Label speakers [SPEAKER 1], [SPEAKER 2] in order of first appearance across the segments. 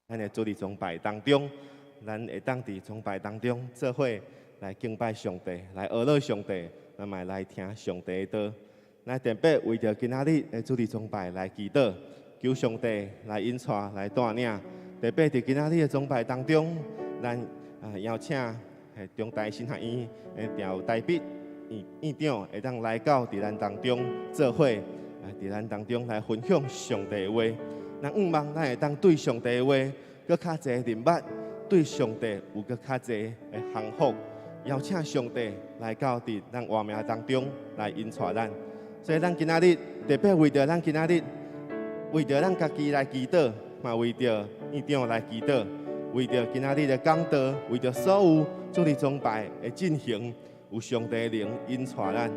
[SPEAKER 1] 咱的主日崇拜當中，咱會當佇崇拜當中做伙來敬拜上帝，來學樂上帝，咱嘛來聽上帝的道。咱特別為著今仔日的主日崇拜來祈禱，求上帝來引帶、來帶領。特別佇今仔日的崇拜當中，咱啊邀請中台神學院的趙台筆院院長會當來到佇咱當中做伙，啊，佇咱當中來分享上帝的話。咱向望咱會當對上帝的話閣較濟認捌，對上帝有閣較濟的降服，邀請上帝來到佇咱活命當中來引帶咱。所以咱今仔日特別為著咱今仔日，為著咱家己來祈禱，嘛為著院長來祈禱，為著今仔日的講道，為著所有主日崇拜的進行，有上帝的靈引帶咱，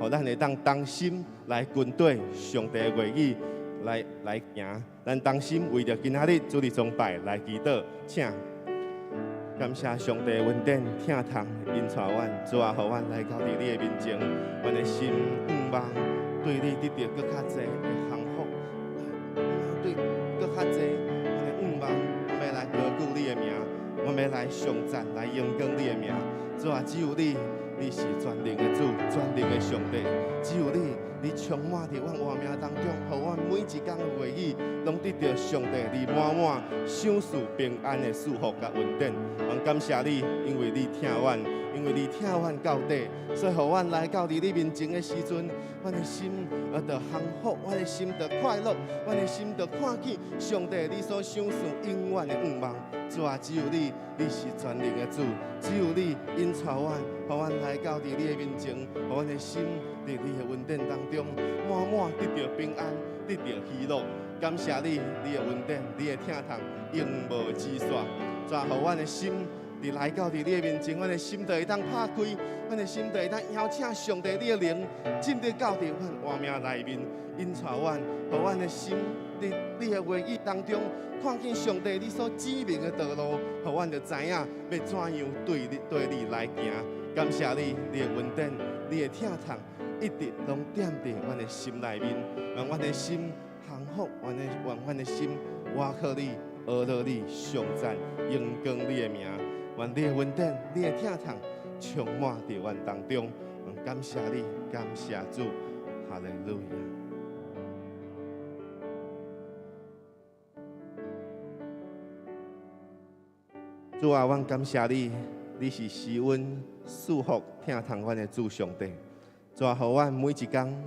[SPEAKER 1] 予咱會當同心來跟綴上帝的話語來行。咱同心為著今仔日主日崇拜來祈禱，請感謝上帝的恩典，疼痛引帶阮，主啊，予阮來到佇你的面前，阮的心向望對你得著閣較濟的降服，對閣較濟阮的向望，阮欲來高舉你的名，阮欲來頌讚，來榮光你的名。主啊，只有你，你是全能的主，全能的上帝，只有你，你充滿佇阮活命當中，予阮每一工的話語，攏得著上帝你滿滿賞賜平安的祝福佮恩典。阮感謝你，因為你疼阮，因為你疼阮到底，所以予阮來到佇你面前的時陣，阮的心得降服，阮的心得快樂，阮的心得看見上帝你所賞賜永遠的願望。主啊，只有你，你是全能的主，只有你引帶阮，予阮來到佇你的面前，予阮的心佇你的恩典當中，滿滿得著平安，得著喜樂。感謝你，你的恩典，你的疼痛，永無止煞。主啊，予阮的心佇來到佇你的面前，阮的心就會當拍開，阮的心就會當邀請上帝你的靈進入到佇阮活命內面，引帶阮，予阮的心佇你的話語當中，看見上帝你所指明的道路，予阮就知影欲怎樣對你來行。感謝你，你的恩典，你的疼痛，一直攏踮佇阮的心內面，讓阮的心降服，讓阮的心倚靠你，學樂你，頌讚榮光你的名。願你的恩典，你的疼痛充滿佇阮當中。感謝你，感謝主，哈利路亞。主啊，阮感謝你，你是施恩賜福疼痛阮的主上帝。主啊，予阮每一工，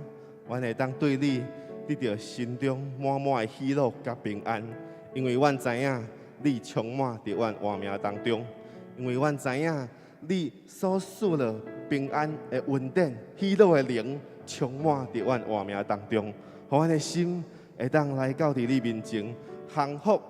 [SPEAKER 1] 阮會當對你得著心中滿滿的喜樂佮平安，因為阮知影你充滿佇阮活命當中，因為阮知影你所賜的平安的恩典、喜樂的靈充滿佇阮活命當中，予阮的心會當來到佇你面前降服，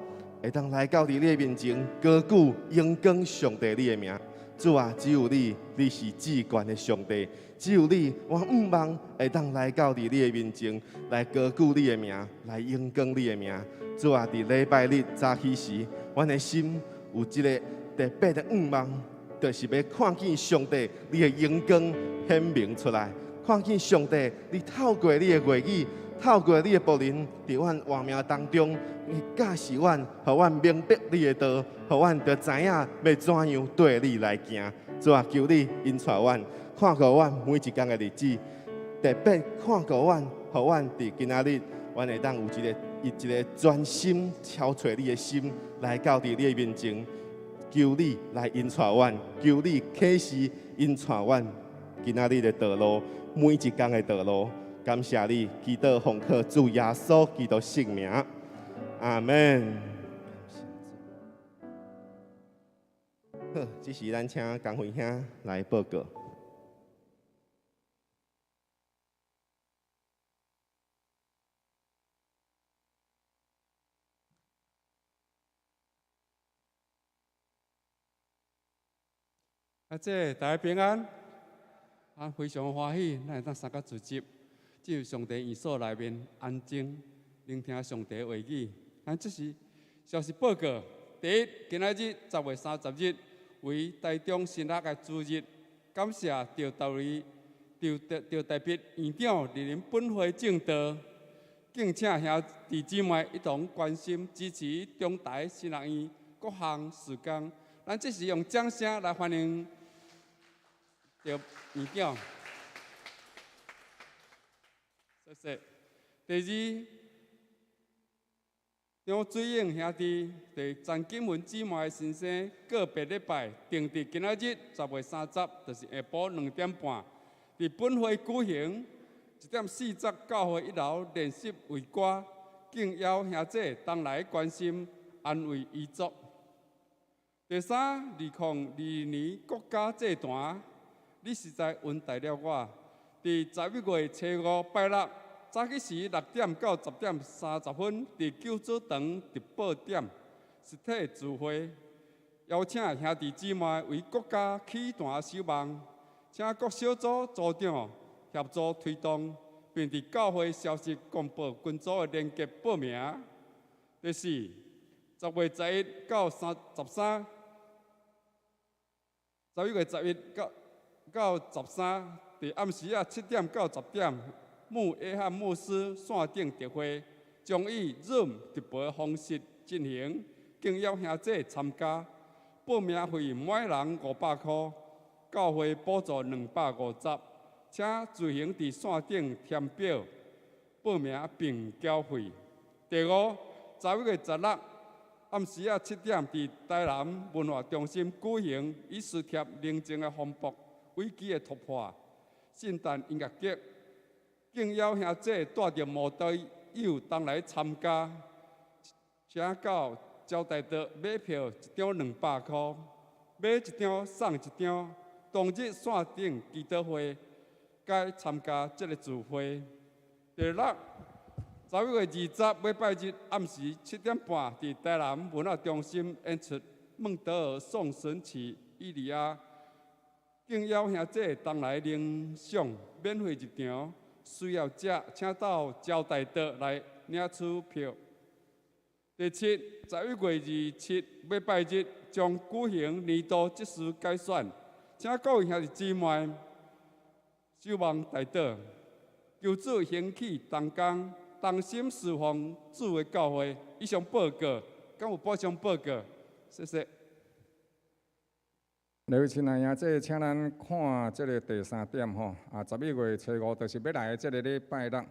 [SPEAKER 1] 會當來到佇你的面前高舉榮光上帝你的名。主啊，只有你，你是至懸的上帝，只有你，我向望會當來到佇你的面前，來高舉你的名，來榮光你的名。主啊，佇禮拜日早起時，阮的心有一个特別的向望，就是欲看見上帝你的榮光顯明出來，看見上帝你透過你的話語，透過你的僕人，佇阮活命當中，你教示阮，予阮明白你的道，予阮就知影欲怎樣綴你來行。主啊，求你引帶阮，看顧阮每一工的日子，特別看顧阮，予阮佇今仔日，阮會當有一个專心朝揣你的心，來到佇你的面前，求你來引帶阮，求你啟示引帶阮今仔日的道路，每一工的道路。感謝你，祈禱奉靠主耶穌基督聖名，阿門。好，這時咱請江輝兄來報告。
[SPEAKER 2] 阿姐，大家平安。啊，非常歡喜，咱會當三個聚集，進入上帝御所內面安靜聆聽上帝話語。咱這是消息報告。第一，今仔日10月30日為台中神學的主日，感謝趙大為、趙趙大筆院長蒞臨本會證道。敬請兄弟姊妹一同關心支持中台神學院各項事工。咱這時用掌聲來歡迎著院長。謝謝。第二，張水英兄弟佇陳金文姊妹先生告別禮拜，定佇今仔日10月30，就是下晡2點半，佇本會舉行1點40教會一樓練習為歌，敬邀兄弟同來關心安慰遺族。第三，2022年國家祭壇，你實在恩待了我。佇11月初五拜六早起時6點到10點30分，佇救主堂直播點實體聚會，邀請兄弟姊妹為國家起壇守望，請各小組組長協助推動，並佇教會消息公布群組的連結報名。第四，10月11到33，11月11到13，佇暗時仔7點到10點，穆約翰牧師線頂特會，將以 Zoom 直播方式進行，敬邀兄弟參加。報名費每人500箍，教會補助250，請自行佇線頂填表報名並繳費。第五，11月16暗時仔7點，佇台南文化中心舉行以斯帖寧靜的風暴危機的突破聖誕音樂節，敬邀兄弟帶著慕道友同來參加，請到招待桌買票一張200箍，買一張送一張。當日線頂祈禱會，該參加這个聚會。第六，11月20禮拜日暗時7點半，佇台南文化中心演出孟德爾頌神曲《以利亞》，敬邀兄弟同來聆賞，免費入場，需要者請到招待桌來領取票。第七，11月27禮拜日將舉行年度執事改選，請各位兄弟姊妹守望代禱，求主興起同工，同心侍奉主的教會。以上報告，敢有補充報告？謝謝。
[SPEAKER 3] 各位親愛兄弟，請咱看這个第三點吼，啊，11月初五就是欲來的這个禮拜六。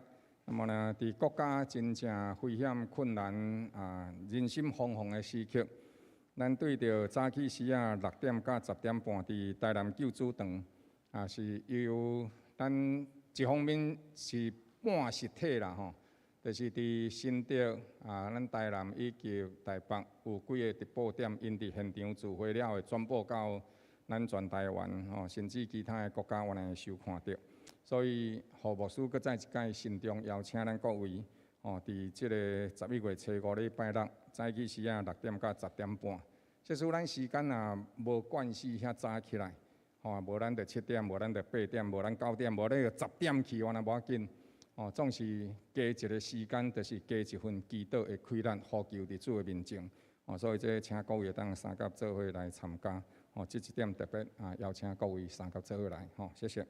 [SPEAKER 3] 那麼呢，佇國家真正危險困難啊，人心惶惶的時刻，咱對著早起時仔6點到10點半，佇台南救主堂，啊，是由咱一方面是半實體啦吼，就是佇新竹啊，咱台南以及台北有幾个直播點，𪜶佇現場聚會了後會轉播到咱全台灣吼，甚至其他的國家，原來會收看著。所以，何牧師閣再一擺慎重邀請咱各位，吼，佇這个11月初五禮拜六早起時仔6點到10點半。即使咱時間若無慣勢遐早起來，吼，無咱就7點，無咱就8點，無咱9點，無咱就10點去，原來無要緊。吼，總是加一个時間，就是加一份祈禱的氣力，呼求佇主的面前。吼，所以這請各位會當相佮做伙來參加。吼，這一點特別啊，邀請各位相佮做伙來。吼，謝謝。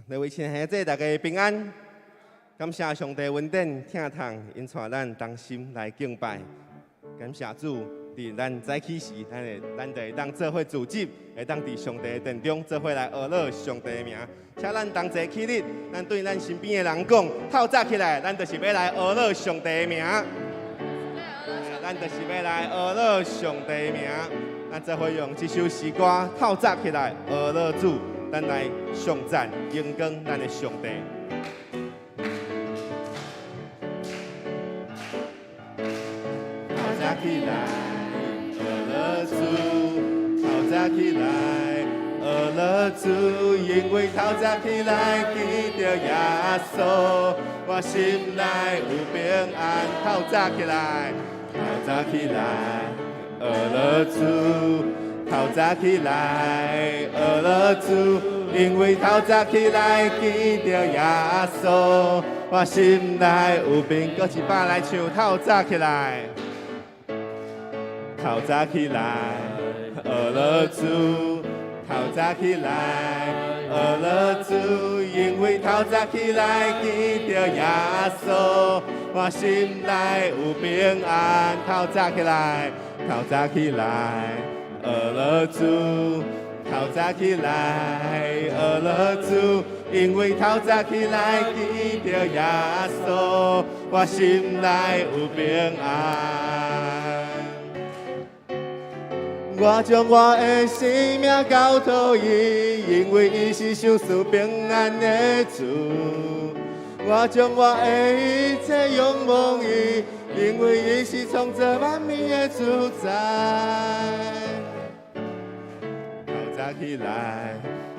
[SPEAKER 1] 各位親愛的兄弟，大家平安。感謝上帝恩典，疼痛，𪜶帶咱同心來敬拜。感謝主，佇咱早起時，咱就會當做伙聚集，會當佇上帝的殿中做伙來學樂上帝的名。請咱同齊起立，咱對咱身邊的人講：透早起來，咱就是欲來學樂上帝的名。咱就是欲來學樂上帝的名。咱做伙用這首詩歌透早起來學樂主，咱來頌讚榮光咱的上帝。透早起來，學樂主；透早起來，學樂主，因為透早起來見著耶穌，我心內有平安。透早起來，透早起來，學樂主；透早起來，學樂主，因為透早起來見著耶穌，我心內有平。閣一擺來唱，透早起來，透早起來，學樂主，透早起來，學樂主，因為透早起來見著耶穌，我心內有平安。透早起來，透早起來，學樂主，透早起來，學樂主，因為透早起來見著耶穌，我心內有平安。我將我的生命交託伊，因為伊是賞賜平安的主。我將我的一切仰望伊，因為伊是創造萬物的主宰。透早起來，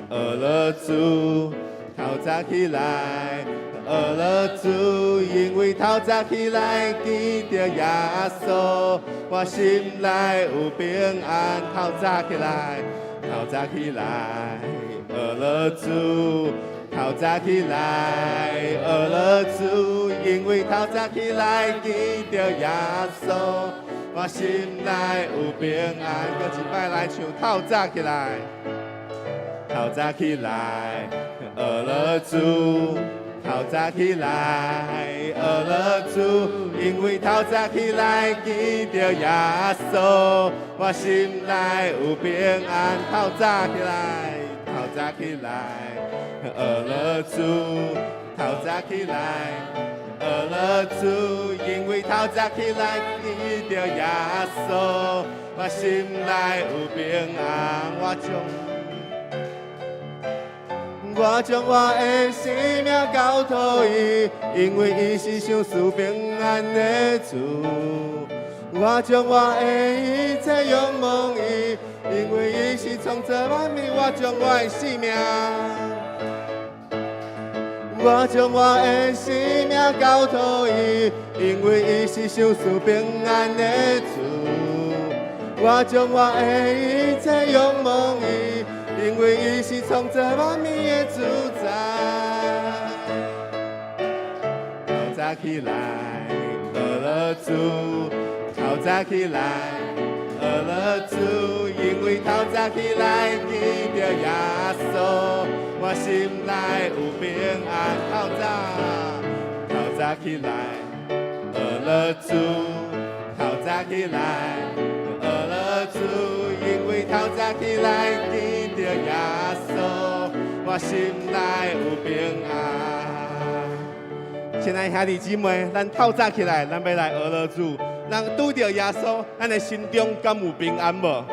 [SPEAKER 1] 學樂主，透早起來，學樂主，因為透早起來見著耶穌，我心內有平安。透早起來，透早起來，學樂主，透早起來，學樂主，因為透早起來見著耶穌，我心內有平安。閣一擺來唱，透早起來，透早起來，學樂主，透早起來，學樂主，因為透早起來見著耶穌，我心內有平安。透早起來，透早起來，學樂主，透早起來，學樂主，因為透早起來見著耶穌，我心內有平安。我將我的生命交託伊，因為伊是賞賜平安的主。我將我的一切仰望伊，因為伊是創造萬物。我將我的生命，我將我的生命交託伊，因為伊是賞賜平安的主。我將我的一切仰望伊，因為伊是創造萬物的主宰。透早起來，學樂主，透早起來，學樂主，因為透早起來見著耶穌，我心內有平安。透早，透早起來，學樂主，透早起來，學樂主，因為透早起來見著耶穌，我心內有平安。親愛兄弟姊妹，咱透早起來，咱欲來學樂主，咱拄著耶穌，咱的心中敢有平安無？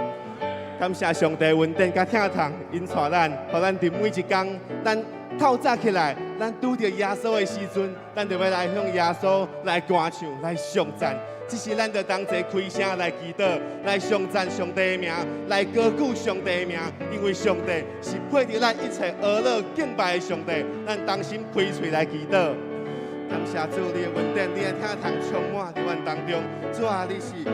[SPEAKER 1] 感謝上帝恩典佮疼痛，引帶咱，予咱佇每一工，咱透早起來，咱拄著耶穌的時陣，咱就欲來向耶穌來歌唱，來頌讚。這時咱就同齊開聲來祈禱，來頌讚上帝的名，來高舉上帝的名，因為上帝是配得咱一切呵咾敬拜的上帝。咱同心開喙來祈禱。感謝主，你的恩典，你的疼痛充滿佇阮當中。主啊，你是永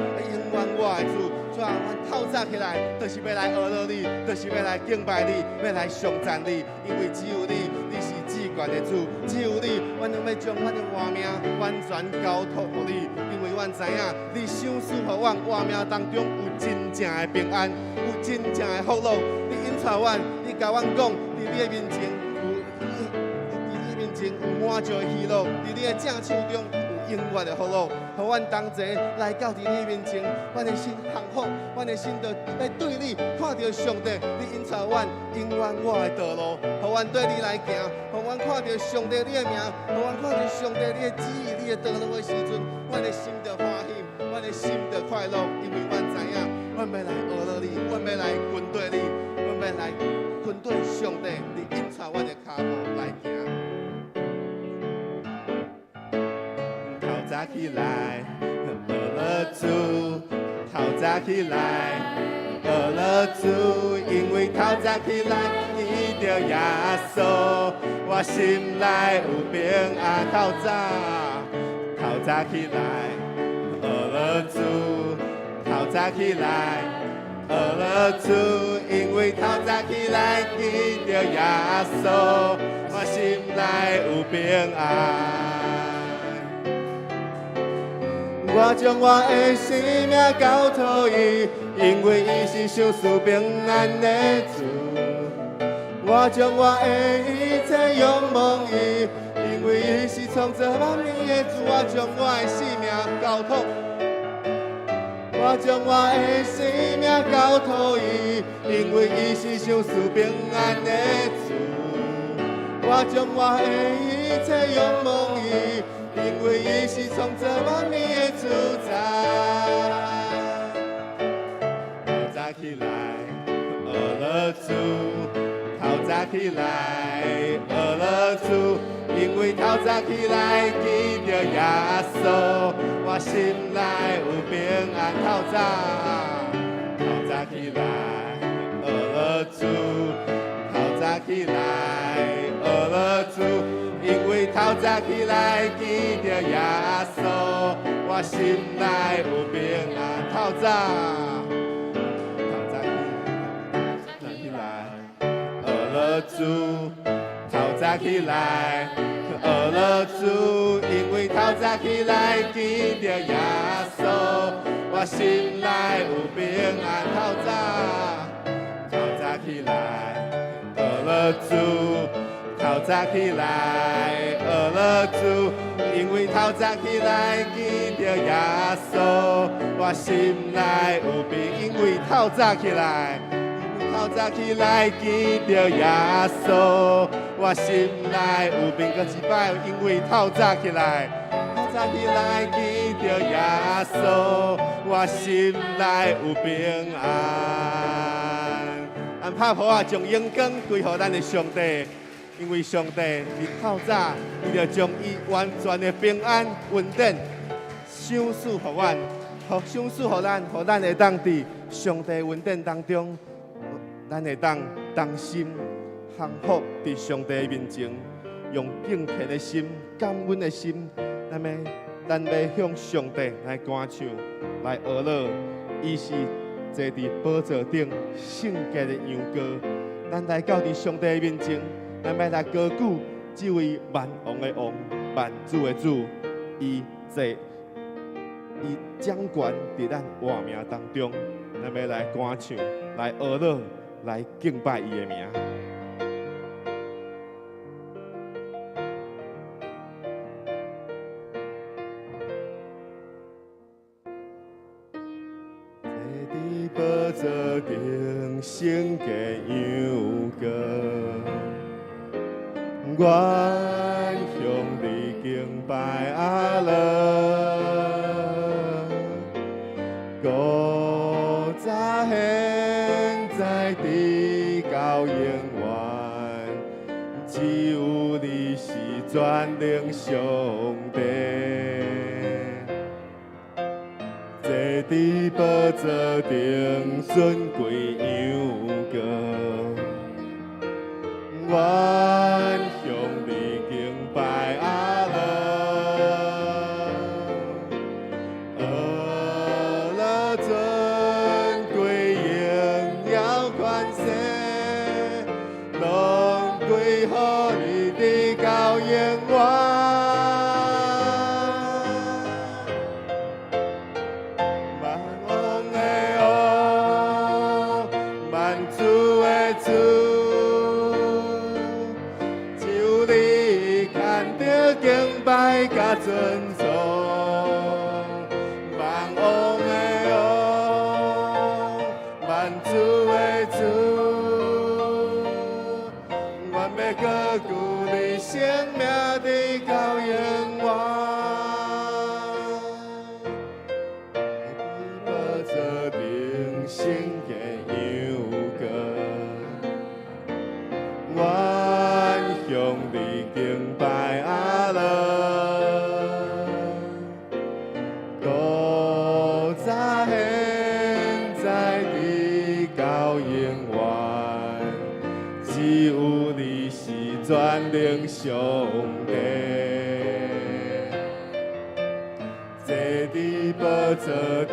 [SPEAKER 1] 遠我的主。主啊，阮透早起來，就是欲來呵咾你，就是欲來敬拜你，欲來頌讚你。因為只有你，你是至懸的主。只有你，阮攏欲將阮的活命完全交託予你。因為阮知影，你賞賜予阮活命當中有真正的平安，有真正的福樂。你引帶阮，你共阮講，佇你的面前有，佇你面前有滿足的喜樂，佇你的正手中有永遠的福樂。予阮同齊來到佇你面前，阮的心降服，阮的心就來對你看著上帝，你引帶阮永遠我的道路，予阮對你來行，予阮看著上帝你的名，予阮看著上帝你的旨意、你的道路的時陣，阮的心就歡喜，阮的心就快樂，因為阮知影，阮欲來呵咾你，阮欲來跟綴你，阮欲來跟綴上帝，你引帶阮的跤步來行。透早起來，學樂主，透早起來，學樂主，因為透早起來見著耶穌，我心內有平安。透早，透早起來，學樂主，透早起來。学乐主，因為透早起來見著耶穌，我心內有平安。我將我的生命交託伊，因為伊是賞賜平安的主。我將我的一切仰望伊，因為伊是創造萬物的主。我將我的性命交託，我將我的生命交託伊，因為伊是賞賜平安的主。我將我的一切仰望伊，因為伊是創造萬物的主宰。透早起來，學樂主。透早起來，學樂主，因為透早起來見著耶穌，我心內有平安。透早，透早起來，學樂主，透早起來，學樂主，因為透早起來見著耶穌，我心內有平安。透早，透早起來，學樂主，透早起來，學樂主，因為透早起來見著耶穌，我心內有平安。透早，透早起來，學樂主，透早起來，學樂主，因為透早起來見著耶穌，我心內有平，因為透早起來。透早起來見著耶穌，我心內有平閣一擺，因為透早起來，透早起來見著耶穌，我心內有平安。咱拍噗仔，將榮光歸予咱的上帝，因為上帝佇透早，伊就將伊完全的平安恩典賞賜予阮，賞賜予咱，予咱會當佇上帝恩典當中。咱會當同心降服佇上帝面前，用敬虔的心、感恩的心，咱欲向上帝來歌唱、來學樂。伊是坐佇寶座頂聖潔的羊羔，咱來到佇上帝面前，咱欲來高舉這位萬王的王、萬主的主，伊坐，伊掌權佇咱活命當中，咱欲來歌唱、來學樂、來敬拜伊的名。坐佇寶座頂聖潔羊羔，阮向你敬拜阿樂。古早現在直到永遠，只有你是全能上帝。坐佇寶座頂尊貴羊羔，阮向你敬拜阿樂。阿樂尊貴榮耀權勢，攏歸予你直到永遠。萬王的王，萬主的主，只有你堪得敬拜佮尊崇。萬王的王，萬主的主，阮欲高舉你聖名直到永遠。寶座頂聖潔羊羔，阮向你敬拜阿樂。古早現在直到永遠，只有你是全能上帝。坐佇寶座頂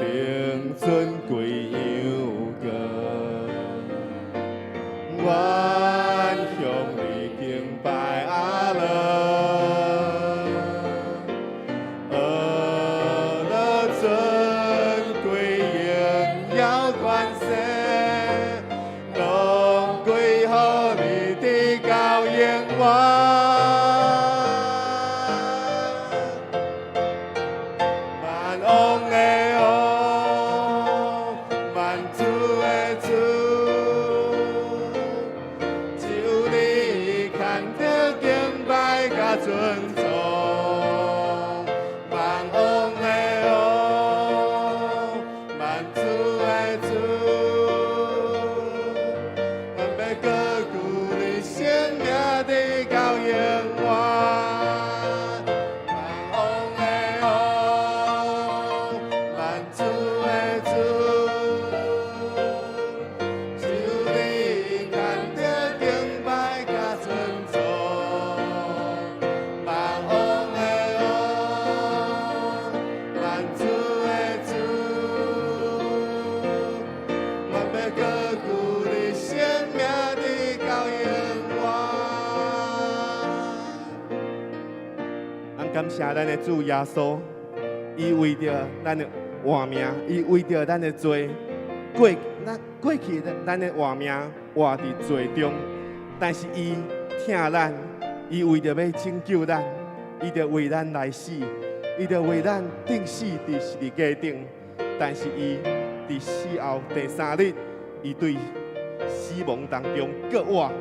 [SPEAKER 1] 尊貴羊羔，佮尊崇。萬王的王，萬主的主，阮欲高舉你聖名直到永遠。萬王的王，萬主的主，只有你牽著敬拜佮尊崇。萬王的王，萬主的主，阮欲高舉你聖名直到永遠。咱感謝咱的主耶穌，伊為著咱的活命，伊為著咱的罪，過咱過去咱的活命活佇罪中，但是伊疼咱，伊為著欲拯救咱，伊就為咱來死，伊就為咱釘死佇十字架頂。但是伊佇死後第三日，伊對死亡當中復活，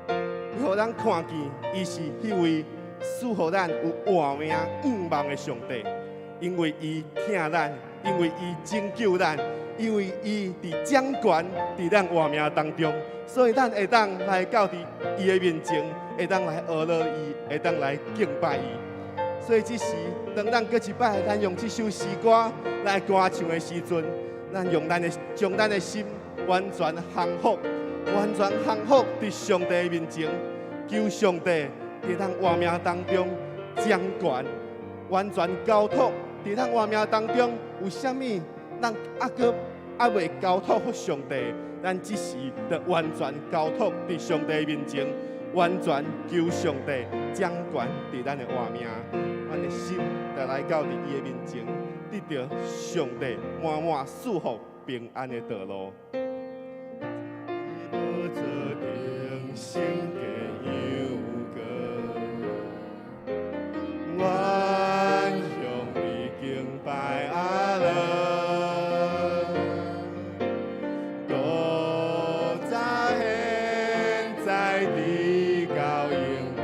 [SPEAKER 1] 予咱看見伊是彼位賜予咱有活命向望的上帝，因為伊疼咱，因為伊拯救咱，因為伊佇掌權佇咱活命當中，所以咱會當來到佇伊的面前，會當來阿樂伊，會當來敬拜伊。所以這時，當咱閣一擺，咱用這首詩歌來歌唱的時陣，咱用咱的將咱的心完全降服，完全降服佇上帝的面前，求上帝佇咱活命當中掌權，完全交託佇咱活命當中有啥物，咱猶閣猶未交託予上帝，咱這時就完全交託佇上帝面前，完全求上帝掌權佇咱的活命，咱的心就來到佇伊的面前，得著上帝滿滿賜福平安的道路。寶座頂聖潔羊羔，阮向你敬拜阿樂。古早現在直到永遠，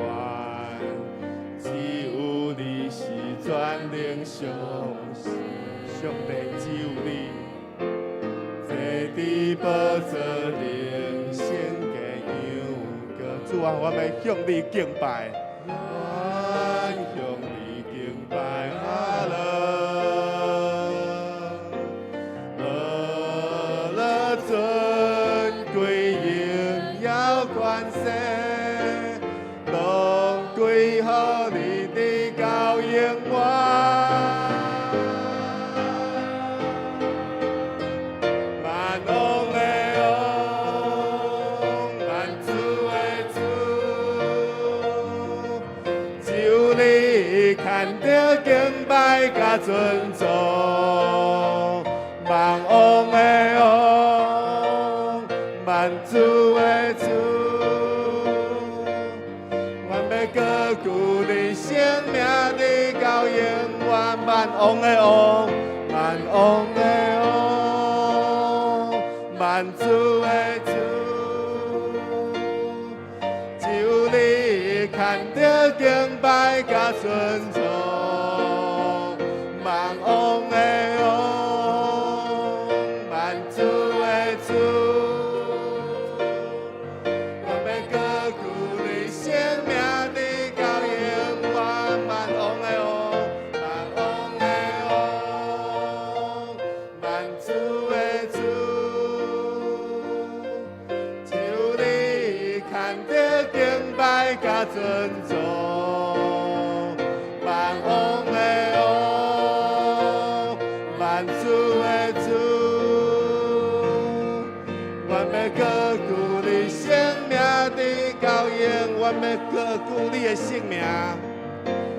[SPEAKER 1] 只有你是全能上上帝，只有你坐佇寶座頂聖潔羊羔。主啊，我欲向你敬拜，阮向你敬拜阿樂，阿樂尊貴榮耀權勢，攏歸予你直到永遠。萬王的王，萬主的主，只有你牽著敬拜佮尊崇。萬王的王，萬主的主，阮欲高舉你聖名直到永遠。萬王的王，萬王的王，萬主的主，只有你牽著敬拜佮尊崇。萬王的王，萬主的主，阮欲高舉你聖名直到永遠。萬王的王，萬王的王，萬主的主，只有你牽著敬拜佮尊崇。萬王的王，萬主的主，阮欲高舉你聖名直到永遠，阮欲高舉你的聖名，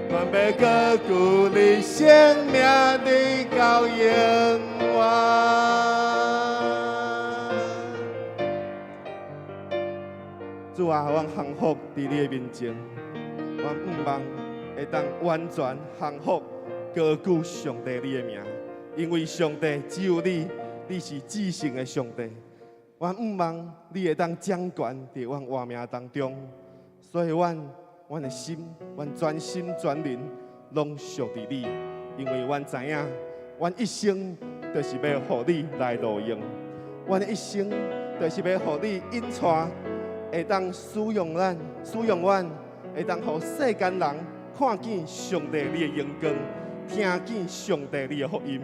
[SPEAKER 1] 阮欲高舉你聖名直到永遠。主啊，阮降服佇你的面前，阮向望會當完全降服高舉上帝你的名，因為上帝只有你，你是至聖的上帝。阮向望你會當掌權佇阮活命當中，所以阮阮的心，阮全心全灵攏屬佇你，因為阮知影，阮一生就是欲予你來路用，阮的一生就是欲予你引帶，會當使用咱，使用阮，會當予世間人看見上帝你的榮光，聽見上帝你的福音。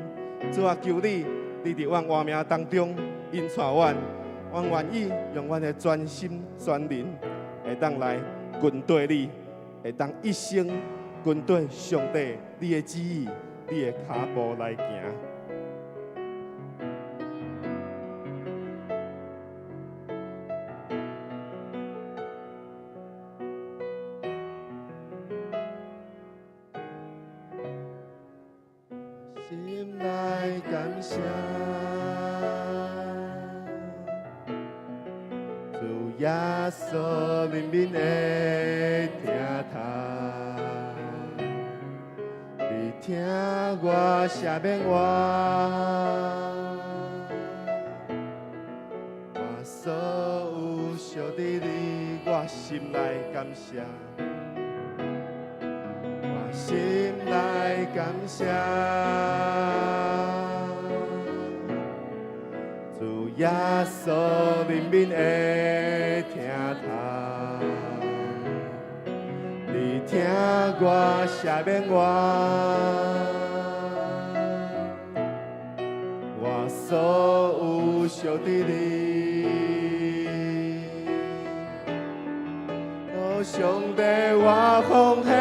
[SPEAKER 1] 主啊，求你，你佇阮活命當中引帶阮，阮願意用阮的全心全靈，會當來跟綴你，會當一生跟綴上帝你的旨意，你的跤步來行。心內感謝，主耶穌憐憫的疼痛，你聽我赦免我，我所有屬佇你，我心內感謝。我心內感謝，主耶穌憐憫的疼痛，你聽我赦免我，我所有屬佇你，哦，上帝我奉獻。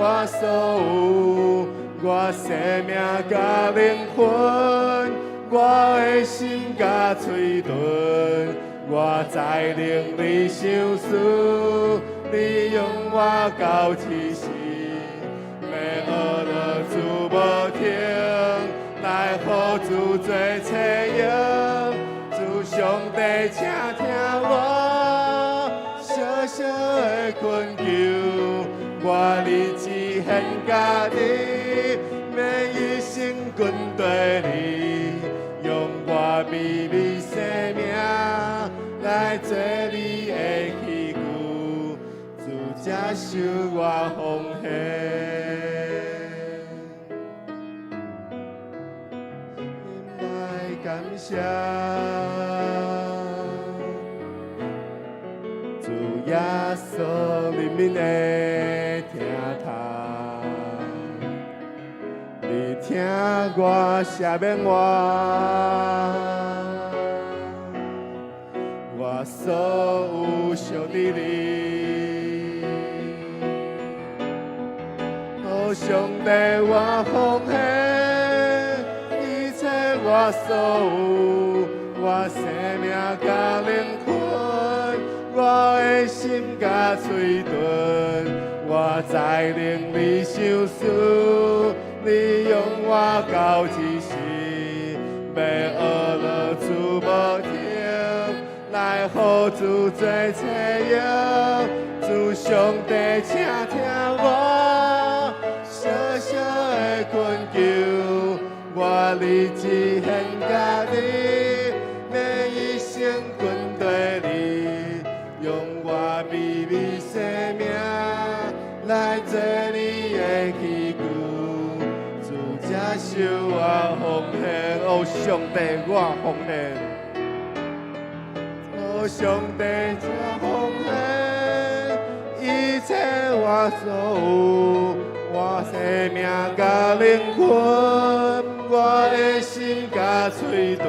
[SPEAKER 1] 我所有，我生命佮靈魂，我的心佮喙唇，我才能你相思，你用我到這時，欲學樂主無停，來予主做冊用，主上帝請聽我小小的懇求。我立志獻家己，欲一生跟綴你，用我美美生命來做你的器具，主接受我奉獻。心內感謝，主耶穌憐憫的疼痛，你聽我赦免我，我所有屬佇你，哦，上帝我奉獻一切我所有，我生命佮靈魂，我的心佮喙唇，我才能你相思，你用我到這時，欲學樂主無停，來予主做冊用，主上帝請聽我小小的懇求，我立志獻家己，欲一生跟綴你，用我美美生命來做你的器具，主接受我奉獻，哦，上帝我奉獻，哦，上帝這奉獻，一切我所有，我生命佮靈魂，我的心佮喙唇，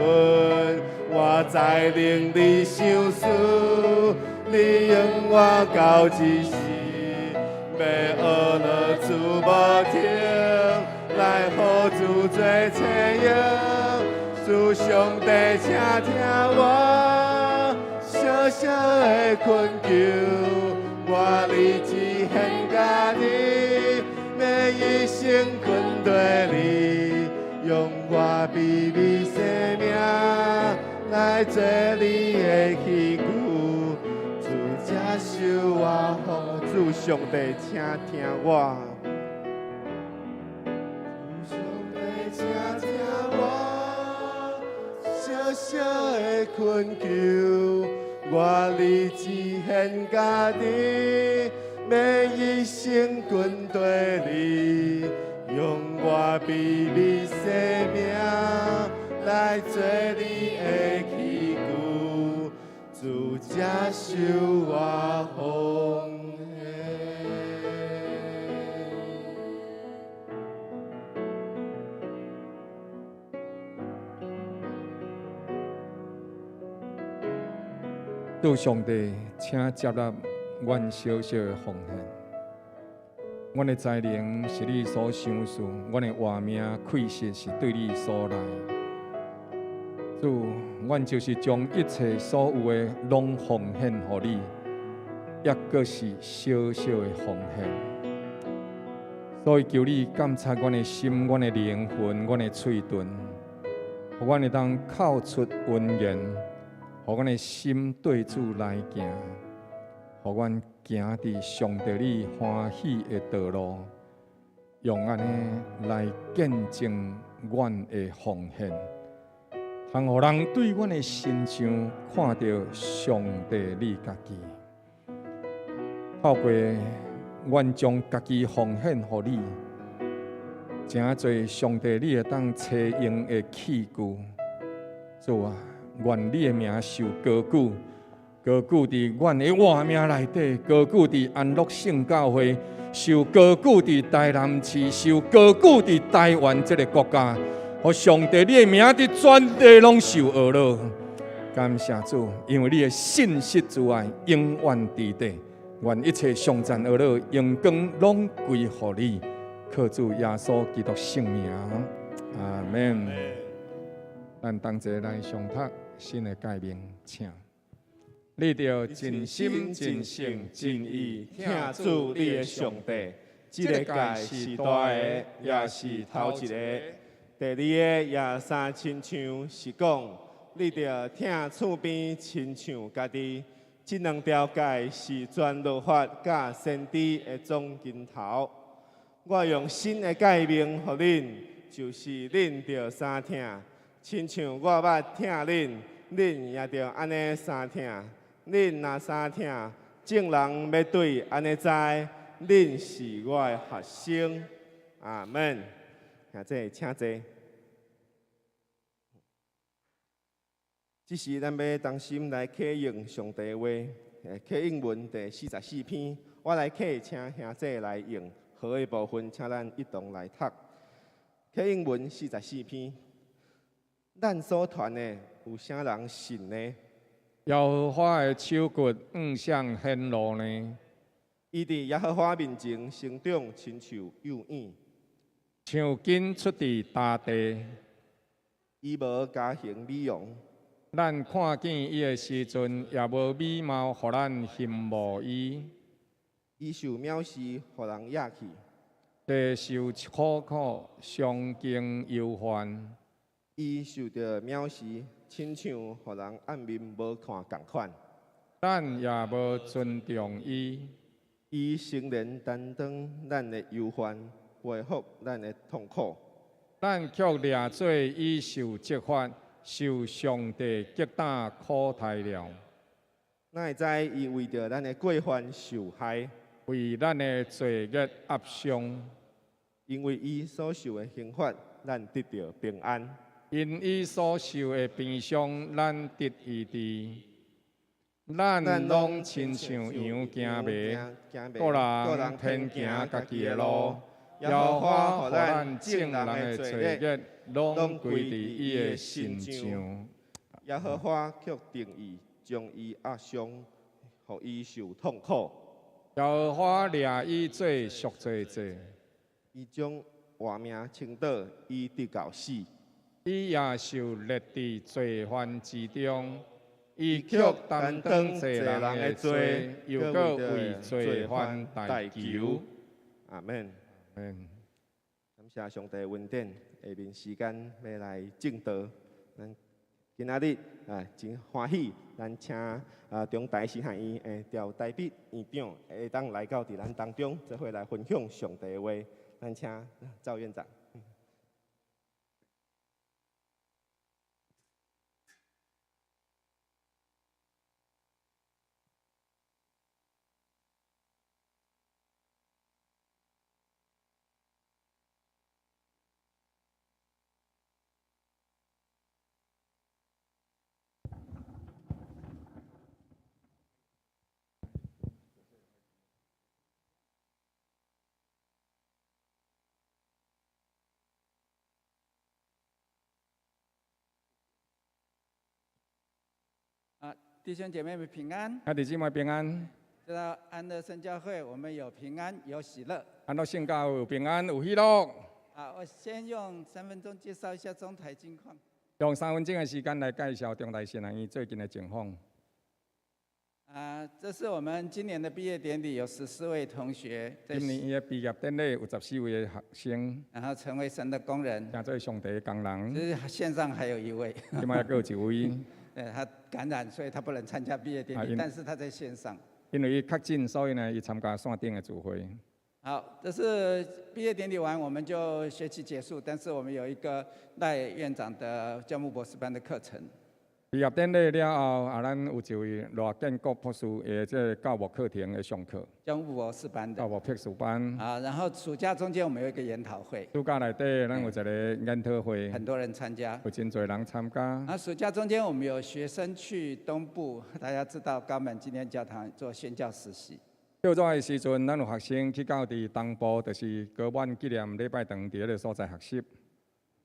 [SPEAKER 1] 我才能你相思，你用我到這時，欲學樂主無停，來予主做冊用，主上帝請聽我小小的懇求，我立志獻家己，欲一生跟綴你，用我美美生命來做你的器具，主接受我奉主上帝請聽我，主上帝請聽我小小的懇求，我立志献家己，欲一生跟缀你，用我卑微生命来做你的器具，主接受我奉献。
[SPEAKER 3] 主上帝，请接纳阮小小的奉献。阮的才能是你所赏赐，阮的活命气息是对你所来。主，阮就是将一切所有的拢奉献予你，抑阁是小小的奉献。所以求你鉴察阮的心、阮的灵魂、阮的喙唇，予阮会当口出温言。予阮的心对主来行，予阮行伫上帝你欢喜的道路，用按呢来见证阮的奉献，通予人对阮的身上看著上帝你家己。透过阮将家己奉献予你，成做上帝你会当采用的器具，主啊！愿你的名受高举，高举伫阮的活命内底，高举伫安乐圣教会，受高举伫台南市，受高举伫台湾这个国家，予上帝你的名伫全地拢受呵咾。感谢主，因为你的信实之爱永远伫地，愿一切颂赞呵咾荣光拢归予你，靠主耶稣基督圣名，阿们。咱同齐来上读新的诫命，请你著尽心、尽性、尽意
[SPEAKER 1] 疼主你的上帝。这个诫是大的，也是头一个。第二个也相亲像，是讲你著疼厝边亲像家己。这两条诫是全律法佮先知的总根头。我用新的诫命予恁，就是恁著相疼。亲像我捌疼恁，恁也著按呢相疼。恁若相疼，众人欲对按呢知，恁是我的学生。阿们。兄弟，请坐。这时，咱欲同心来启用上帝话，启用文第44篇。我来启，请兄弟来用。好的部分，请咱一同来读。启用文四十四篇。咱所传的有啥人信呢？
[SPEAKER 3] 耶和华的手骨向谁显露呢？
[SPEAKER 1] 伊伫耶和华面前成长，亲像幼婴，
[SPEAKER 3] 像根出伫大地。
[SPEAKER 1] 伊无加行美容。
[SPEAKER 3] 咱看见伊的时阵，也无美貌，予咱羡慕伊。
[SPEAKER 1] 伊受藐视，予人唾弃。
[SPEAKER 3] 地受苦苦，常经忧患。
[SPEAKER 1] 伊受著藐视，亲像予人掩面无看仝款。
[SPEAKER 3] 咱也无尊重伊。
[SPEAKER 1] 伊诚然担当咱的忧患，背负咱的痛苦。
[SPEAKER 3] 咱却掠做伊受责罚，受上帝击打苦待了。
[SPEAKER 1] 哪会知伊为著咱的过犯受害，
[SPEAKER 3] 为咱的罪孽压伤。
[SPEAKER 1] 因为伊所受的刑罚，咱得著平安。
[SPEAKER 3] 因伊所受的鞭伤，咱得医治。咱拢亲像羊行迷，各人偏行家己的路。耶和华予咱众人的罪孽，拢归伫伊的身上。
[SPEAKER 1] 耶和华却定意将伊压伤，予伊受痛苦。
[SPEAKER 3] 耶和华掠伊做赎罪祭，
[SPEAKER 1] 伊将活命倾倒，伊直到死。
[SPEAKER 3] 伊也受列伫罪犯之中，伊却担当济人的罪，又阁为罪犯代求。
[SPEAKER 1] 阿们。
[SPEAKER 3] 阿们。
[SPEAKER 1] 感谢上帝恩典，下面时间欲来证道。咱今仔日啊，真欢喜，咱请啊中台神学院的赵台碧院长会当来到伫咱当中，做伙来分享上帝的话。咱请赵院长。
[SPEAKER 4] 弟兄姐妹們平安。
[SPEAKER 3] 兄弟姊妹平安。
[SPEAKER 4] 知道安樂聖教會，我們有平安，有喜樂。
[SPEAKER 3] 安樂聖教會有平安，有喜樂。
[SPEAKER 4] 啊，我先用3分鐘介紹一下中台近況。
[SPEAKER 3] 用3分鐘的時間來介紹中台神學院最近的情況。
[SPEAKER 4] 啊，這是我們今年的畢業典禮，有14位同學。
[SPEAKER 3] 今年的畢業典禮有14位的學生，
[SPEAKER 4] 然後成為神的工人，
[SPEAKER 3] 成做上帝的工人。
[SPEAKER 4] 其實線上還有一位。
[SPEAKER 3] 這擺閣有一位。
[SPEAKER 4] 對，他感染，所以他不能參加畢業典禮，但是他在線上。
[SPEAKER 3] 因為伊確診，所以呢，伊參加線頂的聚會。
[SPEAKER 4] 好，這是畢業典禮完，我們就學期結束，但是我們有一個賴院長的教牧博士班的課程。
[SPEAKER 3] 畢業典禮了後，啊，咱有一位賴建國博士的這個教牧課程的上課。
[SPEAKER 4] 教牧博士班的。
[SPEAKER 3] 教牧博士班。
[SPEAKER 4] 啊，然後暑假中間我們有一個研討會。
[SPEAKER 3] 暑假內底，咱有一個研討會。
[SPEAKER 4] 很多人參加。
[SPEAKER 3] 有真濟人參加。
[SPEAKER 4] 啊，暑假中間我們有學生去東部，大家知道高滿紀念教堂做宣教實習。
[SPEAKER 3] 暑假的時陣，咱有學生去到佇東部，就是高滿紀念禮拜堂佇彼个所在學習。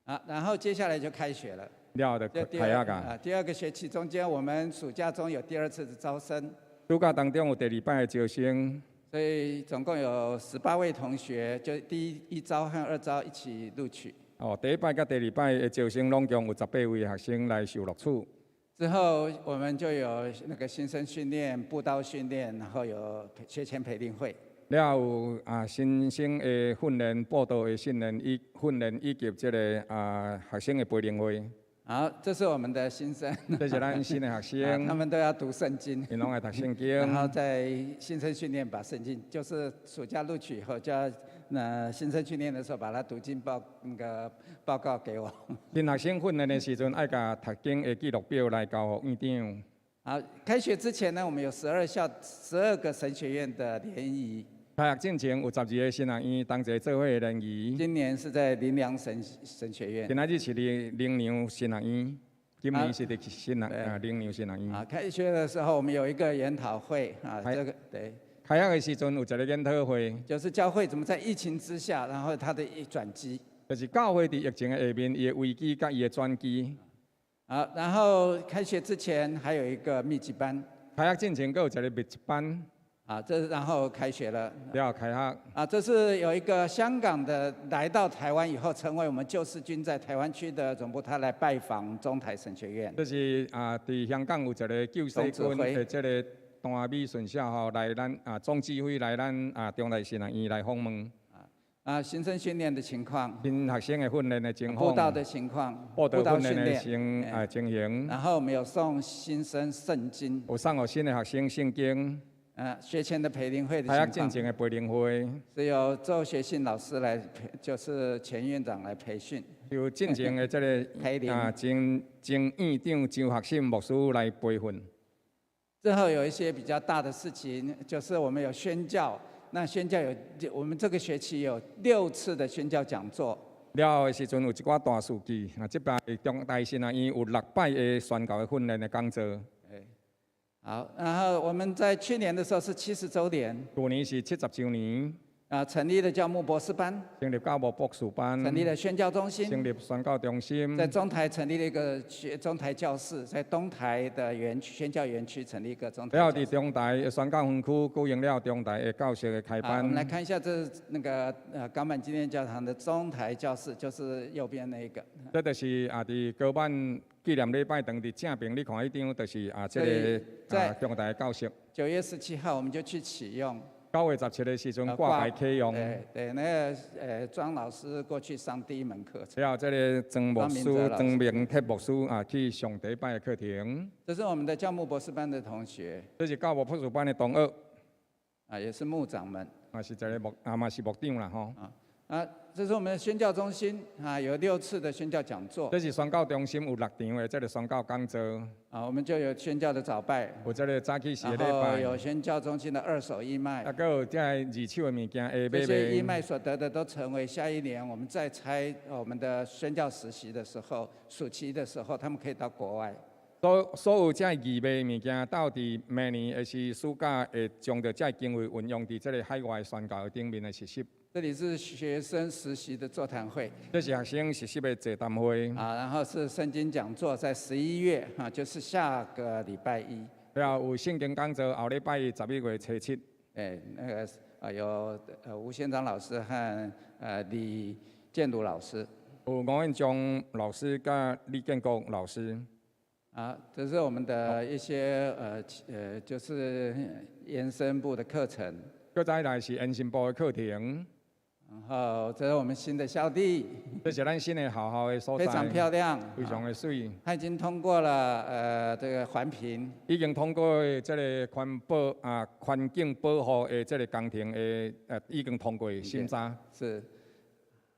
[SPEAKER 4] 啊，然後接下來就開學了。
[SPEAKER 3] 了後就開學啊！
[SPEAKER 4] 啊，第二個學期中間，我們暑假中有第二次的招生。
[SPEAKER 3] 暑假當中有第二擺的招生。
[SPEAKER 4] 所以總共有18位同學，就第一招和二招一起錄取。
[SPEAKER 3] 哦，第一擺佮第二擺的招生，攏共有18位學生來受錄取。
[SPEAKER 4] 之後我們就有那個新生訓練、佈道訓練，然後有學前培靈會。
[SPEAKER 3] 了後啊，新生的訓練、佈道的訓練以訓練以及這个啊學生的培靈會。
[SPEAKER 4] 好，這是我們的新生。
[SPEAKER 3] 這是咱新的學生。
[SPEAKER 4] 他們都要讀聖經。
[SPEAKER 3] 𪜶攏愛讀聖經。
[SPEAKER 4] 然後在新生訓練把聖經，就是暑假錄取以後，就要那新生訓練的時候，把它讀經報那個報告給我。
[SPEAKER 3] 新學生訓練的時陣，愛共讀經的記錄表來交予院長。
[SPEAKER 4] 好，開學之前呢，我們有12校12個神學院的聯誼。
[SPEAKER 3] 開學進前有十二个神學院同齊做伙的聯誼。
[SPEAKER 4] 今年是在靈糧神學院。
[SPEAKER 3] 今仔日是佇靈糧神學院，今年是佇神學啊靈糧神學院。
[SPEAKER 4] 啊，開學的時候我們有一個研討會啊，這個對。
[SPEAKER 3] 開學的時陣有一個研討會，
[SPEAKER 4] 就是教會怎麼在疫情之下，然後它的一轉機。
[SPEAKER 3] 就是教會佇疫情的下面，伊的危機佮伊的轉機。
[SPEAKER 4] 好，然後開學之前還有一個密集班。
[SPEAKER 3] 開學進前閣有一個密集班。
[SPEAKER 4] 啊，這是然後開學了。
[SPEAKER 3] 了後開學。
[SPEAKER 4] 啊，這是有一個香港的來到台灣以後，成為我們救世軍在台灣區的總部，他來拜訪中台神學院。
[SPEAKER 3] 這是啊，佇香港有一個救世軍的這個單美順少吼來咱啊總指揮來咱啊中台神學院來訪問。
[SPEAKER 4] 啊，新生訓練的情況。
[SPEAKER 3] 新學生的訓練的情況。
[SPEAKER 4] 佈道的情況。
[SPEAKER 3] 佈道訓練的情啊情形。
[SPEAKER 4] 然後我們有送新生聖經。
[SPEAKER 3] 有送予新的學生聖經。
[SPEAKER 4] 啊，學前的培靈會的情況。
[SPEAKER 3] 開學進前的培靈會。
[SPEAKER 4] 是由周學信老師來培，就是前院長來培訓。
[SPEAKER 3] 由進前的這個啊，前前院長周學信牧師來培訓。
[SPEAKER 4] 之後有一些比較大的事情，就是我們有宣教。那宣教有，我們這個學期有六次的宣教講座。
[SPEAKER 3] 了後的時陣有一寡大事記，啊，這擺中台神學院有六擺的宣教的訓練的講座。
[SPEAKER 4] 好，然後我們在去年的時候是70週年。
[SPEAKER 3] 去年是70週年。
[SPEAKER 4] 啊，成立了教牧博士班。
[SPEAKER 3] 成立教牧博士班。
[SPEAKER 4] 成立了宣教中心。
[SPEAKER 3] 成立宣教中心。
[SPEAKER 4] 在中台成立了一個學中台教室，在東台的園區宣教園區成立一個中台。
[SPEAKER 3] 了後佇中台的宣教園區舉行了中台的教室的開班。
[SPEAKER 4] 我們來看一下，這那個港版紀念教堂的中台教室，就是右邊那一個。
[SPEAKER 3] 這就是啊，佇高滿紀念禮拜堂佇正邊，你看彼張就是啊，這个啊中台的教室。
[SPEAKER 4] 9月17號，我們就去啟用。
[SPEAKER 3] 9月17的時陣掛牌啟用。
[SPEAKER 4] 對對，那個莊老師過去上第一門課程。
[SPEAKER 3] 了後，這个莊牧師、莊明鐵牧師啊，去上第一擺的課程。
[SPEAKER 4] 這是我們的教牧博士班的同學。
[SPEAKER 3] 這是教牧博士班的同學。
[SPEAKER 4] 啊，也是牧長們。
[SPEAKER 3] 啊，是一个牧啊嘛是牧長啦吼。
[SPEAKER 4] 啊啊，這是我們的宣教中心啊，有六次的宣教講座。
[SPEAKER 3] 這是宣教中心有六場的這个宣教講座。
[SPEAKER 4] 啊，我們就有宣教的早拜。
[SPEAKER 3] 有這个早起時的禮拜。
[SPEAKER 4] 然後有宣教中心的二手義賣。
[SPEAKER 3] 啊，閣有這个二手的物件下買
[SPEAKER 4] 這些義賣所得的都成為下一年我們再拆我們的宣教實習的時候，暑期的時候，他們可以到國外。
[SPEAKER 3] 所有這義賣的物件，到佇明年的是暑假會將著這經費運用佇這个海外宣教的頂面的實習。
[SPEAKER 4] 這裡是學生實習的座談會。
[SPEAKER 3] 這是學生實習的座談會。
[SPEAKER 4] 啊，然後是聖經講座，在11月，啊，就是下個禮拜一。
[SPEAKER 3] 了後有聖經講座，後禮拜11月初7。
[SPEAKER 4] 哎，那個啊有吳縣長老師和李建儒老師。
[SPEAKER 3] 有吳憲章老師佮李建國老師。
[SPEAKER 4] 啊，這是我們的一些就是延伸部的課程。
[SPEAKER 3] 閣再來是延伸部的課程。
[SPEAKER 4] 然後這是我們新的校地。
[SPEAKER 3] 這是咱新的學校的所在。
[SPEAKER 4] 非常漂亮。
[SPEAKER 3] 非常的媠。
[SPEAKER 4] 它已經通過了這個環評。
[SPEAKER 3] 已經通過這個環保啊環境保護的這個工程的已經通過審查。
[SPEAKER 4] 是。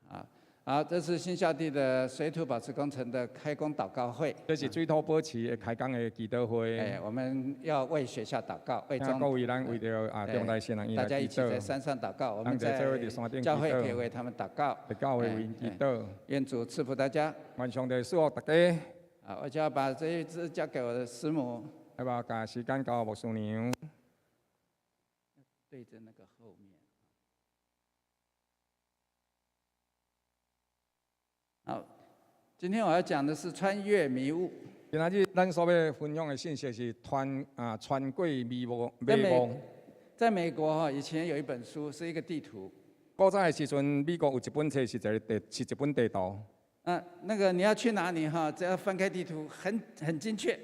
[SPEAKER 4] 啊。好，這是新校地的水土保持工程的開工禱告會。
[SPEAKER 3] 這是水土保持的開工的祈禱會。
[SPEAKER 4] 哎，我們要為學校禱告，為中。
[SPEAKER 3] 各位咱為著啊中大神學院
[SPEAKER 4] 大家一起在山上禱告，我們在教會可以為他們禱告。
[SPEAKER 3] 在教會為𪜶祈禱。
[SPEAKER 4] 願主賜福大家。
[SPEAKER 3] 願上帝賜福大家。
[SPEAKER 4] 啊，我就要把這一支交給我的師母。
[SPEAKER 3] 來吧，共時間交牧師娘。
[SPEAKER 4] 對着那個後面。好，今天我要講的是穿越迷霧。
[SPEAKER 3] 今仔日咱所欲分享的信息是穿過迷霧。迷霧。
[SPEAKER 4] 在美國哈，以前有一本書是一個地圖。
[SPEAKER 3] 古早的時陣，美國有一本冊是一個地，是一本地圖。
[SPEAKER 4] 啊，那個你要去哪裡哈？只要翻開地圖，很精確。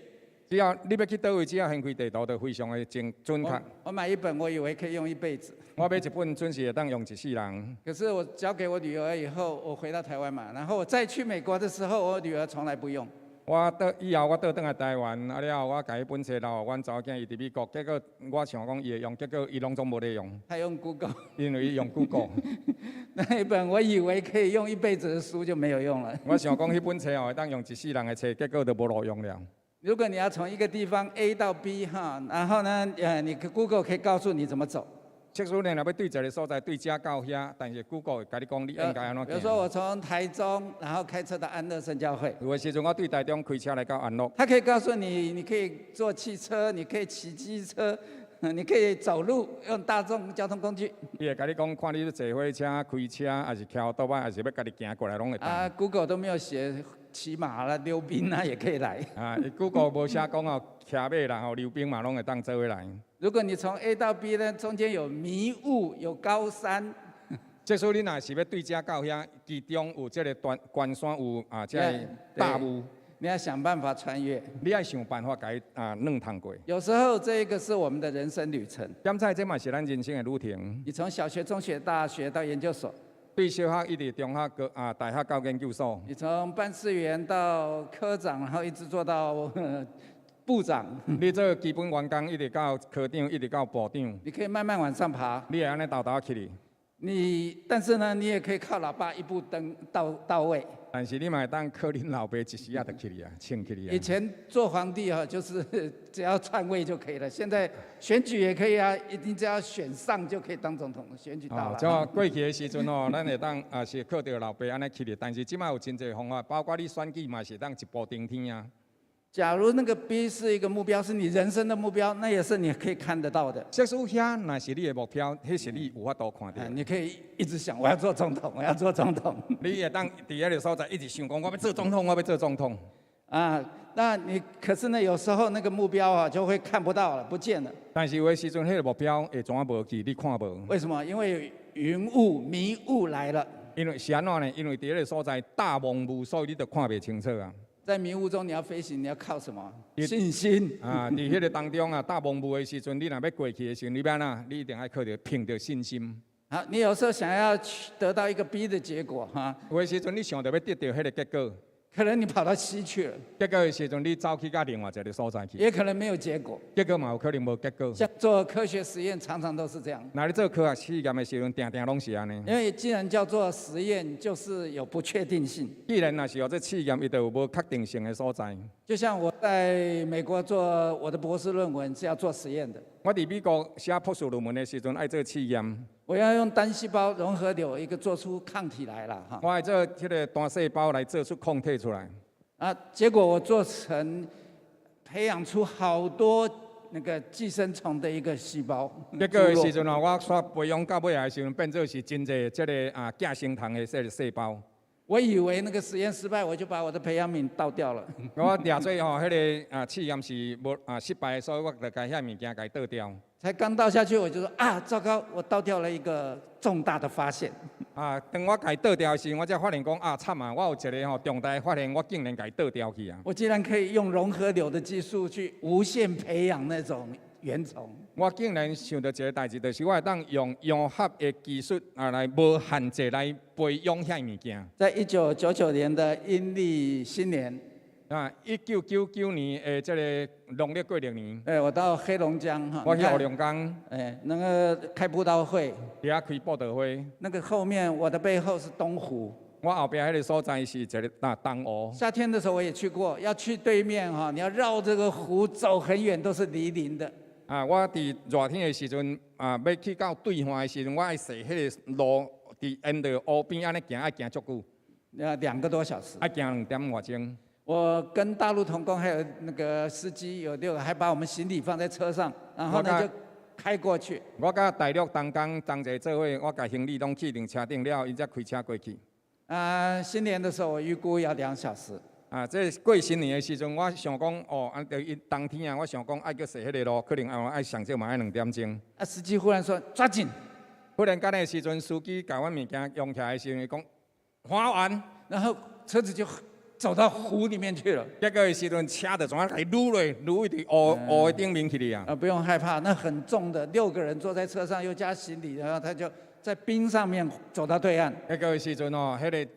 [SPEAKER 3] 只要你欲去佗位，只要翻開地圖，就非常的精準確。
[SPEAKER 4] 我買一本，我以為可以用一輩子。
[SPEAKER 3] 我買一本，準是會當用一世人。
[SPEAKER 4] 可是我交給我女兒以後，我回到台灣嘛，然後我再去美國的時候，我女兒從來不用。
[SPEAKER 3] 我倒以後我倒轉來台灣，啊了後我共彼本冊留予阮查某囝，伊佇美國，結果我想講伊會用，結果伊攏總無咧用。
[SPEAKER 4] 他用 Google。
[SPEAKER 3] 因為伊用 Google。
[SPEAKER 4] 那一本我以為可以用一輩子的書就沒有用了。
[SPEAKER 3] 我想講彼本冊哦，會當用一世人的冊，結果就無路用了。
[SPEAKER 4] 如果你要從一個地方 A 到 B 哈，然後呢，你 Google 可以告訴你怎麼走。
[SPEAKER 3] 即使你若欲對一个所在對遮到遐，但是 Google 會共你講你應該按怎
[SPEAKER 4] 比如說我從台中，然後開車到安樂聖教會。
[SPEAKER 3] 有的時陣我對台中開車來到安樂。
[SPEAKER 4] 他可以告訴你，你可以坐汽車，你可以騎機車，你可以走路，用大眾交通工具。
[SPEAKER 3] 伊會共你講，看你坐火車、開車，還是騎摩托，還是欲家己行過來，攏會當。
[SPEAKER 4] 啊，Google 都沒有寫騎馬啦、溜冰啊，也可以來。
[SPEAKER 3] 啊，Google 無寫講哦，騎馬啦、吼溜冰嘛，攏會當做伙來。
[SPEAKER 4] 如果你從 A 到 B 呢，中間有迷霧、有高山。
[SPEAKER 3] 即使你若是欲對遮到遐，其中有這個斷關山有啊，這個大霧，
[SPEAKER 4] 你要想辦法穿越。
[SPEAKER 3] 你愛想辦法共伊啊兩通過。
[SPEAKER 4] 有時候這個是我們的人生旅程。
[SPEAKER 3] 點在這嘛是咱人生的旅程。
[SPEAKER 4] 你從小學、中學、大學到研究所。
[SPEAKER 3] 對小學一直中學、高啊大學到研究所。
[SPEAKER 4] 你從辦事員到科長，然後一直做到部長。
[SPEAKER 3] 你做基本員工，一直到科長，一直到部長。
[SPEAKER 4] 你可以慢慢往上爬。
[SPEAKER 3] 你會按呢沓沓起去。
[SPEAKER 4] 你，但是呢，你也可以靠老爸一步登到位。
[SPEAKER 3] 但是你嘛會當靠恁老爸一時仔就起去啊，衝起去啊。
[SPEAKER 4] 以前做皇帝哈，就是只要篡位就可以了。現在選舉也可以啊，一定只要選上就可以當總統，選舉到了。
[SPEAKER 3] 這過去的時陣吼，咱會當啊是靠著老爸按呢起去，但是這馬有真濟方法，包括你選舉嘛是當一步登天啊。
[SPEAKER 4] 假如那個 B 是一個目標，是你人生的目標，那也是你可以看得到的。
[SPEAKER 3] 即使遐若是你的目標，彼是你有法度看著。
[SPEAKER 4] 你可以一直想，我要做總統，我要做總統。
[SPEAKER 3] 你會當佇彼个所在一直想講，我欲做總統，我欲做總統。
[SPEAKER 4] 啊，那你可是呢？有時候那個目標啊，就會看不到了，不見了。
[SPEAKER 3] 但是有的時陣，彼个目標會怎無去？你看無？
[SPEAKER 4] 為什麼？因為雲霧迷霧來了。
[SPEAKER 3] 因為是按怎呢？因為佇彼个所在大蒙霧，所以你就看袂清楚啊。
[SPEAKER 4] 在迷霧中你要飛行，你要靠什麼？信心。
[SPEAKER 3] 啊，佇彼个當中啊，大蒙霧的時陣，你若欲過去的時陣，你欲按怎？你一定愛靠著憑著信心。
[SPEAKER 4] 好，你有時候想要去得到一個 B 的結果，哈。
[SPEAKER 3] 有的時陣你想著欲得著彼个結果，
[SPEAKER 4] 可能你跑到 C 去了。
[SPEAKER 3] 結果的時陣，你走去到另外一個所在去。
[SPEAKER 4] 也可能沒有結果。
[SPEAKER 3] 結果嘛有可能無結果。
[SPEAKER 4] 像做科學實驗，常常都是這樣。
[SPEAKER 3] 若你做科學試驗的時陣，定定攏是按呢。
[SPEAKER 4] 因為既然叫做實驗，就是有不確定性。
[SPEAKER 3] 既然若是有這試驗，伊就有無確定性的所在。
[SPEAKER 4] 就像我在美國做我的博士論文是要做實驗的。
[SPEAKER 3] 我佇美國寫博士論文的時陣，愛做試驗。
[SPEAKER 4] 我要用單細胞融合瘤一個做出抗體來了哈。
[SPEAKER 3] 我愛做這個單細胞來做出抗體出來。
[SPEAKER 4] 啊，結果我做成培養出好多那個寄生蟲的一個細胞。
[SPEAKER 3] 結果的時陣啊，我煞培養到尾的時陣，變做是真濟這個啊寄生蟲的這個細胞。
[SPEAKER 4] 我以為那個實驗失敗，我就把我的培養皿倒掉了。
[SPEAKER 3] 我掠做吼，彼個啊試驗是無啊失敗，所以我就共遐物件共倒掉。
[SPEAKER 4] 才剛倒下去，我就說啊，糟糕，我倒掉了一個重大的發現。
[SPEAKER 3] 啊，當我共倒掉的時陣，我才發現講啊，慘啊！我有一個吼重大的發現，我竟然共倒掉去啊！
[SPEAKER 4] 我竟然可以用融合柳的技術去無限培養那種原蟲。
[SPEAKER 3] 我竟然想著一个代誌，就是我會當用融合的技術啊，來無限制來培養遐物件。
[SPEAKER 4] 在1999年的陰曆新年，
[SPEAKER 3] 啊，1999年的這个農曆過年，
[SPEAKER 4] 哎，我到黑龍江哈，
[SPEAKER 3] 我去黑龍江，
[SPEAKER 4] 哎，那個開布道會，
[SPEAKER 3] 佇遐開布道會。
[SPEAKER 4] 那個後面，我的背後是東湖。
[SPEAKER 3] 我後壁彼个所在是一个大東湖。
[SPEAKER 4] 夏天的時候我也去過，要去對面哈，你要繞這個湖走很遠，都是泥濘的。
[SPEAKER 3] 啊！我佇熱天的時陣啊，欲去到對岸的時陣，我愛踅彼个路，佇沿著湖邊按呢行，愛行足久。
[SPEAKER 4] 要2個多小時。
[SPEAKER 3] 愛行2點外鐘。
[SPEAKER 4] 我跟大陸同工還有那個司機有六個，還把我們行李放在車上，然後呢就開過去。
[SPEAKER 3] 我佮大陸同工同齊做伙，我共行李攏放佇車頂了，𪜶才開車過去。
[SPEAKER 4] 啊，新年的時候我預估要2小時。
[SPEAKER 3] 啊，這過新年的時陣，我想講哦，啊，著伊冬天啊，我想講愛閣踅彼个路，可能啊愛上少嘛愛2點鐘。
[SPEAKER 4] 啊，司機忽然說抓緊。
[SPEAKER 3] 忽然間的時陣，司機共阮物件用起來的時陣，伊講還完，
[SPEAKER 4] 然後車子就走到湖裡面去了。
[SPEAKER 3] 結果的時陣，車就怎啊共伊擼落，擼佇湖湖的頂面去哩啊！
[SPEAKER 4] 啊，不用害怕，那很重的，六個人坐在車上，又加行李，然後他就在冰上面走到對岸。
[SPEAKER 3] 結果的時陣哦，彼个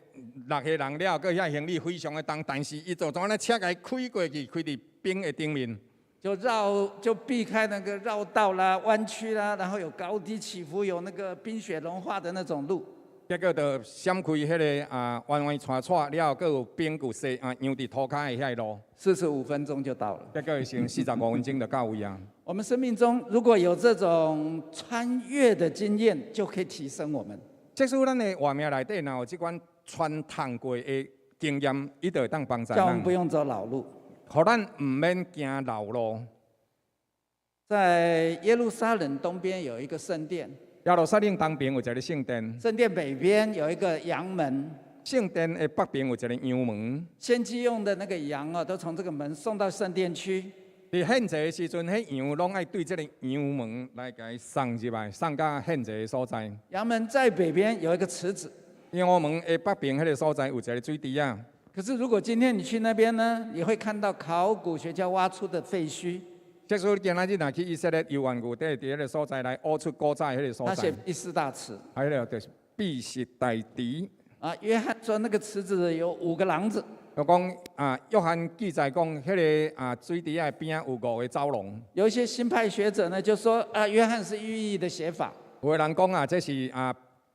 [SPEAKER 3] 六個人了，閣遐行李非常的重，但是伊就怎按呢車共伊開過去，開佇冰的頂面，
[SPEAKER 4] 就繞就避開那個繞道啦、彎曲啦，然後有高低起伏，有那個冰雪融化的那種路。
[SPEAKER 3] 結果就閃開彼个啊彎彎掣掣了後，閣有冰有雪啊揚佇塗跤的遐个路。
[SPEAKER 4] 45分鐘就到了。
[SPEAKER 3] 結果是45分鐘就到位啊。
[SPEAKER 4] 我們生命中如果有這種穿越的經驗，就可以提升我們。
[SPEAKER 3] 即使咱的活命內底若有這款穿透過的經驗，伊就會當幫助咱。
[SPEAKER 4] 叫我們不用走老路，
[SPEAKER 3] 予咱毋免行老路。
[SPEAKER 4] 在耶路撒冷東邊有一個聖殿。
[SPEAKER 3] 耶路撒冷東邊有一個聖殿。
[SPEAKER 4] 聖殿北邊有一個羊門。
[SPEAKER 3] 聖殿的北邊有一個羊門。
[SPEAKER 4] 獻祭用的那個羊啊，都從這個門送到聖殿去。
[SPEAKER 3] 佇獻祭的時陣，彼羊攏愛對這个羊門來共伊送入來，送到獻祭的所在。
[SPEAKER 4] 羊門在北邊有一個池子。
[SPEAKER 3] 羊門的北邊彼个所在有一个水池仔。
[SPEAKER 4] 可是如果今天你去那邊呢，你會看到考古學家挖出的廢墟。
[SPEAKER 3] 即使你今仔日若去以色列遊玩，有佇彼个所在來挖出古早彼个所在。
[SPEAKER 4] 他寫畢士大池。
[SPEAKER 3] 啊，彼个就是畢士大池。
[SPEAKER 4] 啊，約翰說那個池子有五個廊子。
[SPEAKER 3] 就講啊，約翰記載講，彼个啊水池仔邊仔有五个走廊。
[SPEAKER 4] 有一些新派學者呢，就說啊，約翰是寓意的寫法。
[SPEAKER 3] 有的人講啊，這是啊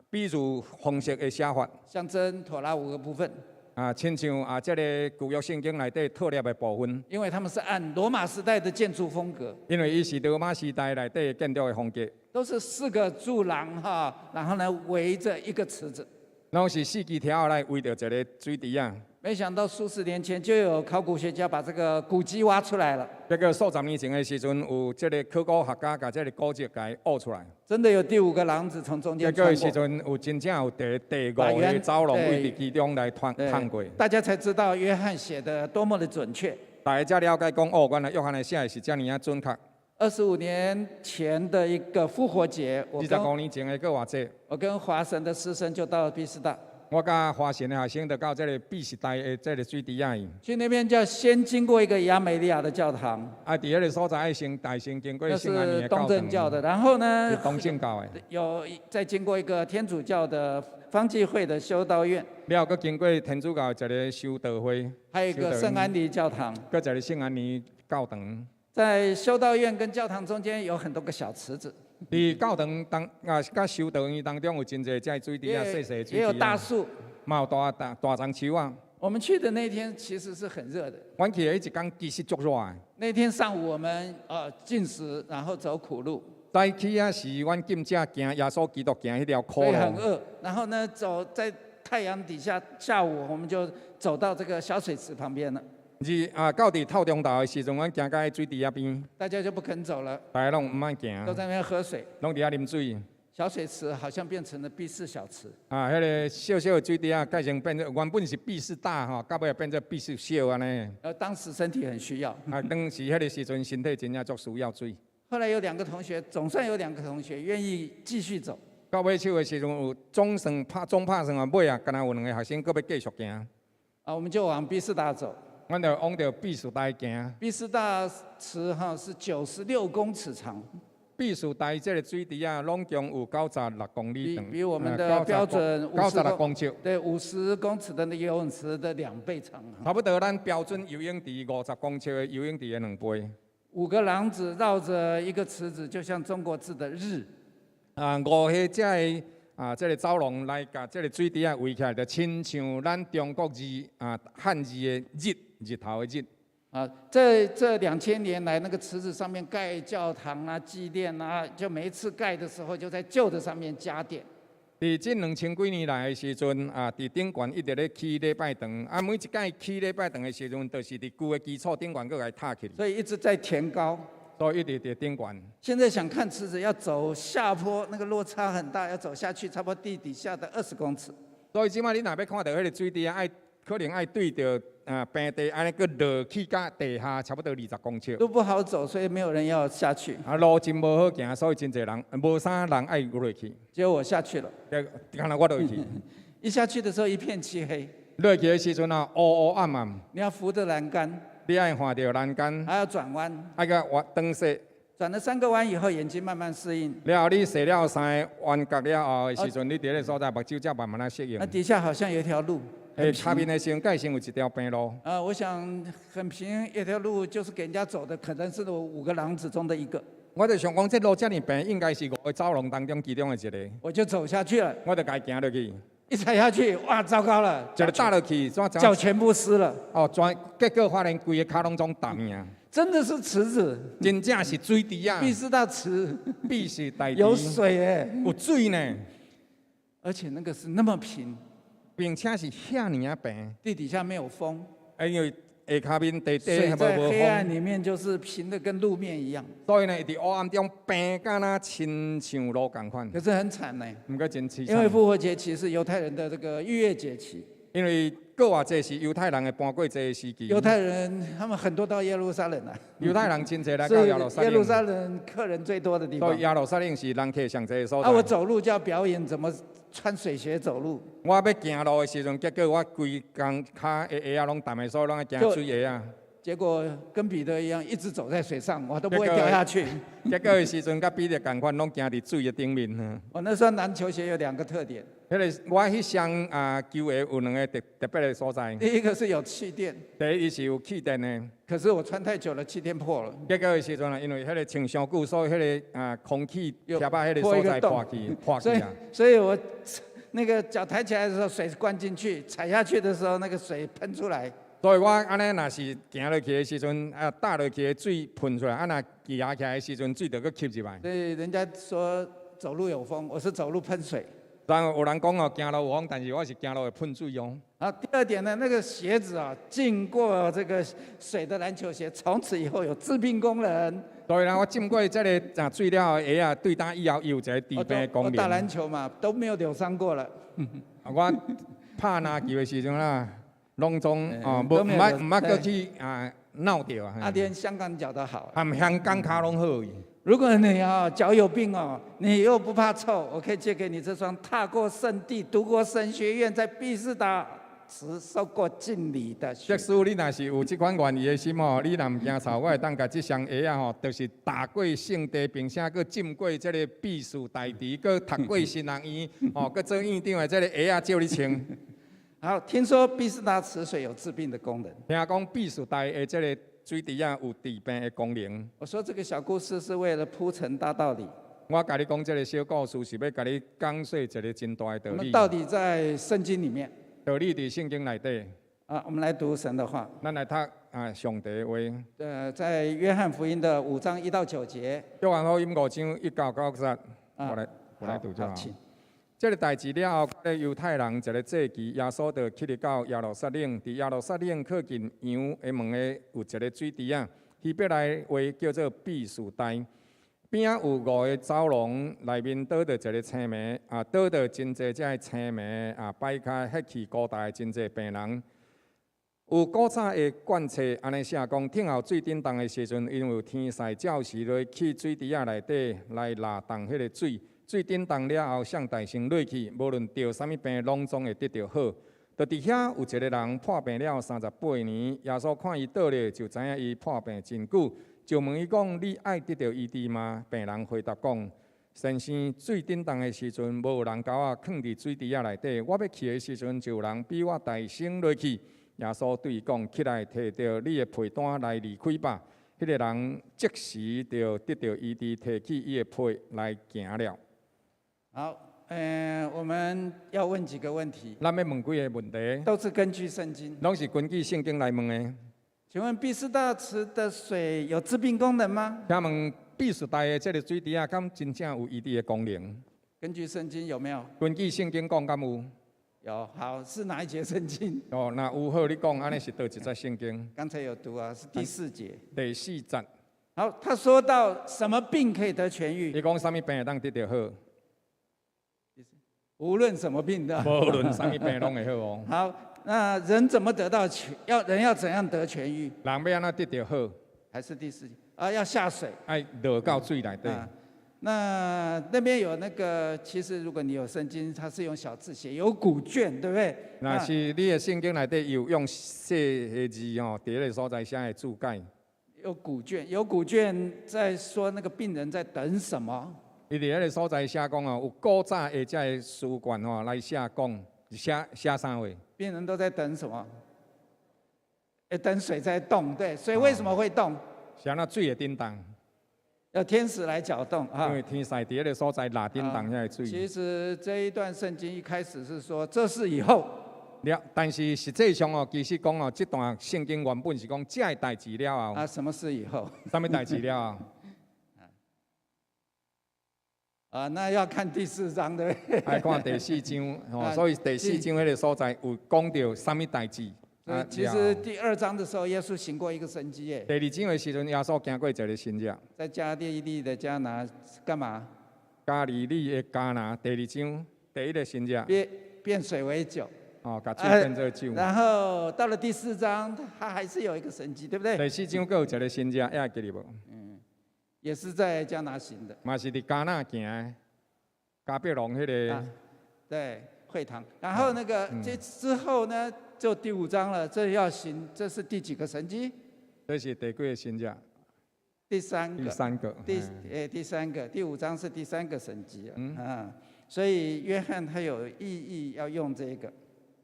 [SPEAKER 3] 比喻方式的寫法。
[SPEAKER 4] 象徵妥拉五個部分。
[SPEAKER 3] 啊，親像啊，這个舊約聖經內底妥拉的部分。
[SPEAKER 4] 因為他們是按羅馬時代的建築風格。
[SPEAKER 3] 因為伊是羅馬時代內底建築的風格。
[SPEAKER 4] 都是四個柱廊哈，然後呢圍著一個池子。
[SPEAKER 3] 攏是四支柱來圍著一个水池仔。
[SPEAKER 4] 沒想到數十年前就有考古學家把這個古蹟挖出來了。
[SPEAKER 3] 結果數十年前的時陣，有這个考古學家共這个古蹟共挖出來。
[SPEAKER 4] 真的有第五個廊子從中間穿過。
[SPEAKER 3] 結果時陣有真正有第五個走廊位佇其中來穿穿過。
[SPEAKER 4] 大家才知道約翰寫的多麼的準確。
[SPEAKER 3] 大家才了解講哦，原來約翰的寫的是遮爾仔準確。
[SPEAKER 4] 25年前的一個復活節，25
[SPEAKER 3] 年前的復活節，
[SPEAKER 4] 我跟華神的師生就到畢士大。
[SPEAKER 3] 我佮華神的學生就到這个畢士大的這个水池仔去。
[SPEAKER 4] 去那邊就要先經過一個亞美利亞的教堂。
[SPEAKER 3] 啊，佇彼个所在愛先大先經過聖安妮的
[SPEAKER 4] 東正教的，然後呢？
[SPEAKER 3] 是東正教的。
[SPEAKER 4] 有再經過一個天主教的方濟會的修道院。
[SPEAKER 3] 了後，閣經過天主教的一个修道會。
[SPEAKER 4] 還有一個聖安妮教堂。
[SPEAKER 3] 閣一个聖安妮教堂。
[SPEAKER 4] 在修道院跟教堂中間有很多個小池子。
[SPEAKER 3] 佇教堂當啊，佮修道院當中有真濟這水池仔，細細水池。
[SPEAKER 4] 也有大樹。
[SPEAKER 3] 嘛有大大大樟樹仔。
[SPEAKER 4] 我們去的那天其實是很熱的。
[SPEAKER 3] 阮去的彼一工其實足熱的。
[SPEAKER 4] 那天上午我們禁食，然後走苦路。
[SPEAKER 3] 早起仔時，阮禁食行耶穌基督行彼條苦路。
[SPEAKER 4] 所以很餓，然後呢，走在太陽底下，下午我們就走到這個小水池旁邊了。
[SPEAKER 3] 是啊，到佇透中晝的時陣，阮行到水池仔邊。
[SPEAKER 4] 大家就不肯走了。
[SPEAKER 3] 大家攏毋愛行。
[SPEAKER 4] 都在那邊喝水。
[SPEAKER 3] 攏佇遐啉水。
[SPEAKER 4] 小水池好像變成了畢士小池。
[SPEAKER 3] 啊，彼个小小的水池仔，改成變做原本是畢士大吼，到尾變做畢士小按呢。
[SPEAKER 4] 當時身體很需要。
[SPEAKER 3] 啊，當時彼个時陣身體真正足需要水。
[SPEAKER 4] 後來有兩個同學，總算有兩個同學願意繼續走。
[SPEAKER 3] 到尾手的時陣，有總算拍總拍算啊，尾啊，敢若有兩个學生閣欲繼續行。
[SPEAKER 4] 啊，我們就往畢士大走。
[SPEAKER 3] 阮就往著畢士大行。
[SPEAKER 4] 畢士大池哈是96公尺長。
[SPEAKER 3] 畢士大這个水池仔，攏共有96公里長。
[SPEAKER 4] 比我們的標準
[SPEAKER 3] 96公尺。
[SPEAKER 4] 對，50公尺的那個游泳池的2倍長。
[SPEAKER 3] 差不多咱標準游泳池50公尺的游泳池的2倍。
[SPEAKER 4] 五個廊子繞着一個池子，就像中國字的日。
[SPEAKER 3] 啊，五個這个啊，這个走廊來共這个水池仔圍起來，就親像咱中國字啊漢字的日，日頭的日。
[SPEAKER 4] 啊，這2000年來，那個池子上面蓋教堂啊、祭殿啊，就每一次蓋的時候，就在舊的上面加點。
[SPEAKER 3] 佇這2000幾年來的時陣，啊，佇頂懸一直咧起禮拜堂，啊，每一擺起禮拜堂的時陣，就是佇舊的基礎頂懸閣共伊塔起。
[SPEAKER 4] 所以一直在填高。
[SPEAKER 3] 所以一直佇頂懸。
[SPEAKER 4] 現在想看池子，要走下坡，那個落差很大，要走下去，差不多地底下的20公尺。
[SPEAKER 3] 所以這擺你若欲看著彼个水池啊，愛可能愛對著啊平地按呢閣落去甲地下差不多20公尺。
[SPEAKER 4] 路不好走，所以沒有人要下去。
[SPEAKER 3] 啊，路真無好行，所以真濟人無啥人愛落去。
[SPEAKER 4] 結果我下去了。
[SPEAKER 3] 敢若我落去。
[SPEAKER 4] 一下去的時候一片漆黑。
[SPEAKER 3] 落去的時陣啊，烏烏暗暗。
[SPEAKER 4] 你要扶着欄杆。
[SPEAKER 3] 你愛扶著欄杆。
[SPEAKER 4] 還要轉彎。
[SPEAKER 3] 愛閣彎轉踅。
[SPEAKER 4] 轉了三個彎以後，眼睛慢慢適應。
[SPEAKER 3] 了後你踅了三个彎角了後的時陣，你佇彼个所在目睭才慢慢仔適應。
[SPEAKER 4] 那底下好像有一條路。
[SPEAKER 3] 欸，下面的時陣，蓋先有一條平路。
[SPEAKER 4] 啊，我想很平一條路，就是給人家走的，可能是我五個廊子中的一個。
[SPEAKER 3] 我就想講，這路遮爾平，應該是五個走廊當中其中的一個。
[SPEAKER 4] 我就走下去了。
[SPEAKER 3] 我就共伊行落去。
[SPEAKER 4] 一踩下去，哇，糟糕了！
[SPEAKER 3] 一个踏落去，怎
[SPEAKER 4] 腳全部濕了。
[SPEAKER 3] 哦，全結果發現規个跤攏總澹啊！
[SPEAKER 4] 真的是池子，
[SPEAKER 3] 真正是水池啊！
[SPEAKER 4] 畢士大池，
[SPEAKER 3] 畢士大池
[SPEAKER 4] 有水欸，
[SPEAKER 3] 有水呢。
[SPEAKER 4] 而且那個是那麼平，
[SPEAKER 3] 並且是遐爾仔平。
[SPEAKER 4] 地底下沒有風。
[SPEAKER 3] 因為下跤面地底
[SPEAKER 4] 水在黑暗裡面就是平的，跟路面一樣。
[SPEAKER 3] 所以呢，佇黑暗中平甲若親像路仝款。
[SPEAKER 4] 可是很慘呢。
[SPEAKER 3] 毋過真淒慘。
[SPEAKER 4] 因為復活節期是猶太人的這個逾越節期。
[SPEAKER 3] 因為復活節是猶太人的搬過節的時期。
[SPEAKER 4] 猶太人他們很多到耶路撒冷來。
[SPEAKER 3] 猶太人真濟來到耶路撒冷。
[SPEAKER 4] 耶路撒冷客人最多的地方。
[SPEAKER 3] 所以耶路撒冷是人客上濟的所在。
[SPEAKER 4] 啊，我走路就要表演怎麼穿水鞋走路。
[SPEAKER 3] 我欲行路的時陣，結果我規工跤的鞋仔攏澹的，所以攏愛行水鞋仔。
[SPEAKER 4] 結果跟彼得一樣，一直走在水上，我都不會掉下去。
[SPEAKER 3] 結果的時陣，佮彼得仝款，攏行佇水的頂面。
[SPEAKER 4] 我那雙籃球鞋有兩個特點。
[SPEAKER 3] 彼个我彼雙啊球鞋有兩个特特別的所在。
[SPEAKER 4] 第一個是有氣墊。
[SPEAKER 3] 第一是有氣墊的。
[SPEAKER 4] 可是我穿太久了，氣墊破了。
[SPEAKER 3] 結果的時陣啊，因為彼个穿傷久，所以彼个啊空氣貼啊彼个所在破去破去啊。
[SPEAKER 4] 所以我那個腳抬起來的時候，水灌進去；踩下去的時候，那個水噴出來。
[SPEAKER 3] 所以我按呢，若是行落去的時陣，啊，踏落去的水噴出來，啊，若舉起來的時陣，水就閣吸入來。
[SPEAKER 4] 所以人家說走路有風，我是走路噴水。
[SPEAKER 3] 然後有人講哦，行路有風，但是我是行路會噴水哦。
[SPEAKER 4] 啊，第二點呢，那個鞋子啊，浸過這個水的籃球鞋，從此以後有治病功能。
[SPEAKER 3] 所以呢，我浸過這个啊水了後，鞋仔對打以後，伊有一個治病的功能。
[SPEAKER 4] 我打籃球嘛，都沒有扭傷過了。
[SPEAKER 3] 我拍籃球的時陣啊，攏總哦，無毋捌毋捌閣去啊鬧著啊。
[SPEAKER 4] 啊，連香港腳都好。
[SPEAKER 3] 含香港跤攏好去。
[SPEAKER 4] 如果你啊腳有病哦，你又不怕臭，我可以借給你這雙踏過聖地、讀過神學院、在畢士大池受過浸禮的鞋。
[SPEAKER 3] 即使你若是有這款願意的心吼，你若毋驚臭，我會當共這雙鞋仔吼，就是踏過聖地，並且閣浸過這個畢士大池，閣讀過神學院，吼，閣做院長的這個鞋仔借你穿。
[SPEAKER 4] 好，聽說畢士大池水有治病的功能。
[SPEAKER 3] 聽講畢士大的這個水池仔有治病的功能。
[SPEAKER 4] 我說這個小故事是為了鋪陳大道理。
[SPEAKER 3] 我共你講這個小故事，是欲共你講說一個真大的道理。
[SPEAKER 4] 道理在聖經裡面。
[SPEAKER 3] 道理佇聖經內底。
[SPEAKER 4] 啊，我們來讀神的話。
[SPEAKER 3] 咱來讀啊，上帝的話。
[SPEAKER 4] 在約翰福音的5章1到9節。
[SPEAKER 3] 約翰福音5章1到9節，我來讀就好。這个代誌了後，猶太人一个節期，耶穌就去入到耶路撒冷。佇耶路撒冷靠近羊的門的有一个水池仔，希伯來話叫做畢士大。邊仔有五个走廊，內面倒著一个青糜，啊，倒著真濟這个青糜，啊，擺開血氣高大的真濟病人。有古早的慣冊按呢寫講，等候水振動的時陣，因為有天使照時落去水池仔內底來抐動彼个水，水振動了後，誰代先落去，無論著啥物病，攏總會得著好。就佇遐有一个人破病了38年，耶穌看伊倒咧，就知影伊破病真久，就問伊講：你愛得著醫治嗎？病人回答講：先生，水振動的時陣，無人共我囥佇水池仔內底，我欲去的時陣，就有人比我代先落去。耶穌對伊講：起來，提著你的被單來離開吧。彼个人即時就得著醫治，提起伊的被來行了。
[SPEAKER 4] 好，我們要問幾個問題。
[SPEAKER 3] 咱欲問幾个問題？
[SPEAKER 4] 都是根據聖經。
[SPEAKER 3] 攏是根據聖經來問的。
[SPEAKER 4] 請問畢士大池的水有治病功能嗎？
[SPEAKER 3] 請問畢士大的這个水池仔，敢真正有醫治的功能？
[SPEAKER 4] 根據聖經有沒有？
[SPEAKER 3] 根據聖經講，敢有？
[SPEAKER 4] 有，好，是哪一節聖經？
[SPEAKER 3] 哦，若有好，你講，按呢是佗一節聖經？
[SPEAKER 4] 剛才有讀啊，是第四節。
[SPEAKER 3] 第四節。
[SPEAKER 4] 好，他說到什麼病可以得痊癒？
[SPEAKER 3] 伊講啥物病會當得著好？
[SPEAKER 4] 無論什麼病的。
[SPEAKER 3] 無論啥物病攏會好哦。
[SPEAKER 4] 好，那人怎麼得到痊？要人要怎樣得痊癒？
[SPEAKER 3] 人欲按怎得著好？
[SPEAKER 4] 還是第四節啊？要下水。
[SPEAKER 3] 愛落到水內底。
[SPEAKER 4] 那邊有那個，其實如果你有聖經，它是用小字寫，有古卷，對不對？
[SPEAKER 3] 若是你的聖經內底有用細的字吼，佇彼个所在寫的注解。
[SPEAKER 4] 有古卷，有古卷在說那個病人在等什麼？
[SPEAKER 3] 伊佇彼个所在寫講哦，有古早的這个書卷吼來寫講，寫寫啥話？
[SPEAKER 4] 病人都在等什麼？等水在動，對，水為什麼會動？
[SPEAKER 3] 是按怎水會振動？
[SPEAKER 4] 要天使來攪動啊！
[SPEAKER 3] 因為天使佇彼个所在抐振動遐个水。
[SPEAKER 4] 其實這一段聖經一開始是說，這事以後。
[SPEAKER 3] 了，但是實際上哦，其實講哦，這段聖經原本是講這个代誌了後。
[SPEAKER 4] 啊，什麼事以後？
[SPEAKER 3] 啥物代誌了後？
[SPEAKER 4] 啊，那要看第四章對不對？
[SPEAKER 3] 愛看第四章，吼，所以第四章彼個所在有講著啥物代誌。
[SPEAKER 4] 其實第二章的時候，耶穌行過一個神蹟耶。
[SPEAKER 3] 第二章的時陣，耶穌行過一个神蹟。
[SPEAKER 4] 在加利利的迦拿幹嘛？
[SPEAKER 3] 加利利的迦拿，第二章第一个神蹟。
[SPEAKER 4] 變水為酒。
[SPEAKER 3] 哦，共水變做酒。
[SPEAKER 4] 然後到了第四章，他還是有一個神蹟，對不對？
[SPEAKER 3] 第四章閣有一个神蹟，會記得無？
[SPEAKER 4] 嗯，也是在迦拿行的。
[SPEAKER 3] 嘛是佇迦拿行的，迦百農彼个。
[SPEAKER 4] 對，會堂。然後那個這之後呢？就第五章了，這要行，這是第幾個神蹟？
[SPEAKER 3] 這是第幾個神蹟？
[SPEAKER 4] 第三個。
[SPEAKER 3] 第三個。
[SPEAKER 4] 第三個，第五章是第三個神蹟啊。所以約翰他有意義要用這個。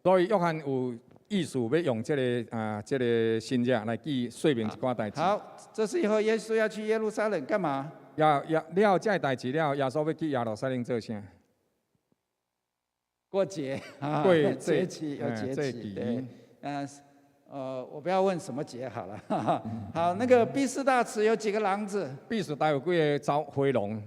[SPEAKER 3] 所以約翰有意思欲用這个啊，這个神蹟來記說明一寡代誌。
[SPEAKER 4] 好，這是以後耶穌要去耶路撒冷幹嘛？
[SPEAKER 3] 要要了這个代誌了，耶穌欲去耶路撒冷做啥？
[SPEAKER 4] 過節啊，
[SPEAKER 3] 過
[SPEAKER 4] 節期有節期，對，我不要問什麼節好了，好，那個畢士大池有幾個廊子？
[SPEAKER 3] 畢士大有幾个走回廊？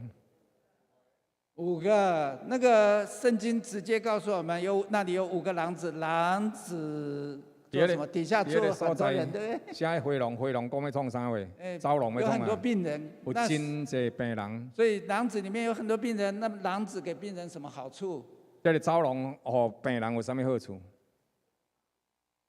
[SPEAKER 4] 五個。那個聖經直接告訴我們，有那裡有五個廊子，廊子做什麼？底下坐很多人，對不對？
[SPEAKER 3] 寫回廊，回廊講欲創啥貨？走廊欲創
[SPEAKER 4] 有很多病人，
[SPEAKER 3] 有真濟病人。
[SPEAKER 4] 所以廊子裡面有很多病人，那廊子給病人什麼好處？
[SPEAKER 3] 這个走廊予病人有啥物好處？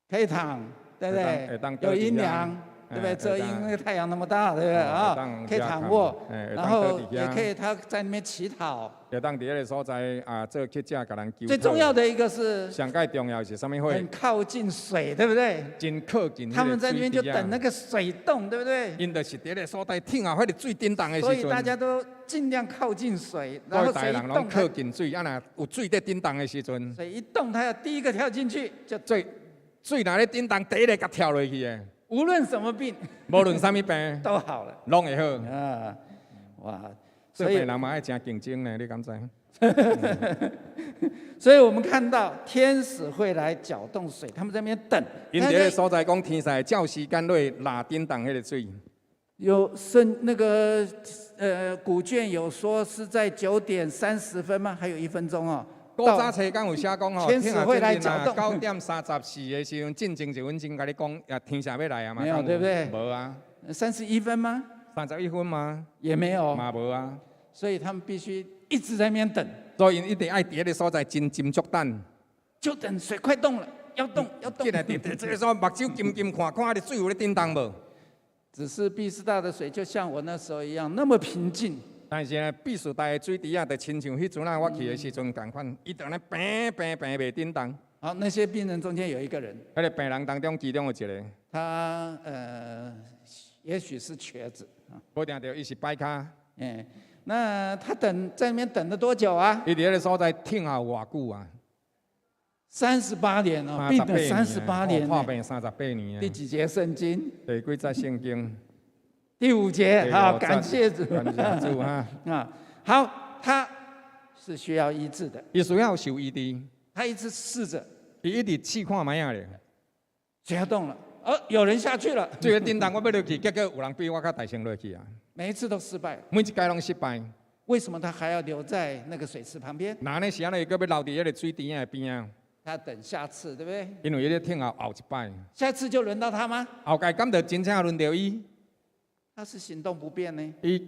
[SPEAKER 4] 可以躺，對不對？有陰涼，對不對？遮陰，那個太陽那麼大，對不對啊？可以躺臥，然後也可以他在那邊乞討。
[SPEAKER 3] 會當佇彼个所在啊，做乞者共人求。
[SPEAKER 4] 最重要的一個是。
[SPEAKER 3] 上蓋重要是啥物貨？
[SPEAKER 4] 很靠近水，對不對？
[SPEAKER 3] 真靠近。
[SPEAKER 4] 他們在那邊就等那個水動，對不對？𪜶
[SPEAKER 3] 就是佇彼个所在等候彼个水振動的時陣。
[SPEAKER 4] 所以大家都盡量靠近水，然後水一動，
[SPEAKER 3] 靠近水，啊若有水佇振動的時陣，
[SPEAKER 4] 水一動，他要第一個跳進去，就
[SPEAKER 3] 水水若咧振動，第一个共跳落去的。
[SPEAKER 4] 無論什麼病，
[SPEAKER 3] 無論啥物病
[SPEAKER 4] 都好了，
[SPEAKER 3] 攏會好。
[SPEAKER 4] 啊，哇！
[SPEAKER 3] 所以人嘛愛誠競爭呢，你敢知？
[SPEAKER 4] 所以我們看到天使會來攪動水，他們在那邊等。
[SPEAKER 3] 𪜶佇彼个所在講，天使照時間落抐振動彼个水。
[SPEAKER 4] 有聖那個古卷有說是在9點30分嗎？還有1分鐘哦。
[SPEAKER 3] 古早冊敢有寫講吼，
[SPEAKER 4] 天使會來攪動。
[SPEAKER 3] 9點34的時陣，進前一分鐘共你講，也天使欲來啊嘛？
[SPEAKER 4] 沒有，對不對？
[SPEAKER 3] 無啊。
[SPEAKER 4] 31分嗎？
[SPEAKER 3] 31分嗎？
[SPEAKER 4] 也沒有。
[SPEAKER 3] 嘛無啊。
[SPEAKER 4] 所以他們必須一直在那邊等。
[SPEAKER 3] 所以𪜶一定愛佇彼個所在真斟酌等。
[SPEAKER 4] 就等水快動了，要動要動。
[SPEAKER 3] 進來佇佇這個所目睭金金看，看彼個水有咧振動無？
[SPEAKER 4] 只是畢士大的水就像我那時候一樣，那麼平靜。
[SPEAKER 3] 但是呢，畢士大的水池啊，就親像彼陣仔我去的時陣仝款，伊就按呢平平平袂振動。
[SPEAKER 4] 好，那些病人中間有一個人。
[SPEAKER 3] 彼個病人當中，其中有一個。
[SPEAKER 4] 他也許是瘸子。
[SPEAKER 3] 無定著伊是跛跤。
[SPEAKER 4] 嗯，那他等在那邊等了多久啊？
[SPEAKER 3] 伊佇彼個所在等候偌久啊？
[SPEAKER 4] 三十八年哦，病了三十八年。
[SPEAKER 3] 破病三十八年。
[SPEAKER 4] 第幾節聖經？
[SPEAKER 3] 第幾節聖經？
[SPEAKER 4] 第五節啊，感謝主。
[SPEAKER 3] 感謝主啊！
[SPEAKER 4] 啊，好，他是需要醫治的。
[SPEAKER 3] 伊需要受醫治。
[SPEAKER 4] 他一直試着。
[SPEAKER 3] 伊一直試看覓仔咧。
[SPEAKER 4] 水要動了，哦，有人下去了。
[SPEAKER 3] 這個振動我欲落去，結果有人比我較大先落去啊。
[SPEAKER 4] 每一次都失敗。
[SPEAKER 3] 每一擺攏失敗。
[SPEAKER 4] 為什麼他還要留在那個水池旁邊？
[SPEAKER 3] 那呢是按呢，閣欲留佇彼個水池仔的邊仔。
[SPEAKER 4] 他等下次，對不對？
[SPEAKER 3] 因為伊咧等候後一擺。
[SPEAKER 4] 下次就輪到他嗎？
[SPEAKER 3] 後擺敢就真正輪著伊？
[SPEAKER 4] 他是行動不便呢。
[SPEAKER 3] 伊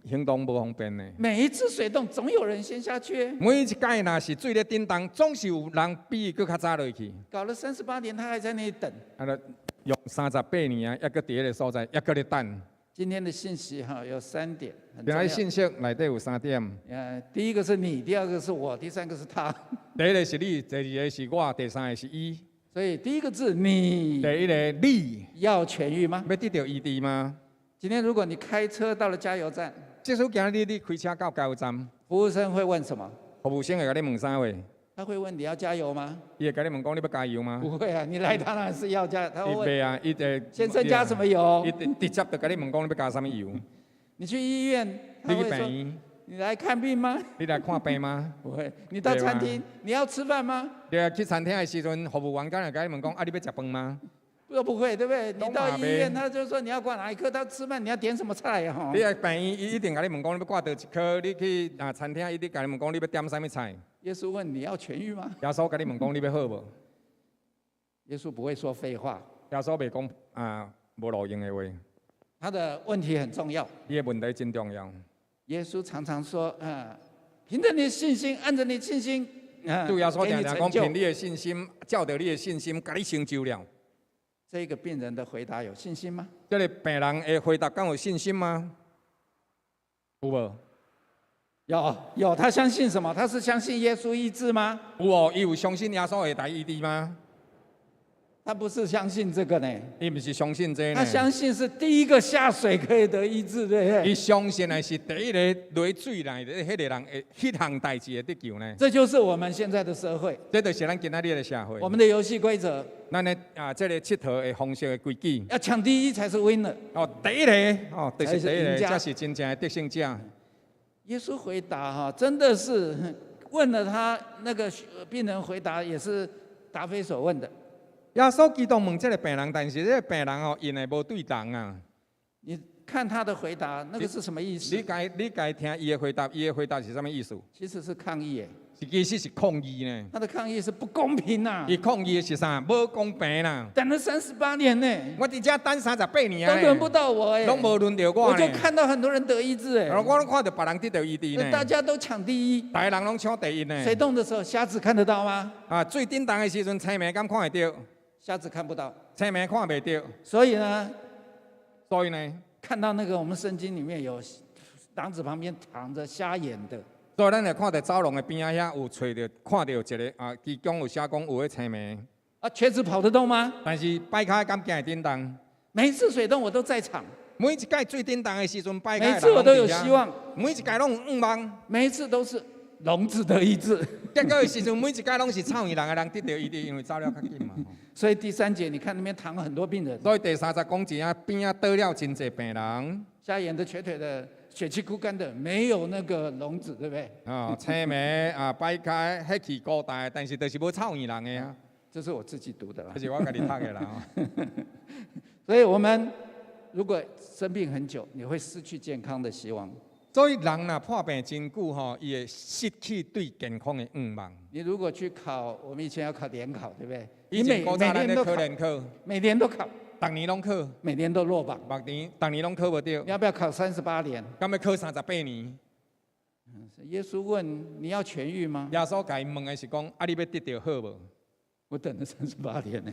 [SPEAKER 3] 行動無方便呢。
[SPEAKER 4] 每一次水動，總有人先下去。
[SPEAKER 3] 每一擺若是水咧振動，總是有人比伊閣較早落去。
[SPEAKER 4] 搞了三十八年，他還在那裡等。
[SPEAKER 3] 啊，用三十八年啊，猶閣佇彼個所在，猶閣咧等。
[SPEAKER 4] 今天的信息哈有三點。
[SPEAKER 3] 今日信息內底有三點。
[SPEAKER 4] 第一個是你，第二個是我，第三個是他。
[SPEAKER 3] 第一個是你，第二個是我，第三個是伊。
[SPEAKER 4] 所以第一個字你。
[SPEAKER 3] 第一個你
[SPEAKER 4] 要痊癒嗎？
[SPEAKER 3] 欲得著醫治嗎？
[SPEAKER 4] 今天如果你開車到了加油站，
[SPEAKER 3] 即使今日你開車到加油站，
[SPEAKER 4] 服務生會問什麼？
[SPEAKER 3] 服務生會共你問啥話？
[SPEAKER 4] 他會問你要加油嗎？
[SPEAKER 3] 伊會共你問講你欲加油嗎？
[SPEAKER 4] 不會啊，你來當然是要加。他會問。
[SPEAKER 3] 伊啊，伊會。
[SPEAKER 4] 先生加什麼油？
[SPEAKER 3] 伊直接就共你問講你欲加啥物油？
[SPEAKER 4] 你去醫院，
[SPEAKER 3] 你去病院，
[SPEAKER 4] 你來看病嗎？
[SPEAKER 3] 你來看病嗎？
[SPEAKER 4] 不會。你到餐廳，你要吃飯嗎？
[SPEAKER 3] 對啊，去餐廳的時陣，服務員敢會共你問講啊，你欲食飯嗎？
[SPEAKER 4] 都不會，對不對？你到醫院，他就說你要掛哪一科，他吃飯你要點什麼菜啊？
[SPEAKER 3] 你來病院，伊一定共你問講你欲掛佗一科。你去啊餐廳，伊咧共你問講你欲點啥物菜。
[SPEAKER 4] 耶穌問你要痊癒嗎？
[SPEAKER 3] 耶穌共你問講你欲好無？
[SPEAKER 4] 耶穌不會說廢話。
[SPEAKER 3] 耶穌袂講啊無路用的話。
[SPEAKER 4] 他的問題很重要。
[SPEAKER 3] 伊的問題真重要。
[SPEAKER 4] 耶穌常常說：啊，憑著你的信心，按著你的信心，
[SPEAKER 3] 主耶穌常常講，憑你的信心，照著你的信心，共你成就了。
[SPEAKER 4] 這個病人的回答有信心嗎？
[SPEAKER 3] 這個病人的回答敢有信心嗎？有無？
[SPEAKER 4] 有有，他相信什麼？他是相信耶穌醫治嗎？
[SPEAKER 3] 有哦，伊有相信耶穌會來醫治嗎？
[SPEAKER 4] 他不是相信這個呢。
[SPEAKER 3] 伊毋是相信這個。
[SPEAKER 4] 他相信是第一個下水可以得醫治，對不對？
[SPEAKER 3] 伊相信的是第一個落水內的彼個人會彼項代誌會得救呢。
[SPEAKER 4] 這就是我們現在的社會。
[SPEAKER 3] 這就是咱今仔日的社會。
[SPEAKER 4] 我們的遊戲規則。
[SPEAKER 3] 咱的啊，這個𨑨迌的方式的規矩。
[SPEAKER 4] 要搶第一才是 winner。
[SPEAKER 3] 哦，第一個哦，就是第一個，才是真正的得勝者。
[SPEAKER 4] 耶穌回答哈，真的是問了他那個病人回答也是答非所問的。
[SPEAKER 3] 耶穌基督問這個病人，但是這個病人哦，𪜶的無對同啊。
[SPEAKER 4] 你看他的回答，那個是什麼意思？
[SPEAKER 3] 你共聽伊的回答，伊的回答是啥物意思？
[SPEAKER 4] 其實是抗議，
[SPEAKER 3] 是其實是抗議呢。
[SPEAKER 4] 他的抗議是不公平啊！
[SPEAKER 3] 伊抗議的是啥？無公平啦！
[SPEAKER 4] 等了三十八年呢。
[SPEAKER 3] 我佇遮等三十八年啊。
[SPEAKER 4] 都輪不到我哎。
[SPEAKER 3] 攏無輪著我。
[SPEAKER 4] 我就看到很多人得醫治哎。
[SPEAKER 3] 我攏看著別人得著醫治呢。
[SPEAKER 4] 大家都搶第一。
[SPEAKER 3] 逐个人攏搶第一呢。
[SPEAKER 4] 水動的時候，瞎子看得到嗎？
[SPEAKER 3] 啊，水振動的時陣，青盲敢看會著？
[SPEAKER 4] 瞎子看不到。
[SPEAKER 3] 青盲看袂著。
[SPEAKER 4] 所以呢？
[SPEAKER 3] 所以呢？
[SPEAKER 4] 看到那個我們聖經裡面有廊子旁邊躺着瞎眼的。
[SPEAKER 3] 所以咱會看著走廊的邊仔遐有揣著，看著一個啊，其中有寫講有彼青盲。
[SPEAKER 4] 啊，瘸子跑得動嗎？
[SPEAKER 3] 但是跛跤敢行會振動？
[SPEAKER 4] 每一次水動我都在場。
[SPEAKER 3] 每一擺水振動的時陣，跛跤。
[SPEAKER 4] 每次我都有希望。
[SPEAKER 3] 每一擺攏有盼望。
[SPEAKER 4] 每一次都是聾子得醫治。
[SPEAKER 3] 結果的時陣，每一擺攏是臭耳聾的人得著醫治，因為走了較緊嘛。
[SPEAKER 4] 所以第三節，你看那邊躺很多病人。
[SPEAKER 3] 所以第三節講這啊邊仔倒了真濟病人。
[SPEAKER 4] 瞎眼的、瘸腿的、血氣枯乾的，沒有那個聾子，對不對？
[SPEAKER 3] 啊，青盲啊，跛跤，血氣孤大，但是就是無臭耳聾的啊。
[SPEAKER 4] 這是我自己讀的啦。
[SPEAKER 3] 這是我家己讀的啦。
[SPEAKER 4] 所以，我們如果生病很久，你會失去健康的希望。
[SPEAKER 3] 所以人若破病真久吼，伊會失去對健康的盼望。
[SPEAKER 4] 你如果去考，我們以前要考聯考，對不對？
[SPEAKER 3] 以前古早咱咧考聯考，
[SPEAKER 4] 每年都考。
[SPEAKER 3] 逐年攏考，
[SPEAKER 4] 每年都落榜。
[SPEAKER 3] 目年逐年攏考無著
[SPEAKER 4] 你，要不要考38年？
[SPEAKER 3] 敢欲考三十八年？
[SPEAKER 4] 耶穌問你要痊癒嗎？
[SPEAKER 3] 耶穌共伊問的是講：啊，你欲得著好無？
[SPEAKER 4] 我等了三十八年呢。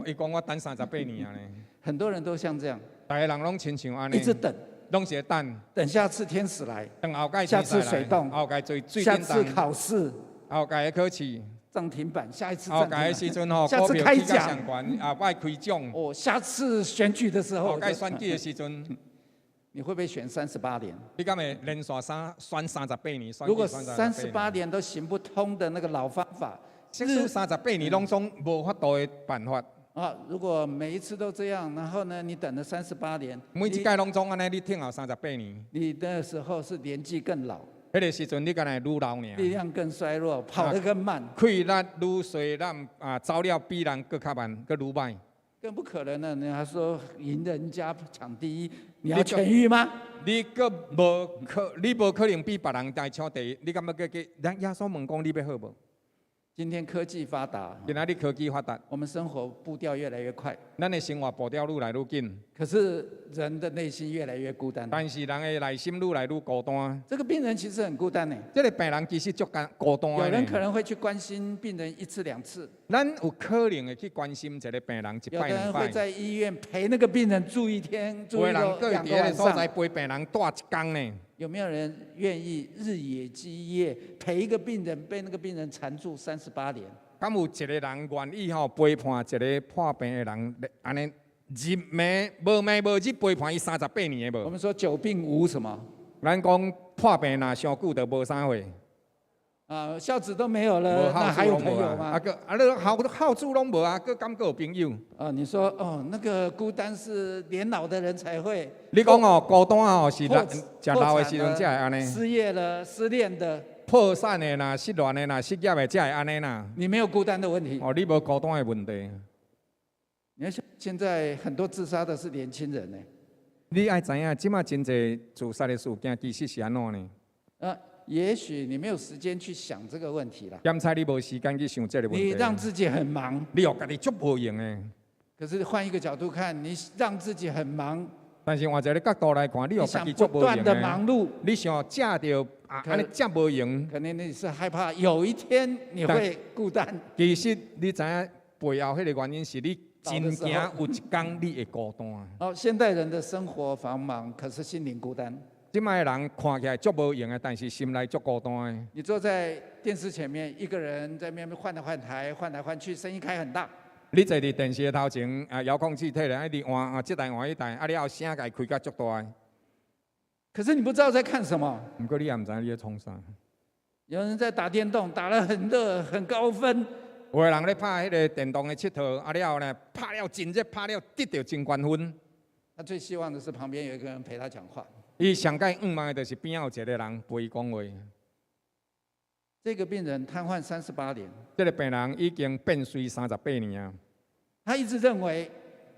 [SPEAKER 3] 伊講我等三十八年啊呢。
[SPEAKER 4] 很多人都像這樣，
[SPEAKER 3] 逐个人攏親像按呢，
[SPEAKER 4] 一直等，
[SPEAKER 3] 攏是咧等，
[SPEAKER 4] 等下次天使來，
[SPEAKER 3] 等後蓋
[SPEAKER 4] 下次水動，
[SPEAKER 3] 後蓋做水
[SPEAKER 4] 下次考試，
[SPEAKER 3] 後蓋的考試
[SPEAKER 4] 漲停板，下一次
[SPEAKER 3] 後蓋的時陣吼，
[SPEAKER 4] 下次開獎，
[SPEAKER 3] 後擺開獎。
[SPEAKER 4] 哦，下次選舉的時候，
[SPEAKER 3] 後蓋選舉的時陣，
[SPEAKER 4] 你會不會選三十八年？
[SPEAKER 3] 你敢會連續三選三十八年？
[SPEAKER 4] 如果三十八年都行不通的那個老方法，
[SPEAKER 3] 即使三十八年攏總無法度的辦法。
[SPEAKER 4] 啊！如果每一次都這樣，然後呢，你等了三十八年，
[SPEAKER 3] 每一屆攏總按呢，你等候三十八年。
[SPEAKER 4] 你那時候是年紀更老，
[SPEAKER 3] 彼個時陣你敢若會愈老爾，
[SPEAKER 4] 力量更衰弱，跑得更慢，
[SPEAKER 3] 氣力愈衰弱啊，走了比人閣較慢，閣愈䆀。
[SPEAKER 4] 更不可能了。你還說贏人家搶第一，你要痊癒嗎？
[SPEAKER 3] 你閣無可，你無可能比別人來搶第一。你敢欲閣去？咱耶穌問講你欲好無？
[SPEAKER 4] 今天科技發達，
[SPEAKER 3] 今仔日科技發達，
[SPEAKER 4] 我們生活步調越來越快，
[SPEAKER 3] 咱的生活步調愈來愈緊。
[SPEAKER 4] 可是人的內心越來越孤單。
[SPEAKER 3] 但是人的內心愈來愈孤單。
[SPEAKER 4] 這個病人其實很孤單呢。
[SPEAKER 3] 這個病人其實足孤單。
[SPEAKER 4] 有人可能會去關心病人一次兩次。
[SPEAKER 3] 咱有可能會去關心一個病人一擺兩擺。
[SPEAKER 4] 有的人會在醫院陪那個病人住一天，住一個兩個晚上。
[SPEAKER 3] 所在陪病人蹛一工呢。
[SPEAKER 4] 有沒有人願意日以繼夜陪一個病人，被那個病人纏住三十八年？
[SPEAKER 3] 敢有一個人願意吼陪伴一個破病的人，按呢日暝無暝無日陪伴伊三十八年的無？
[SPEAKER 4] 我們說久病無什麼？
[SPEAKER 3] 咱講破病若傷久就無啥貨。
[SPEAKER 4] 啊，孝子都沒有了，那還有朋友嗎？
[SPEAKER 3] 啊閣啊，你孝子攏無啊，閣敢閣有朋友？
[SPEAKER 4] 啊，你說哦，那個孤單是年老的人才會。
[SPEAKER 3] 你講哦，孤單哦是老食老的時陣才會按呢。
[SPEAKER 4] 失業了，失戀的。
[SPEAKER 3] 破產的啦，失戀的啦，失業的才會按呢啦。
[SPEAKER 4] 你沒有孤單的問題。
[SPEAKER 3] 哦，你無孤單的問題。
[SPEAKER 4] 你看現在很多自殺的是年輕人呢。
[SPEAKER 3] 你愛知影，這馬真濟自殺的事件其實是按怎呢？
[SPEAKER 4] 啊。也許你沒有時間去想這個問題啦。
[SPEAKER 3] 檢查你無時間去想這個問題。
[SPEAKER 4] 你讓自己很忙。
[SPEAKER 3] 你予家己足無閒的。
[SPEAKER 4] 可是換一個角度看，你讓自己很忙。
[SPEAKER 3] 但是換一個角度來看，你予家己足無閒
[SPEAKER 4] 不斷的忙碌。
[SPEAKER 3] 你想食著啊，按呢遮無閒。
[SPEAKER 4] 可能你是害怕有一天你會孤單。
[SPEAKER 3] 其實你知影背後彼個原因是你真驚有一工你會孤單。
[SPEAKER 4] 哦，現代人的生活繁忙，可是心靈孤單。
[SPEAKER 3] 這擺的人看起來足無閒的，但是心內足孤單的。
[SPEAKER 4] 你坐在電視前面，一個人在那邊換來換台，換來換去，聲音開很大。
[SPEAKER 3] 你坐佇電視的頭前，啊，遙控器提來，一直換啊，這台換彼台，啊，了後聲共伊開甲足大。
[SPEAKER 4] 可是你不知道在看什麼。
[SPEAKER 3] 毋過你也毋知你咧創啥。
[SPEAKER 4] 有人在打電動，打得很熱，很高分。
[SPEAKER 3] 有的人咧拍彼個電動的𨑨迌，啊了後呢，拍了真熱，拍了得著真懸分。
[SPEAKER 4] 他最希望的是旁邊有一個人陪他講話。
[SPEAKER 3] 伊上蓋向望的就是邊仔有一個人陪伊講話。
[SPEAKER 4] 這個病人癱瘓三十八年。
[SPEAKER 3] 這個病人已經變衰三十八年啊。
[SPEAKER 4] 他一直認為，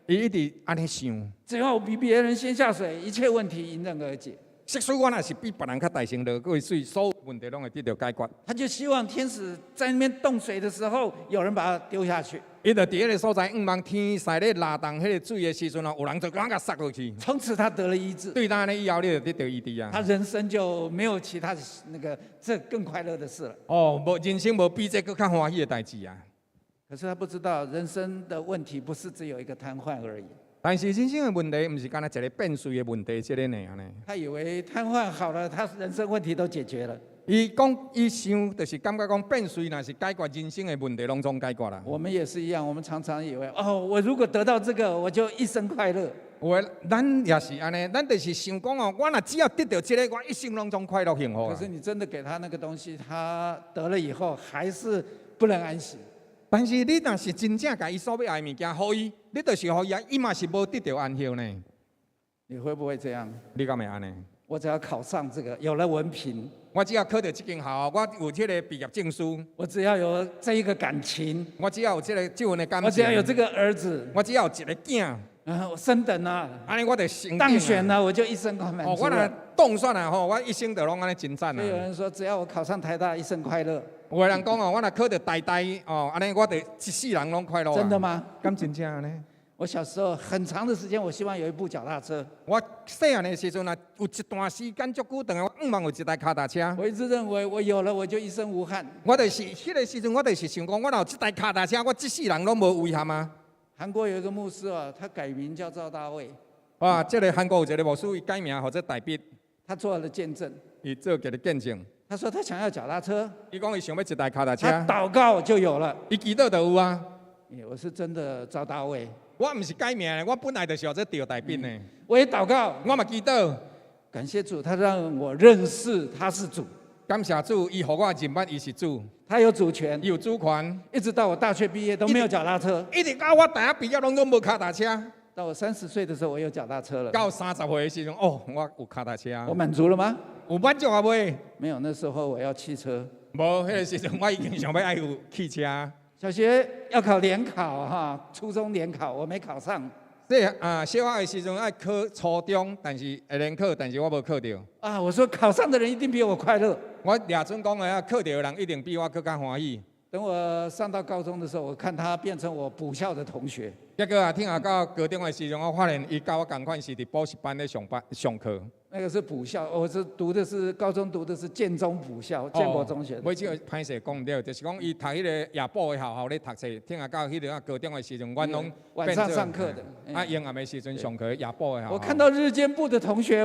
[SPEAKER 3] 伊一直按呢想，
[SPEAKER 4] 只要比別人先下水，一切問題迎刃而解。
[SPEAKER 3] 即使我若是比別人較大先落過水，所有問題攏會得著解決。
[SPEAKER 4] 他就希望天使在那邊動水的時候，有人把他丟下去。
[SPEAKER 3] 伊就佇彼個所在，向望天使咧拉動彼個水的時陣哦，有人就共佮捒落去。
[SPEAKER 4] 從此他得了醫治。
[SPEAKER 3] 對按呢以後，你就得著醫治啊。
[SPEAKER 4] 他人生就沒有其他那個這更快樂的事了。
[SPEAKER 3] 哦，無人生無比這閣較歡喜的代誌啊。
[SPEAKER 4] 可是他不知道，人生的問題不是只有一個癱瘓而已。
[SPEAKER 3] 但是人生的問題，毋是干焦一個變衰的問題，這個爾呢。
[SPEAKER 4] 他以為癱瘓好了，他人生問題都解決了。
[SPEAKER 3] 伊講伊想，就是感覺講變衰，若是解決人生的問題，攏總解決啦。
[SPEAKER 4] 我們也是一樣，我們常常以為，哦，我如果得到這個，我就一生快樂。
[SPEAKER 3] 有的，咱也是按呢，咱就是想講哦，我若只要得著這個，我一生攏總快樂幸福。
[SPEAKER 4] 可是你真的給他那個東西，他得了以後，還是不能安息。
[SPEAKER 3] 但是你若是真正共伊所欲愛的物件，予伊，你就是予伊啊，伊嘛是無得著安息呢。
[SPEAKER 4] 你會不會這樣？
[SPEAKER 3] 你敢會按呢？
[SPEAKER 4] 我只要考上這個，有了文憑，
[SPEAKER 3] 我只要考著這間學校，我有這個畢業證書，
[SPEAKER 4] 我只要有這一個感情，
[SPEAKER 3] 我只要有這個這份的感情，
[SPEAKER 4] 我只要有這個兒子，
[SPEAKER 3] 我只要有一個囝，
[SPEAKER 4] 啊，我升等啊，
[SPEAKER 3] 按呢我就升
[SPEAKER 4] 當選了，我就一生滿足。
[SPEAKER 3] 哦，我若當選啊吼，我一生就攏按呢真讚啊。
[SPEAKER 4] 有人說，只要我考上台大，一生快樂。
[SPEAKER 3] 有的人講哦，我若考著台大哦，按呢我就一世人攏快樂。
[SPEAKER 4] 真的嗎？
[SPEAKER 3] 敢真正按呢？
[SPEAKER 4] 我小時候很長的時間，我希望有一部腳踏車。
[SPEAKER 3] 我細漢的時陣啊，有一段時間足久長的，我向望有一台跤踏車。
[SPEAKER 4] 我一直認為我有了，我就一生無憾。
[SPEAKER 3] 我就是彼個時陣，我就是想講，我若有這台跤踏車，我這世人攏無遺憾啊。
[SPEAKER 4] 韓國有一個牧師啊，他改名叫趙大衛。
[SPEAKER 3] 哇！這個韓國有一個牧師，伊改名號做大衛。
[SPEAKER 4] 他做了見證。
[SPEAKER 3] 伊做一個見證。
[SPEAKER 4] 他說他想要腳踏車。
[SPEAKER 3] 伊講伊想欲一台跤踏車。
[SPEAKER 4] 他禱告就有了。
[SPEAKER 3] 伊祈禱就有啊。
[SPEAKER 4] 我是真的趙大衛。
[SPEAKER 3] 我毋是改名，我本來就是號做趙大衛呢。
[SPEAKER 4] 我也禱告。
[SPEAKER 3] 我嘛祈禱。
[SPEAKER 4] 感謝主，他讓我認識他是主。
[SPEAKER 3] 感謝主，伊予我認捌伊是主。
[SPEAKER 4] 他有主權。
[SPEAKER 3] 伊有主權。
[SPEAKER 4] 一直到我大學畢業都沒有腳踏車。
[SPEAKER 3] 一直到我大學畢業攏總無跤踏車。
[SPEAKER 4] 到我30歲的時候，我有腳踏車了。
[SPEAKER 3] 到30歲的時陣，哦，我有跤踏車。
[SPEAKER 4] 我滿足了嗎？
[SPEAKER 3] 有滿足啊未？
[SPEAKER 4] 沒有，那時候我要汽車。
[SPEAKER 3] 無，彼個時陣我已經想欲愛有汽車。
[SPEAKER 4] 小學要考聯考哈，初中聯考我沒考上。
[SPEAKER 3] 這啊，小學的時陣愛考初中，但是會聯考，但是我無考著。
[SPEAKER 4] 啊，我說考上的人一定比我快樂。
[SPEAKER 3] 我掠準講的啊，考著的人一定比我閣較歡喜。
[SPEAKER 4] 等我上到高中的時候，我看他變成我補校的同學。
[SPEAKER 3] 結果啊，聽下到高中的時陣，我發現伊佮我仝款是佇補習班咧上班上課。
[SPEAKER 4] 那個是補校，我是讀的是高中讀的是建中補校，建國中學。
[SPEAKER 3] 尾這個歹勢講毋對，就是講伊讀彼個夜補的學校咧讀冊，聽下到彼個啊高中的時陣，阮攏
[SPEAKER 4] 晚上上課的。
[SPEAKER 3] 啊，閒暗的時陣上課夜補的學校。
[SPEAKER 4] 我看到日間部的同學，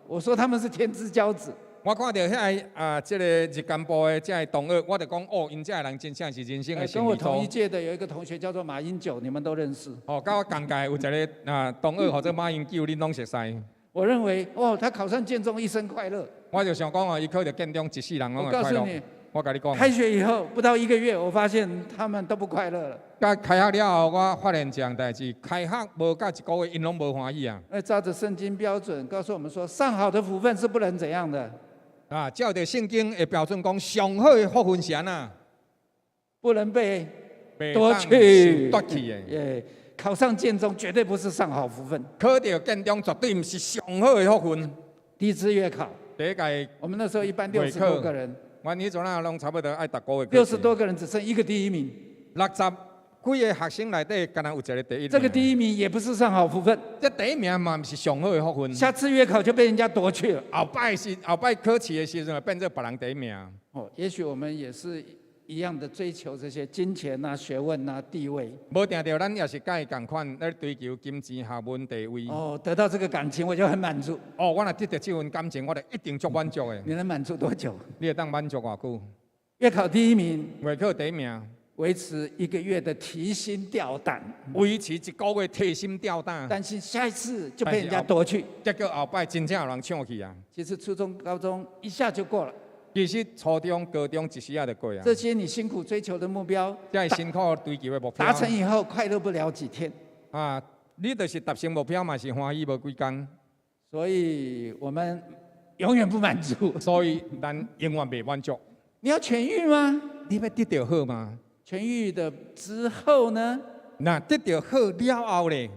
[SPEAKER 4] 我說他們是天之驕子。
[SPEAKER 3] 我看著遐个啊，這個日間部的這个同學，我就講哦，𪜶這个人真正是人生的
[SPEAKER 4] 跟我同一屆的有一個同學叫做馬英九，你們都認識。
[SPEAKER 3] 哦，佮我仝屆有一個啊同學，號做馬英九，恁攏熟似。
[SPEAKER 4] 我認為，哦，他考上建中，一生快樂。
[SPEAKER 3] 我就想講哦，伊考著建中，一世人攏會快樂。
[SPEAKER 4] 我告訴你，
[SPEAKER 3] 我共你講。
[SPEAKER 4] 開學以後不到一個月，我發現他們都不快樂了。
[SPEAKER 3] 佮開學了後，我發現一項代誌，開學無到一個月，𪜶攏無歡喜啊。
[SPEAKER 4] 那照着聖經標準，告訴我們說，上好的福分是不能怎樣的。
[SPEAKER 3] 啊，照著聖經的標準講，上好的福分是按怎？
[SPEAKER 4] 不能被奪去。
[SPEAKER 3] 奪去的。
[SPEAKER 4] 耶，考上建中絕對不是上好福分。
[SPEAKER 3] 考著建中絕對毋是上好的福分。
[SPEAKER 4] 第一次月考，
[SPEAKER 3] 第一屆，
[SPEAKER 4] 我們那時候一班60多個人。
[SPEAKER 3] 阮彼陣啊，攏差不多愛逐個月。
[SPEAKER 4] 60多個人只剩一個第一名。
[SPEAKER 3] 60幾個學生內底，敢若有一個第一。
[SPEAKER 4] 這個第一名也不是上好福分。
[SPEAKER 3] 這第一名嘛，毋是上好的福分。
[SPEAKER 4] 下次月考就被人家奪去了。
[SPEAKER 3] 後擺是後擺考試的時陣，變做別人第一名。
[SPEAKER 4] 哦，也許我們也是一樣的追求這些金錢啊、學問啊、地位。
[SPEAKER 3] 無定著，咱也是佮伊仝款咧追求金錢、學問、地位。
[SPEAKER 4] 哦，得到這個感情我就很滿足。
[SPEAKER 3] 哦，我若得著這份感情，我就一定足滿足的。
[SPEAKER 4] 你能滿足多久？
[SPEAKER 3] 你會當滿足偌久？
[SPEAKER 4] 月考第一名。
[SPEAKER 3] 月考第一名。
[SPEAKER 4] 維持一個月的提心吊膽。
[SPEAKER 3] 維持一個月提心吊膽。
[SPEAKER 4] 擔心下一次就被人家奪去。
[SPEAKER 3] 結果後擺真正有人搶去啊！
[SPEAKER 4] 其實初中、高中一下就過了。
[SPEAKER 3] 其實初中、高中一時仔就過啊。
[SPEAKER 4] 這些你辛苦追求的目標，
[SPEAKER 3] 這辛苦追求的目標，
[SPEAKER 4] 達成以後快樂不了幾天。
[SPEAKER 3] 啊，你就是達成目標嘛，是歡喜無幾工。
[SPEAKER 4] 所以我們永遠不滿足。
[SPEAKER 3] 所以咱永遠袂滿足。
[SPEAKER 4] 你要痊癒嗎？
[SPEAKER 3] 你欲得著好嗎？
[SPEAKER 4] 痊癒的之後呢？
[SPEAKER 3] 若得著好了後咧，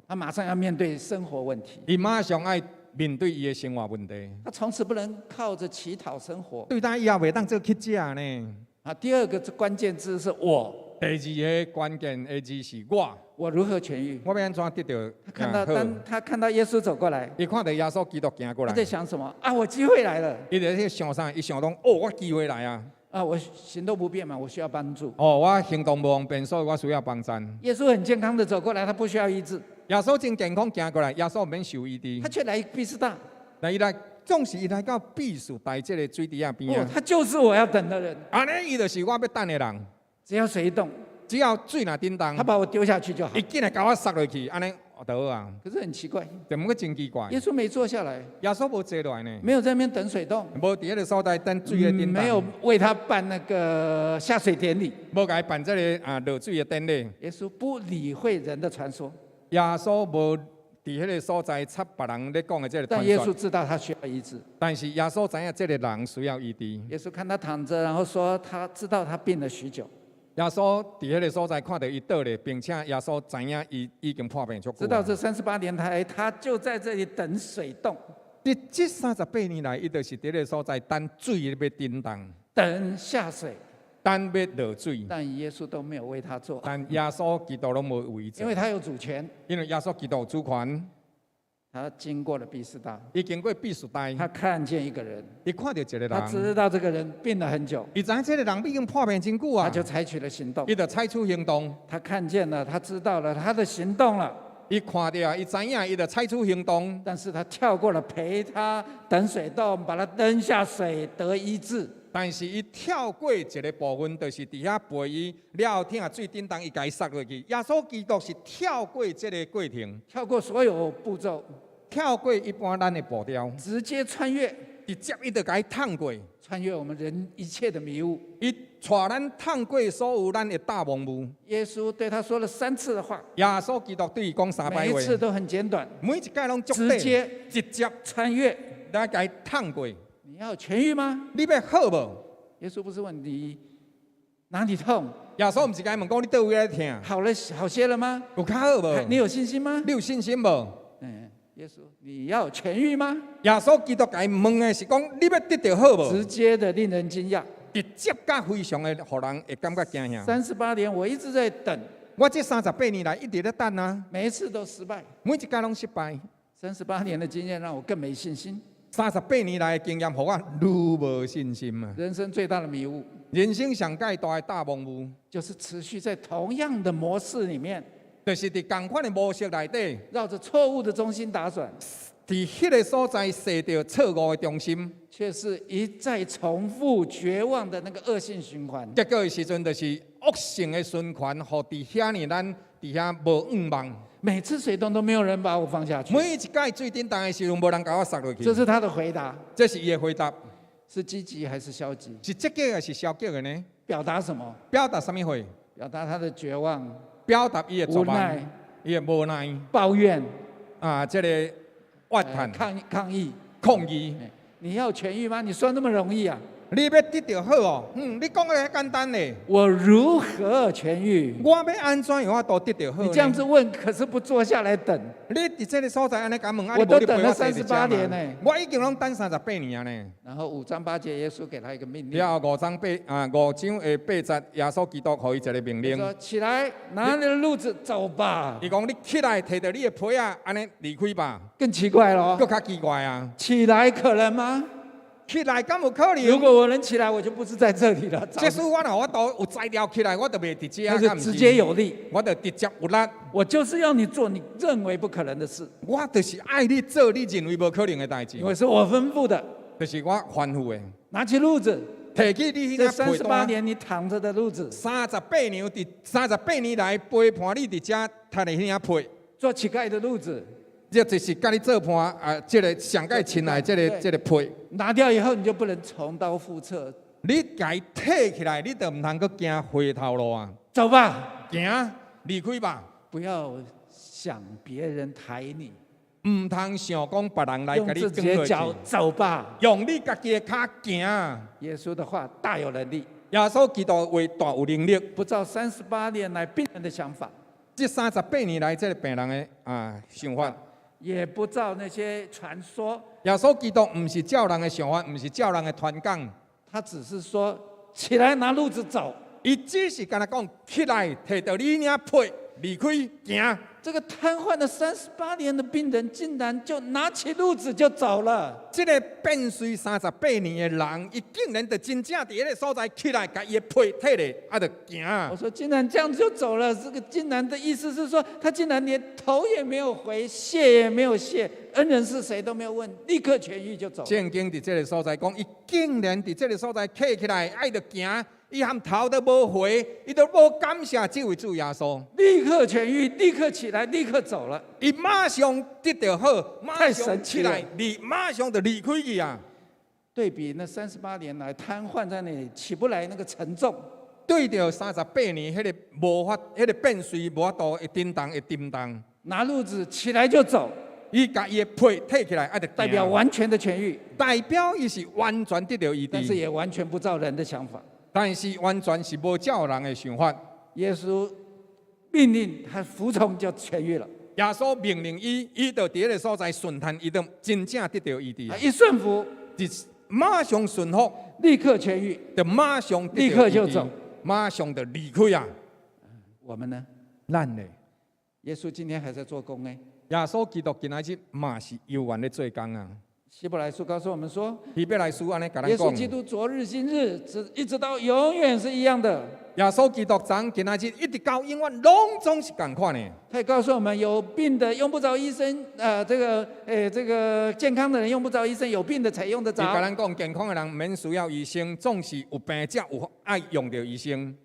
[SPEAKER 4] 他馬上要面對生活問題。
[SPEAKER 3] 伊馬上愛面對伊的生活問題。
[SPEAKER 4] 他從此不能靠着乞討生活。
[SPEAKER 3] 對他以後袂當做乞食呢。
[SPEAKER 4] 啊，第二個關鍵字是我。
[SPEAKER 3] 第二個關鍵的字是我。
[SPEAKER 4] 我如何痊癒？
[SPEAKER 3] 我欲按怎得著？
[SPEAKER 4] 他看到當他看到耶穌走過來，
[SPEAKER 3] 伊看著耶穌基督行過來，
[SPEAKER 4] 他在想什麼？啊，我機會來了。
[SPEAKER 3] 伊佇咧想啥？伊想講：哦，我機會來啊！
[SPEAKER 4] 啊，我行動不便嘛，我需要幫助。
[SPEAKER 3] 哦，我行動無方便，所以我需要幫助。
[SPEAKER 4] 耶穌很健康的走過來，他不需要醫治。
[SPEAKER 3] 耶穌真健康行過來，耶穌毋免受醫治。
[SPEAKER 4] 他卻來畢士大。
[SPEAKER 3] 來伊來，總是伊來到畢士大這個水池仔邊啊。
[SPEAKER 4] 哦，他就是我要等的人。
[SPEAKER 3] 按呢，伊就是我欲等的人。
[SPEAKER 4] 只要水一動，
[SPEAKER 3] 只要水若振動，
[SPEAKER 4] 他把我丟下去就好。
[SPEAKER 3] 伊緊來共我捒落去，按呢就好啊。
[SPEAKER 4] 可是很奇怪，
[SPEAKER 3] 怎麼個真奇怪？
[SPEAKER 4] 耶穌沒坐下來，
[SPEAKER 3] 耶穌無坐落來呢，
[SPEAKER 4] 沒有在那邊等水動，
[SPEAKER 3] 無佇彼個所在等水的振動，
[SPEAKER 4] 沒有為他辦那個下水典禮，
[SPEAKER 3] 無共伊辦這個啊落水的典禮。
[SPEAKER 4] 耶穌不理會人的傳說，
[SPEAKER 3] 耶穌無佇彼個所在插別人咧講的這個傳說。
[SPEAKER 4] 但耶穌知道他需要醫治，
[SPEAKER 3] 但是耶穌知影這個人需要醫治。
[SPEAKER 4] 耶穌看他躺着，然後說他知道他病了許久。
[SPEAKER 3] 耶穌佇彼個所在看著伊倒咧，並且耶穌知影伊已經破病足久。
[SPEAKER 4] 知道這38年來，他就在這裡等水動。
[SPEAKER 3] 佇這38年來，伊就是佇彼個所在等水欲振動，
[SPEAKER 4] 等下水，
[SPEAKER 3] 等欲落水。
[SPEAKER 4] 但耶穌都沒有為他做。
[SPEAKER 3] 但耶穌基督攏無為伊做。
[SPEAKER 4] 因為他有主權。
[SPEAKER 3] 因為耶穌基督有主權。
[SPEAKER 4] 他經過了畢士大。
[SPEAKER 3] 伊經過畢士大。
[SPEAKER 4] 他看見一個人。
[SPEAKER 3] 伊看著一個人。
[SPEAKER 4] 他知道這個人病了很久。
[SPEAKER 3] 伊知影這個人已經破病真久啊。
[SPEAKER 4] 他就採取了行動。
[SPEAKER 3] 伊就採取行動。
[SPEAKER 4] 他看見了，他知道了，他的行動了。
[SPEAKER 3] 伊看著啊，伊知影，伊就採取行動。
[SPEAKER 4] 但是他跳過了陪他等水洞，把他蹬下水得醫治。
[SPEAKER 3] 但是伊跳過一个部分，就是佇遐陪伊了後疼水頂當伊共伊捒落去。耶穌基督是跳過這个過程，
[SPEAKER 4] 跳過所有步驟，
[SPEAKER 3] 跳過一般咱的步調，
[SPEAKER 4] 直接穿越，
[SPEAKER 3] 直接伊就共伊趟過，
[SPEAKER 4] 穿越我們人一切的迷霧。
[SPEAKER 3] 伊帶咱趟過所有咱的大迷霧。
[SPEAKER 4] 耶穌對他說了三次的話，
[SPEAKER 3] 耶穌基督對伊講三擺話，
[SPEAKER 4] 每一次都很簡短，
[SPEAKER 3] 每一擺攏足
[SPEAKER 4] 直接
[SPEAKER 3] 直接
[SPEAKER 4] 穿越，
[SPEAKER 3] 來共伊趟過。
[SPEAKER 4] 你要痊癒嗎？
[SPEAKER 3] 你欲好無？
[SPEAKER 4] 耶穌不是問你哪裡痛？
[SPEAKER 3] 耶穌毋是共伊問講你佗位咧疼？
[SPEAKER 4] 好了，好些了嗎？
[SPEAKER 3] 有較好無？
[SPEAKER 4] 你有信心嗎？
[SPEAKER 3] 你有信心無？
[SPEAKER 4] 嗯，耶穌，你要痊癒嗎？
[SPEAKER 3] 耶穌基督共伊問的是講你欲得著好無？
[SPEAKER 4] 直接的令人驚訝，
[SPEAKER 3] 直接佮非常的，予人會感覺驚嚇。
[SPEAKER 4] 38年，我一直在等。
[SPEAKER 3] 我這38年來一直咧等啊，
[SPEAKER 4] 每一次都失敗，
[SPEAKER 3] 每一擺攏失敗。
[SPEAKER 4] 38年的經驗讓我更沒信心。
[SPEAKER 3] 38年來的經驗，予我愈無信心啊！
[SPEAKER 4] 人生最大的迷霧，
[SPEAKER 3] 人生上蓋大的大迷霧，
[SPEAKER 4] 就是持續在同樣的模式裡面，
[SPEAKER 3] 就是佇仝款的模式內底，
[SPEAKER 4] 繞着錯誤的中心打轉，
[SPEAKER 3] 佇彼个所在踅著錯誤的中心，
[SPEAKER 4] 卻是一再重複絕望的那個惡性循環。
[SPEAKER 3] 結果的時陣就是惡性的循環，予佇遐爾咱佇遐無向望。
[SPEAKER 4] 每次水洞都沒有人把我放下去。
[SPEAKER 3] 每一擺水頂當的時陣，無人共我捒落去。
[SPEAKER 4] 這是他的回答。
[SPEAKER 3] 這是伊的回答。
[SPEAKER 4] 是積極還是消極？
[SPEAKER 3] 是積極還是消極的呢？
[SPEAKER 4] 表達什麼？
[SPEAKER 3] 表達啥物話？
[SPEAKER 4] 表達他的絕望。
[SPEAKER 3] 表達伊的絕望。伊的無奈。
[SPEAKER 4] 抱怨。
[SPEAKER 3] 啊，這個怨嘆。
[SPEAKER 4] 抗議。
[SPEAKER 3] 抗議。
[SPEAKER 4] 你要痊癒嗎？你說那麼容易啊？
[SPEAKER 3] 你欲得著好哦？嗯，你講得簡單咧。
[SPEAKER 4] 我如何痊癒？
[SPEAKER 3] 我欲按怎樣都得著好？
[SPEAKER 4] 你這樣子問，可是不坐下來等。
[SPEAKER 3] 你佇這个所在按呢共問，
[SPEAKER 4] 我都等了38年呢。
[SPEAKER 3] 我已經攏等三十八年啊呢。
[SPEAKER 4] 然後5章8節，耶穌給他一個命令。
[SPEAKER 3] 了後五章的八節，耶穌基督予伊一个命令。
[SPEAKER 4] 說起來，拿你的褥子走吧。
[SPEAKER 3] 伊講你起來，提著你的被仔，按呢離開吧。
[SPEAKER 4] 更奇怪咯。
[SPEAKER 3] 閣較奇怪啊！
[SPEAKER 4] 起來可能嗎？
[SPEAKER 3] 起來敢有可能？
[SPEAKER 4] 如果我能起來，我就不是在這裡了。
[SPEAKER 3] 即使我若有法度有才調起來，我就袂佇遮。
[SPEAKER 4] 那是直接有力，
[SPEAKER 3] 我就直接有力。
[SPEAKER 4] 我就是要你做你認為不可能的事。
[SPEAKER 3] 我就是愛你做你認為無可能的代誌。
[SPEAKER 4] 因為是我吩咐的。
[SPEAKER 3] 就是我吩咐的。
[SPEAKER 4] 拿起褥子，
[SPEAKER 3] 提起你
[SPEAKER 4] 這三十八年你躺著的褥子。
[SPEAKER 3] 三十八年佇三十八年來陪伴你佇遮趯的彼領被。
[SPEAKER 4] 做乞丐的褥子。
[SPEAKER 3] 這就是佮你做伴啊！這个上蓋親愛這个這个被。
[SPEAKER 4] 拿掉以後，你就不能重蹈覆轍。
[SPEAKER 3] 你共伊提起來，你就毋通閣行回頭路啊！
[SPEAKER 4] 走吧，
[SPEAKER 3] 行，離開吧。
[SPEAKER 4] 不要想別人抬你。
[SPEAKER 3] 毋通想講別人來共你
[SPEAKER 4] 用自己的腳走吧。
[SPEAKER 3] 用你家己的跤行。
[SPEAKER 4] 耶穌的話大有能力。
[SPEAKER 3] 耶穌基督話大有能力。
[SPEAKER 4] 不照三十八年來病人的想法。
[SPEAKER 3] 這三十八年來，這个病人的啊想法。
[SPEAKER 4] 也不照那些傳說。
[SPEAKER 3] 耶穌基督毋是照人的想法，毋是照人的傳講。
[SPEAKER 4] 他只是說起來拿褥子走。
[SPEAKER 3] 伊只是干焦講起來，提著你領被離開行。
[SPEAKER 4] 這個癱瘓了三十八年的病人，竟然就拿起褥子就走了。
[SPEAKER 3] 這个變衰三十八年的人，伊竟然就真正佇彼个所在起來，共伊的被提咧，啊，就行。
[SPEAKER 4] 我說竟然這樣子就走了，這個竟然的意思是說，他竟然連頭也沒有回，謝也沒有謝，恩人是誰都沒有問，立刻痊癒就走。
[SPEAKER 3] 聖經佇這个所在講，伊竟然佇這个所在起起來，愛著行。伊含頭都無回，伊都無感謝這位主耶穌。
[SPEAKER 4] 立刻痊癒，立刻起來，立刻走了。
[SPEAKER 3] 伊馬上得著好，馬上起來，離馬上就離開去啊！
[SPEAKER 4] 對比那三十八年來癱瘓在那裡起不來那個沉重，
[SPEAKER 3] 對著三十八年彼个無法，彼个變衰無法度會震動會沉重。
[SPEAKER 4] 拿褥子起來就走，
[SPEAKER 3] 伊共伊的被提起來，啊，就
[SPEAKER 4] 代表完全的痊癒，
[SPEAKER 3] 代表伊是完全得著醫治，
[SPEAKER 4] 但是也完全不照人的想法。
[SPEAKER 3] 但是完全是無照人的想法。
[SPEAKER 4] 耶穌命令他服從就痊癒了。
[SPEAKER 3] 耶穌命令伊，伊就佇彼个所在順從，伊就真正得著醫治。
[SPEAKER 4] 一順服，
[SPEAKER 3] 就馬上順服。
[SPEAKER 4] 立刻痊癒，
[SPEAKER 3] 就馬上
[SPEAKER 4] 立刻就走，
[SPEAKER 3] 馬上就離開啊！
[SPEAKER 4] 我們呢？
[SPEAKER 3] 咱呢？
[SPEAKER 4] 耶穌今天還在做工呢。
[SPEAKER 3] 耶穌基督今仔日嘛是猶原咧做工啊！
[SPEAKER 4] 希伯來書告訴我們說，
[SPEAKER 3] 希伯來書按呢共咱講，
[SPEAKER 4] 耶穌基督昨日今日，一直到永遠是一樣的。
[SPEAKER 3] 耶穌基督昨今仔日一直到永遠，攏總是仝款的。
[SPEAKER 4] 他也告訴我們，有病的用不着醫生，這個健康的人用不着醫生，有病的才用得着。
[SPEAKER 3] 伊共咱講，健康的人免需要醫生，總是有病才有愛用著醫生。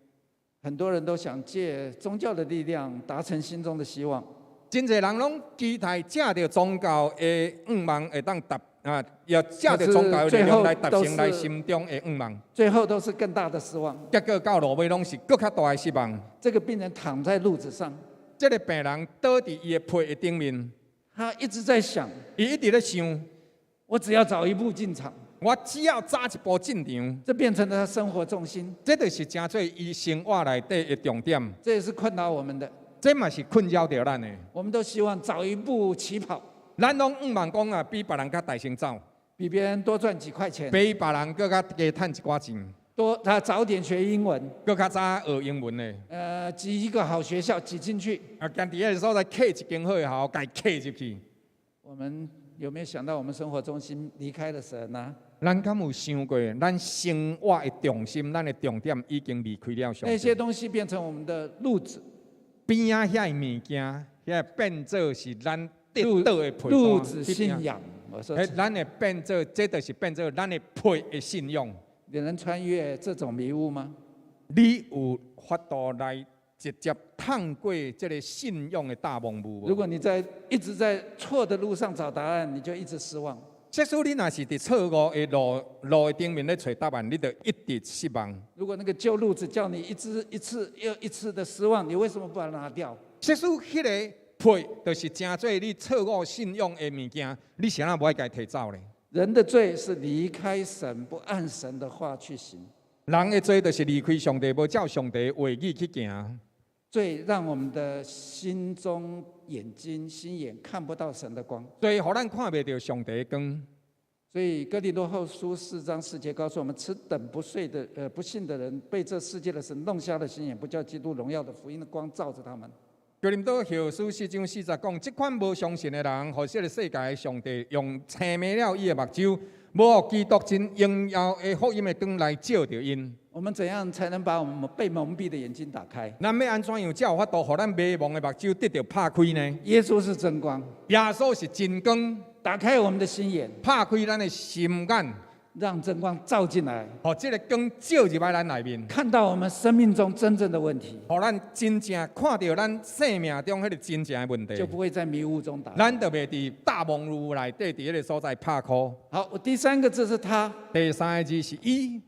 [SPEAKER 4] 很多人都想借宗教的力量達成心中的希望。
[SPEAKER 3] 真濟人攏期待藉著宗教的願望會當達啊，欲藉著宗教的力量來達成來心中的願望。
[SPEAKER 4] 最後都是更大的失望。
[SPEAKER 3] 結果到落尾攏是閣較大的失望。
[SPEAKER 4] 這個病人躺在褥子上，
[SPEAKER 3] 這個病人倒佇伊的被的頂面，
[SPEAKER 4] 他一直在想，
[SPEAKER 3] 伊一直咧想，
[SPEAKER 4] 我只要早一步進場，
[SPEAKER 3] 我只要早一步進場，
[SPEAKER 4] 這變成了他生活重心。
[SPEAKER 3] 這就是成做伊生活內底的重點。
[SPEAKER 4] 這也是困擾我們的。
[SPEAKER 3] 這嘛是困擾著咱的。
[SPEAKER 4] 我們都希望早一步起跑。
[SPEAKER 3] 咱攏向望講啊，比別人較大先走，
[SPEAKER 4] 比別人多賺幾塊錢，
[SPEAKER 3] 比別人閣較加趁一寡錢，
[SPEAKER 4] 多他早點學英文，
[SPEAKER 3] 閣較早學英文的。
[SPEAKER 4] 擠一個好學校擠進去。
[SPEAKER 3] 啊，共佇彼个所在𤲍一間好的學校，共伊𤲍入去。
[SPEAKER 4] 我們有沒有想到，我們生活中心離開了神呢？
[SPEAKER 3] 咱敢有想過，咱生活的重心，咱的重點已經離開了上帝。
[SPEAKER 4] 那些東西變成我們的褥子。
[SPEAKER 3] 邊仔遐个物件，遐變做是咱得倒的被
[SPEAKER 4] 褥子信仰。我說，
[SPEAKER 3] 咱會變做，這就是變做咱的被的信仰。
[SPEAKER 4] 你能穿越這種迷霧嗎？
[SPEAKER 3] 你有法度來直接趟過這個信仰的大蒙霧？
[SPEAKER 4] 如果你在一直在錯的路上找答案，你就一直失望。
[SPEAKER 3] 即使你若是佇錯誤的路的頂面咧揣答案，你就一直失望。
[SPEAKER 4] 如果那個舊褥子叫你一直一次又一次的失望，你為什麼不把它拿掉？
[SPEAKER 3] 即使彼個被就是成做你錯誤信仰的物件，你是按怎無愛共伊提走呢？
[SPEAKER 4] 人的罪是離開神，不按神的話去行。
[SPEAKER 3] 人的罪就是離開上帝，無照上帝話語去行。
[SPEAKER 4] 罪讓我們的心中眼睛心眼看不到神的光。
[SPEAKER 3] 罪予咱看袂著上帝的光。
[SPEAKER 4] 所以哥林多後書4章4節告訴我們：此等不信的人，被這世界的神弄瞎了心眼，不叫基督榮耀的福音的光照著他們。
[SPEAKER 3] 哥林多後書4章4節講，這款無相信的人，予這个世界的上帝用青盲了伊的目睭，無予基督真榮耀的福音的光來照著𪜶。
[SPEAKER 4] 我們怎樣才能把我們被蒙蔽的眼睛打開？
[SPEAKER 3] 咱欲按怎樣才有法度，予咱迷蒙的目睭得著拍開呢？
[SPEAKER 4] 耶穌是真光，
[SPEAKER 3] 耶穌是真光，
[SPEAKER 4] 打開我們的心眼，
[SPEAKER 3] 拍開咱的心眼，
[SPEAKER 4] 讓真光照進來，
[SPEAKER 3] 予這个光照入來咱內面，
[SPEAKER 4] 看到我們生命中真正的問題，
[SPEAKER 3] 予咱真正看著咱生命中彼个真正的問題，
[SPEAKER 4] 就不會在迷霧中打。
[SPEAKER 3] 咱就袂佇大蒙霧內底佇彼个所在拍箍。
[SPEAKER 4] 好，第三個字是他，
[SPEAKER 3] 第三個字是伊。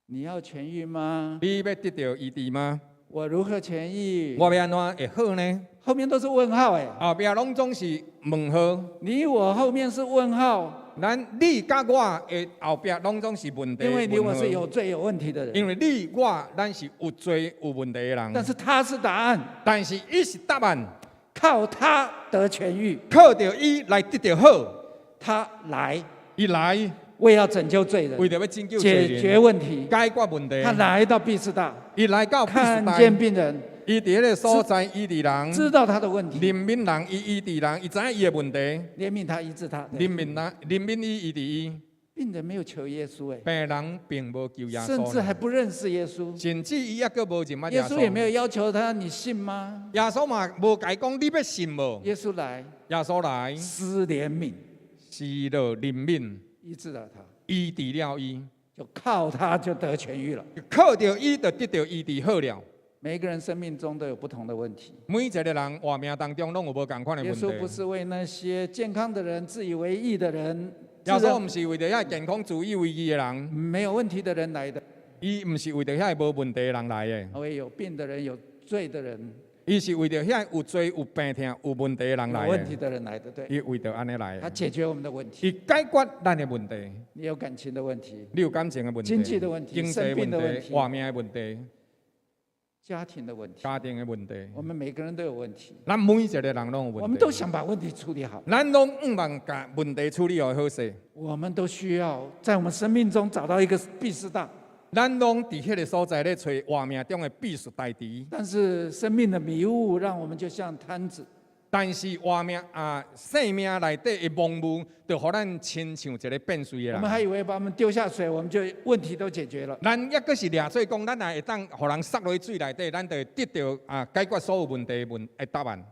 [SPEAKER 4] 你要痊癒嗎？
[SPEAKER 3] 你欲得著醫治嗎？
[SPEAKER 4] 我如何痊癒？
[SPEAKER 3] 我欲按怎會好呢？
[SPEAKER 4] 後面都是問號欸。
[SPEAKER 3] 後壁攏總是問號。
[SPEAKER 4] 你我後面是問號。
[SPEAKER 3] 咱你佮我的後壁攏總是問題。
[SPEAKER 4] 因為你我是有罪有問題的人。
[SPEAKER 3] 因為你我咱是有罪有問題的人。
[SPEAKER 4] 但是他是答案。
[SPEAKER 3] 但是伊是答案。
[SPEAKER 4] 靠他得痊癒。
[SPEAKER 3] 靠著伊來得著好。
[SPEAKER 4] 他來。
[SPEAKER 3] 伊來。
[SPEAKER 4] 為要拯救罪人，
[SPEAKER 3] 為著欲拯救罪人，
[SPEAKER 4] 解決問題，
[SPEAKER 3] 解決問題。
[SPEAKER 4] 他來到畢士大，
[SPEAKER 3] 伊來到畢士大，
[SPEAKER 4] 看見病人，
[SPEAKER 3] 伊佇彼个所在醫治人，
[SPEAKER 4] 知道他的問題，
[SPEAKER 3] 憐憫人，伊醫治人，伊知影伊的問題，
[SPEAKER 4] 憐憫他，醫治他，
[SPEAKER 3] 憐憫人，憐憫伊，醫治伊。
[SPEAKER 4] 病人沒有求耶穌，欸，
[SPEAKER 3] 病人並無求耶穌，
[SPEAKER 4] 甚至還不認識耶穌，
[SPEAKER 3] 甚至伊猶閣無認捌耶穌。
[SPEAKER 4] 耶穌也沒有要求他，你信嗎？
[SPEAKER 3] 耶穌嘛無共伊講，你欲信無？
[SPEAKER 4] 耶穌來，
[SPEAKER 3] 耶穌來，
[SPEAKER 4] 施憐憫，
[SPEAKER 3] 施了憐憫。
[SPEAKER 4] 醫治了他，
[SPEAKER 3] 醫治了伊，
[SPEAKER 4] 就靠他就得痊癒了。
[SPEAKER 3] 靠著伊就得著醫治好了。
[SPEAKER 4] 每個人生命中都有不同的問題。
[SPEAKER 3] 每一個人活命當中攏有無仝款的問題。
[SPEAKER 4] 耶穌不是為那些健康的人、自以為義的人，
[SPEAKER 3] 耶穌毋是為著遐健康自以為義的人，
[SPEAKER 4] 沒有問題的人來的。
[SPEAKER 3] 伊毋是為著遐無問題的人來的。
[SPEAKER 4] 為有病的人、有罪的人。
[SPEAKER 3] 伊是為著遐有罪、有病痛、有問題的人來的。
[SPEAKER 4] 有問題的人來的，對。
[SPEAKER 3] 伊為著按呢來的。
[SPEAKER 4] 他解決我們的問題。
[SPEAKER 3] 伊解決咱的問題。
[SPEAKER 4] 你有感情的問題。
[SPEAKER 3] 你有感情的問題。
[SPEAKER 4] 經濟的問題。
[SPEAKER 3] 經濟問題。活命的問題。
[SPEAKER 4] 家庭的問題。
[SPEAKER 3] 家庭的問題。
[SPEAKER 4] 我們每個人都有問題。
[SPEAKER 3] 咱每一個人攏有問題。
[SPEAKER 4] 我們都想把問題處理好。
[SPEAKER 3] 咱攏向望共問題處理予好勢。
[SPEAKER 4] 我們都需要在我們生命中找到一個畢士大。
[SPEAKER 3] 咱攏佇彼個所在咧揣活命中的畢士大池。
[SPEAKER 4] 但是生命的迷霧讓我們就像癱子。
[SPEAKER 3] 但是活命啊，生命內底的蒙霧，就予咱親像一個變水的人。
[SPEAKER 4] 我們還以為把我們丟下水，我們就問題都解決了。
[SPEAKER 3] 咱抑閣是掠做講，咱若會當予人捒落去水內底，咱就會得著啊解決所有問題的答案。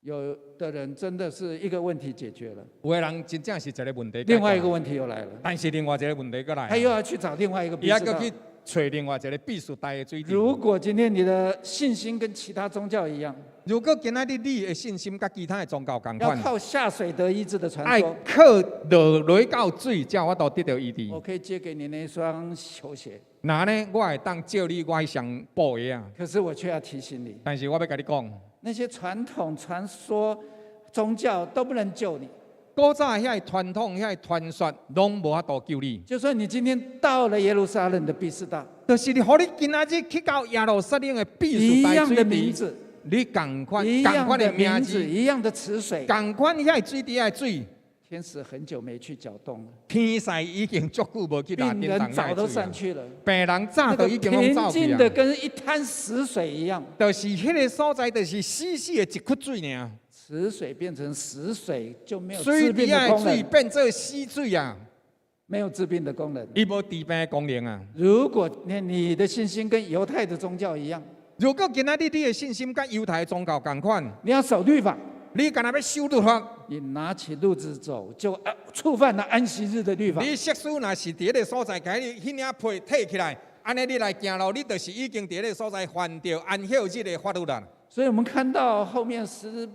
[SPEAKER 4] 有的人真的是一個問題解決了，
[SPEAKER 3] 有的人真正是一個問題，
[SPEAKER 4] 另外一個問題又來了。
[SPEAKER 3] 但是另外一個問題閣來，
[SPEAKER 4] 他又要去找另外一個
[SPEAKER 3] 伊猶閣去揣另外一個畢士大的水池。
[SPEAKER 4] 如果今天你的信心跟其他宗教一樣，
[SPEAKER 3] 如果今仔日你的信心佮其他的宗教仝款，
[SPEAKER 4] 要靠下水得醫治的傳說，
[SPEAKER 3] 愛靠落落到水才有法度得著醫治。
[SPEAKER 4] 我可以借給你那雙球鞋。
[SPEAKER 3] 那呢，我會當借你我彼雙布鞋啊。
[SPEAKER 4] 可是我卻要提醒你，
[SPEAKER 3] 但是我欲共你講，
[SPEAKER 4] 那些傳統傳說宗教都不能救你。
[SPEAKER 3] 古早遐个傳統、遐个傳說，攏無法度救你。
[SPEAKER 4] 就算你今天到了耶路撒冷的畢士大，
[SPEAKER 3] 就是予你今仔日去到耶路撒冷的畢士大
[SPEAKER 4] 一樣的名字，
[SPEAKER 3] 你仝款仝款的名字，
[SPEAKER 4] 一樣的池水，
[SPEAKER 3] 仝款遐個水池的水。
[SPEAKER 4] 天使很久沒去攪動了。
[SPEAKER 3] 天使已經足久無去
[SPEAKER 4] 病人早都散去了。
[SPEAKER 3] 病人早都已經攏走去
[SPEAKER 4] 平靜的跟一灘死水一樣。
[SPEAKER 3] 就是彼個所在，就是死死的一窟水爾。
[SPEAKER 4] 池水變成死水，就沒有治病的功能。
[SPEAKER 3] 水變做死水啊，
[SPEAKER 4] 沒有治病的功能。
[SPEAKER 3] 伊無治病的功能啊。
[SPEAKER 4] 如果你的信心跟猶太的宗教一樣，
[SPEAKER 3] 如果今仔日你的信心佮猶太的宗教仝款，
[SPEAKER 4] 你要守律法。
[SPEAKER 3] 你干焦欲守律法，
[SPEAKER 4] 你拿起褥子走，就觸犯了安息日的律法。
[SPEAKER 3] 你設使若是佇彼个所在，共你彼領被提起來，按呢你來行路，你就是已經佇彼个所在犯著安息日的法律啦。
[SPEAKER 4] 所以我們看到後面18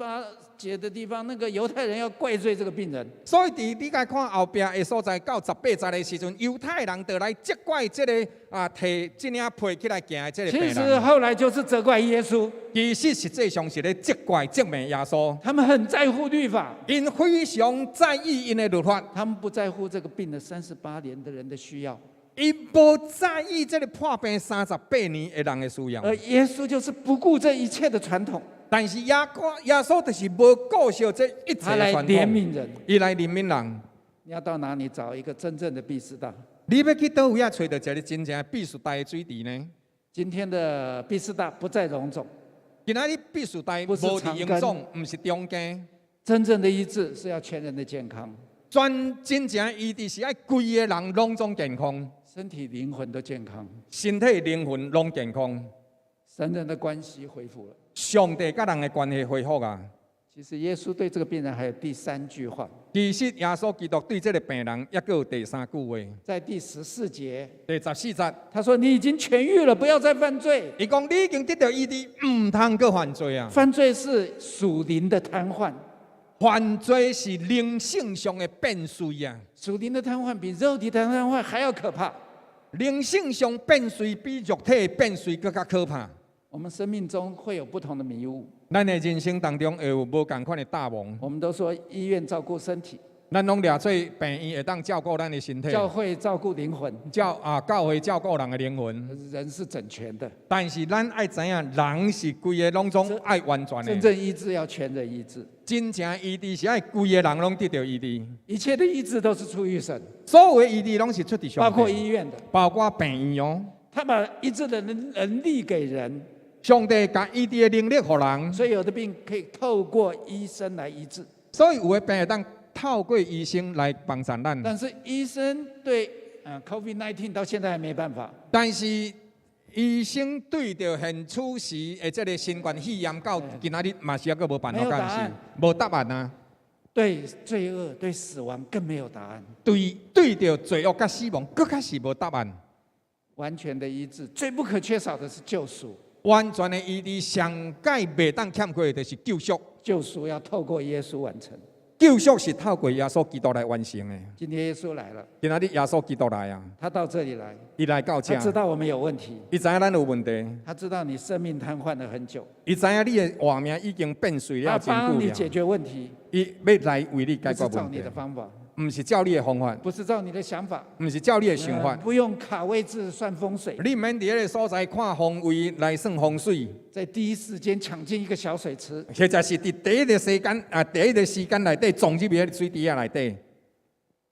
[SPEAKER 4] 節的地方，那個猶太人要怪罪這個病人。
[SPEAKER 3] 所以佇你共看後壁的所在，到18節的時陣，猶太人就來責怪這个啊提這領被起來行的這个病人。
[SPEAKER 4] 其實後來就是責怪耶穌。
[SPEAKER 3] 其實實際上是咧責怪責罵耶穌。
[SPEAKER 4] 他們很在乎律法，𪜶
[SPEAKER 3] 非常在意𪜶的律法。
[SPEAKER 4] 他們不在乎這個病了38年的人的需要。
[SPEAKER 3] 伊無在意這个破病38年的人的需要。
[SPEAKER 4] 而耶穌就是不顧這一切的傳統。
[SPEAKER 3] 但是耶穌就是無顧惜這一切
[SPEAKER 4] 他來
[SPEAKER 3] 傳統，
[SPEAKER 4] 憐憫人。
[SPEAKER 3] 伊來憐憫人。
[SPEAKER 4] 你要到哪裡找一個真正的畢士大？
[SPEAKER 3] 你欲去佗位仔揣著一个真正的畢士大的水池呢？
[SPEAKER 4] 今天的畢士大不在榮總。
[SPEAKER 3] 今仔日畢士大無佇榮總，毋是長庚。
[SPEAKER 4] 真正的醫治是要全人的健康。
[SPEAKER 3] 全真正醫治是愛規个人攏總健康，
[SPEAKER 4] 身體靈魂都健康，
[SPEAKER 3] 身體靈魂攏健康。
[SPEAKER 4] 神人的關係恢復了。
[SPEAKER 3] 上帝佮人的關係恢復啊！
[SPEAKER 4] 其實耶穌對這個病人還有第三句話。
[SPEAKER 3] 其實耶穌基督對這個病人猶閣有第三句話。
[SPEAKER 4] 在第14節。
[SPEAKER 3] 第14節，
[SPEAKER 4] 他說：你已經痊癒了，不要再犯罪。
[SPEAKER 3] 伊講你已經得著醫治，毋通閣犯罪啊！
[SPEAKER 4] 犯罪是屬靈的癱瘓。
[SPEAKER 3] 犯罪是靈性上的變衰啊！
[SPEAKER 4] 屬靈的癱瘓比肉體的癱瘓還要可怕。
[SPEAKER 3] 靈性上變衰比肉體變衰閣較可怕。
[SPEAKER 4] 我們生命中會有不同的迷霧。
[SPEAKER 3] 咱的人生當中會有無仝款的大夢。
[SPEAKER 4] 我們都說醫院照顧身體。
[SPEAKER 3] 咱攏掠做病院會當照顧咱的身體。
[SPEAKER 4] 教會照顧靈魂。
[SPEAKER 3] 教會照顧人的靈魂。
[SPEAKER 4] 人是整全的。
[SPEAKER 3] 但是咱愛知影，人是規个攏總愛完全的。
[SPEAKER 4] 真正醫治要全人醫治。
[SPEAKER 3] 真正醫治是愛規个人攏得著醫治。
[SPEAKER 4] 一切的醫治都是出於神。
[SPEAKER 3] 所有的醫治攏是出佇上帝。
[SPEAKER 4] 包括醫院的。
[SPEAKER 3] 包括病院哦。
[SPEAKER 4] 他把醫治的能力給人。
[SPEAKER 3] 上帝共醫治的能力予人。
[SPEAKER 4] 所以有的病可以透過醫生來醫治。
[SPEAKER 3] 所以有的病會當透過醫生來幫助咱。
[SPEAKER 4] 但是醫生對COVID-19 到現在還沒辦法。
[SPEAKER 3] 但是醫生對著現此時的這个新冠肺炎到今仔日嘛是猶閣無辦法解釋，無答案啊。
[SPEAKER 4] 對罪惡、對死亡更沒有答案。
[SPEAKER 3] 對著罪惡佮死亡，閣較是無答案。
[SPEAKER 4] 完全的醫治，最不可缺少的是救贖。
[SPEAKER 3] 完全的醫治，上蓋袂當欠缺的就是救贖。
[SPEAKER 4] 救贖要透過耶穌完成。
[SPEAKER 3] 救贖是透過耶穌基督來完成的。
[SPEAKER 4] 今天耶穌來了。
[SPEAKER 3] 今仔日耶穌基督來啊！
[SPEAKER 4] 他到這裡來。
[SPEAKER 3] 伊來到這。
[SPEAKER 4] 他知道我們有問題。
[SPEAKER 3] 伊知影咱有問題。
[SPEAKER 4] 他知道你生命癱瘓了很久。
[SPEAKER 3] 伊知影你的活命已經變碎了真久了。
[SPEAKER 4] 他幫你解決問題。
[SPEAKER 3] 伊欲來為你解決問題。
[SPEAKER 4] 不是照你的方法。
[SPEAKER 3] 毋是照你的方法，
[SPEAKER 4] 不是照你的想法，
[SPEAKER 3] 毋是照你的想法。
[SPEAKER 4] 不用卡位置算風水。
[SPEAKER 3] 你毋免佇彼个所在看方位來算風水，
[SPEAKER 4] 在第一時間搶進一個小水池，
[SPEAKER 3] 或者是佇第一个時間啊，第一个時間內底撞入去彼个水池仔內底。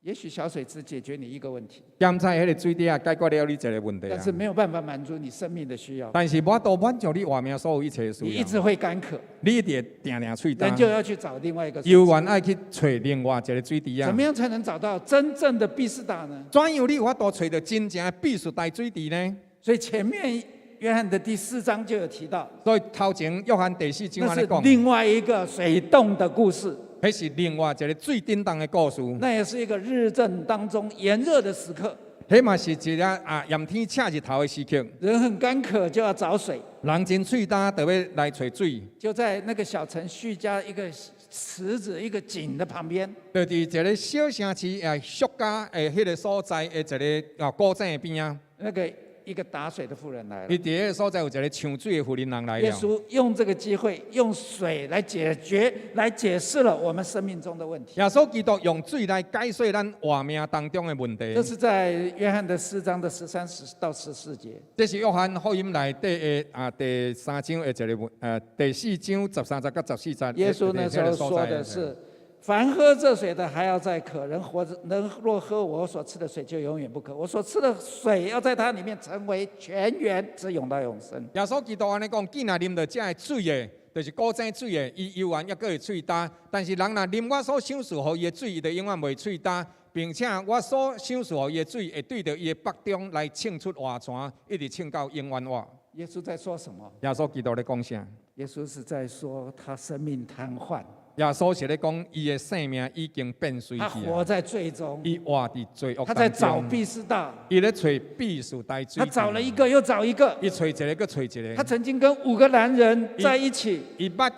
[SPEAKER 4] 也許小水池解決你一個問題，
[SPEAKER 3] 兼且彼个水池仔解決了你一个問題
[SPEAKER 4] 但是沒有辦法滿足你生命的需要。
[SPEAKER 3] 但是無法度滿足你活命所有一切的需要。
[SPEAKER 4] 你一直會乾渴，
[SPEAKER 3] 你一直會定定喙焦。
[SPEAKER 4] 人就要去找另外一個。
[SPEAKER 3] 猶原愛去揣另外一个水池仔。
[SPEAKER 4] 怎麼樣才能找到真正的畢士大呢？
[SPEAKER 3] 怎樣你有法度揣著真正的畢士大水池呢？
[SPEAKER 4] 所以前面約翰的第四章就有提到。
[SPEAKER 3] 所以頭前約翰第四章
[SPEAKER 4] 那是另外一個水洞的故事。
[SPEAKER 3] 彼是另外一个水頂洞的故事。
[SPEAKER 4] 那也是一個日正當中炎熱的時刻。
[SPEAKER 3] 彼嘛是一个啊炎天赤日頭的時刻。
[SPEAKER 4] 人很乾渴就要找水。
[SPEAKER 3] 人真喙焦，就欲來揣水。
[SPEAKER 4] 就在那個小城敘加一個池子、一個井的旁邊。
[SPEAKER 3] 就佇一个小城市啊，敘加的彼个所在的一个啊古井的邊仔。
[SPEAKER 4] 那個一個打水的婦人來了。
[SPEAKER 3] 伊佇彼个所在有一个搶水的婦人人來了。
[SPEAKER 4] 耶穌用這個機會，用水來解決、來解釋了我們生命中的問題。
[SPEAKER 3] 耶穌基督用水來解釋咱活命當中的問題。
[SPEAKER 4] 這是在約翰的四章的13到14節。
[SPEAKER 3] 這是約翰福音內底的啊第三章的一个問，第四章13節佮14節。
[SPEAKER 4] 耶穌那時候說的是：凡喝這水的，還要再渴；人活著，人若喝我所賜的水，就永遠不渴。我所賜的水，要在他裡面成為泉源，直湧到永生。
[SPEAKER 3] 耶穌基督按呢講，既若啉著這个水的，就是古井水的，伊猶原猶閣會喙焦。但是人若啉我所賞賜予伊的水，伊就永遠袂喙焦，並且我所賞賜予伊的水，會對著伊的腹中來衝出活泉，一直衝到永遠活。
[SPEAKER 4] 耶穌在說什麼？
[SPEAKER 3] 耶穌基督咧講啥？
[SPEAKER 4] 耶穌是在說他生命癱瘓。
[SPEAKER 3] 耶穌是咧講，伊的生命已經變衰去。
[SPEAKER 4] 他活在罪中。
[SPEAKER 3] 伊活佇罪惡當中。
[SPEAKER 4] 他在找畢士大。
[SPEAKER 3] 伊咧揣畢士大水。
[SPEAKER 4] 他找了一個又找一個。
[SPEAKER 3] 伊揣一个，閣揣一个。
[SPEAKER 4] 他曾經跟五個男人在一起。
[SPEAKER 3] 伊捌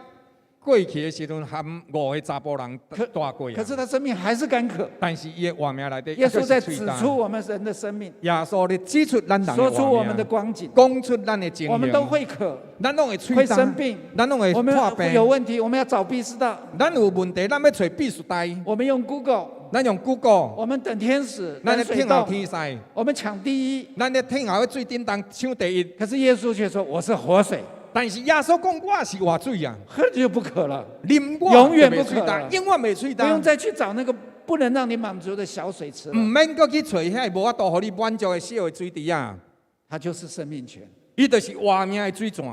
[SPEAKER 3] 過去的時陣，和五个查埔人蹛過。
[SPEAKER 4] 可是他生命還是乾渴。
[SPEAKER 3] 但是伊的活命內底，
[SPEAKER 4] 耶穌在指出我們人的生命。
[SPEAKER 3] 耶穌咧指出咱人的
[SPEAKER 4] 說出我們的光景，
[SPEAKER 3] 講出咱的情形。
[SPEAKER 4] 我們都會渴，
[SPEAKER 3] 咱攏會喙
[SPEAKER 4] 會生病，
[SPEAKER 3] 咱攏會破病。
[SPEAKER 4] 有問題，我們要找畢士大。
[SPEAKER 3] 咱有問題，咱欲揣畢士大。
[SPEAKER 4] 我們用 Google，
[SPEAKER 3] 咱用 Google。
[SPEAKER 4] 我們等天使，
[SPEAKER 3] 咱咧等候天使。
[SPEAKER 4] 我們搶第一，
[SPEAKER 3] 咱咧等候水頂洞搶第一。
[SPEAKER 4] 可是耶穌卻說：我是活水。
[SPEAKER 3] 但是耶穌講我是活水啊，
[SPEAKER 4] 喝就不渴了，
[SPEAKER 3] 啉我
[SPEAKER 4] 永遠不渴，
[SPEAKER 3] 永遠袂喙焦。
[SPEAKER 4] 不用再去找那個不能讓你滿足的小水池。
[SPEAKER 3] 毋免閣去揣彼个無法度予你滿足的小的水池啊。
[SPEAKER 4] 它就是生命泉，
[SPEAKER 3] 伊就是活命的水泉，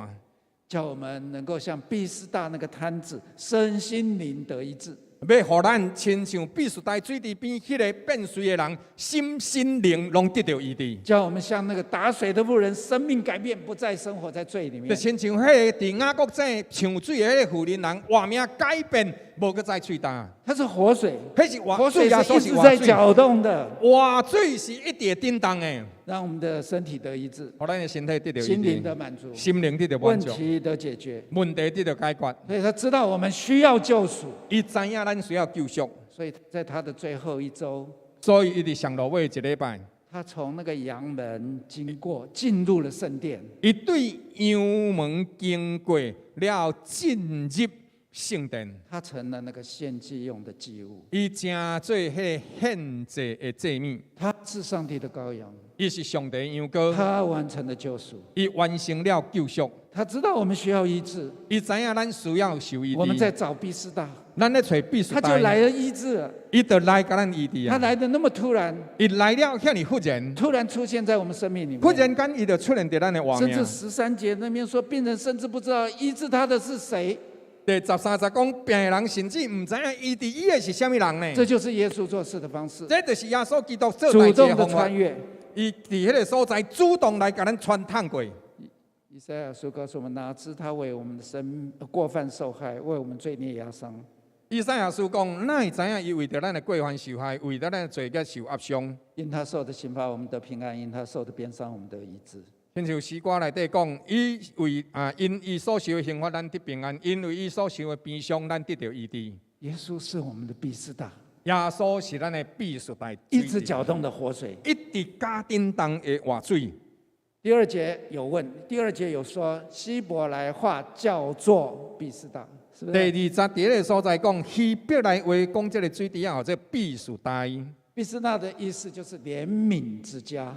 [SPEAKER 4] 叫我們能夠像畢士大那個癱子，身心靈得醫治。
[SPEAKER 3] 欲予咱親像畢士大水池邊彼个變衰的人，心身靈攏得著醫治。
[SPEAKER 4] 叫我們像那個打水的婦人，生命改變，不再生活在罪裡面。
[SPEAKER 3] 就親像彼个佇雅各井搶水的彼个婦人人，活命改變，無閣再喙焦。
[SPEAKER 4] 它是活水，
[SPEAKER 3] 彼是活
[SPEAKER 4] 水，是一直在攪動的。
[SPEAKER 3] 活水是一直會振動的，
[SPEAKER 4] 讓我們的身體得醫治，
[SPEAKER 3] 予咱的身體得著醫治，
[SPEAKER 4] 心靈得滿足，
[SPEAKER 3] 心靈得著滿足，
[SPEAKER 4] 問題得解決，
[SPEAKER 3] 問題得著解決。
[SPEAKER 4] 所以他知道我們需要救贖，
[SPEAKER 3] 伊知影咱需要救贖，
[SPEAKER 4] 所以在他的最後一週，
[SPEAKER 3] 所以伊佇上落尾一禮拜，
[SPEAKER 4] 他從那個羊門經過，進入了聖殿。
[SPEAKER 3] 伊對羊門經過了後進入聖殿，
[SPEAKER 4] 他成了那個獻祭用的祭物。
[SPEAKER 3] 伊成做彼个獻祭的祭物。
[SPEAKER 4] 他是上帝的羔羊，
[SPEAKER 3] 伊是上帝羊羔。
[SPEAKER 4] 他完成了救贖，
[SPEAKER 3] 伊完成了救贖。
[SPEAKER 4] 他知道我們需要醫治，
[SPEAKER 3] 伊知影咱需要受醫治。
[SPEAKER 4] 我們在找畢士大，
[SPEAKER 3] 咱咧揣畢士大，
[SPEAKER 4] 他就來了醫治。
[SPEAKER 3] 伊就來共咱醫治啊！
[SPEAKER 4] 他來得那麼突然，
[SPEAKER 3] 伊來了遐爾忽然，
[SPEAKER 4] 突然出現在我們生命裡面。
[SPEAKER 3] 忽然間，伊就出現佇咱的活命。
[SPEAKER 4] 甚至13節那邊說，病人甚至不知道醫治他的是誰。
[SPEAKER 3] 第13節講，病的人甚至毋知影醫治伊的是啥物人呢？
[SPEAKER 4] 這就是耶穌做事的方式。
[SPEAKER 3] 這就是耶穌基督做代誌的方法。
[SPEAKER 4] 主動的穿越，
[SPEAKER 3] 伊佇彼个所在主動來共咱穿透過。
[SPEAKER 4] 以賽亞書告訴我們，哪知他為我們的生過犯受害，為我們罪孽壓傷。
[SPEAKER 3] 以賽亞書講，哪會知影伊為著咱的過犯受害，為著咱的罪孽受壓傷。
[SPEAKER 4] 因他受的刑罰，我們得平安；因他受的鞭傷，我們得醫治。
[SPEAKER 3] 親像詩歌內底講，伊為啊因伊所受的刑罰，咱得平安；因為伊所受的鞭傷，咱得著醫治。
[SPEAKER 4] 耶穌是我們的畢士大，
[SPEAKER 3] 耶穌是咱的畢士大，
[SPEAKER 4] 一直攪動的活水，
[SPEAKER 3] 一直攪振動的活水。
[SPEAKER 4] 第二節有問，第二節有說希伯來話叫做畢士大，是不是？
[SPEAKER 3] 第二節佇彼个所在講，希伯來話講這个水池仔號做畢士大。
[SPEAKER 4] 畢士大的意思就是憐憫之家。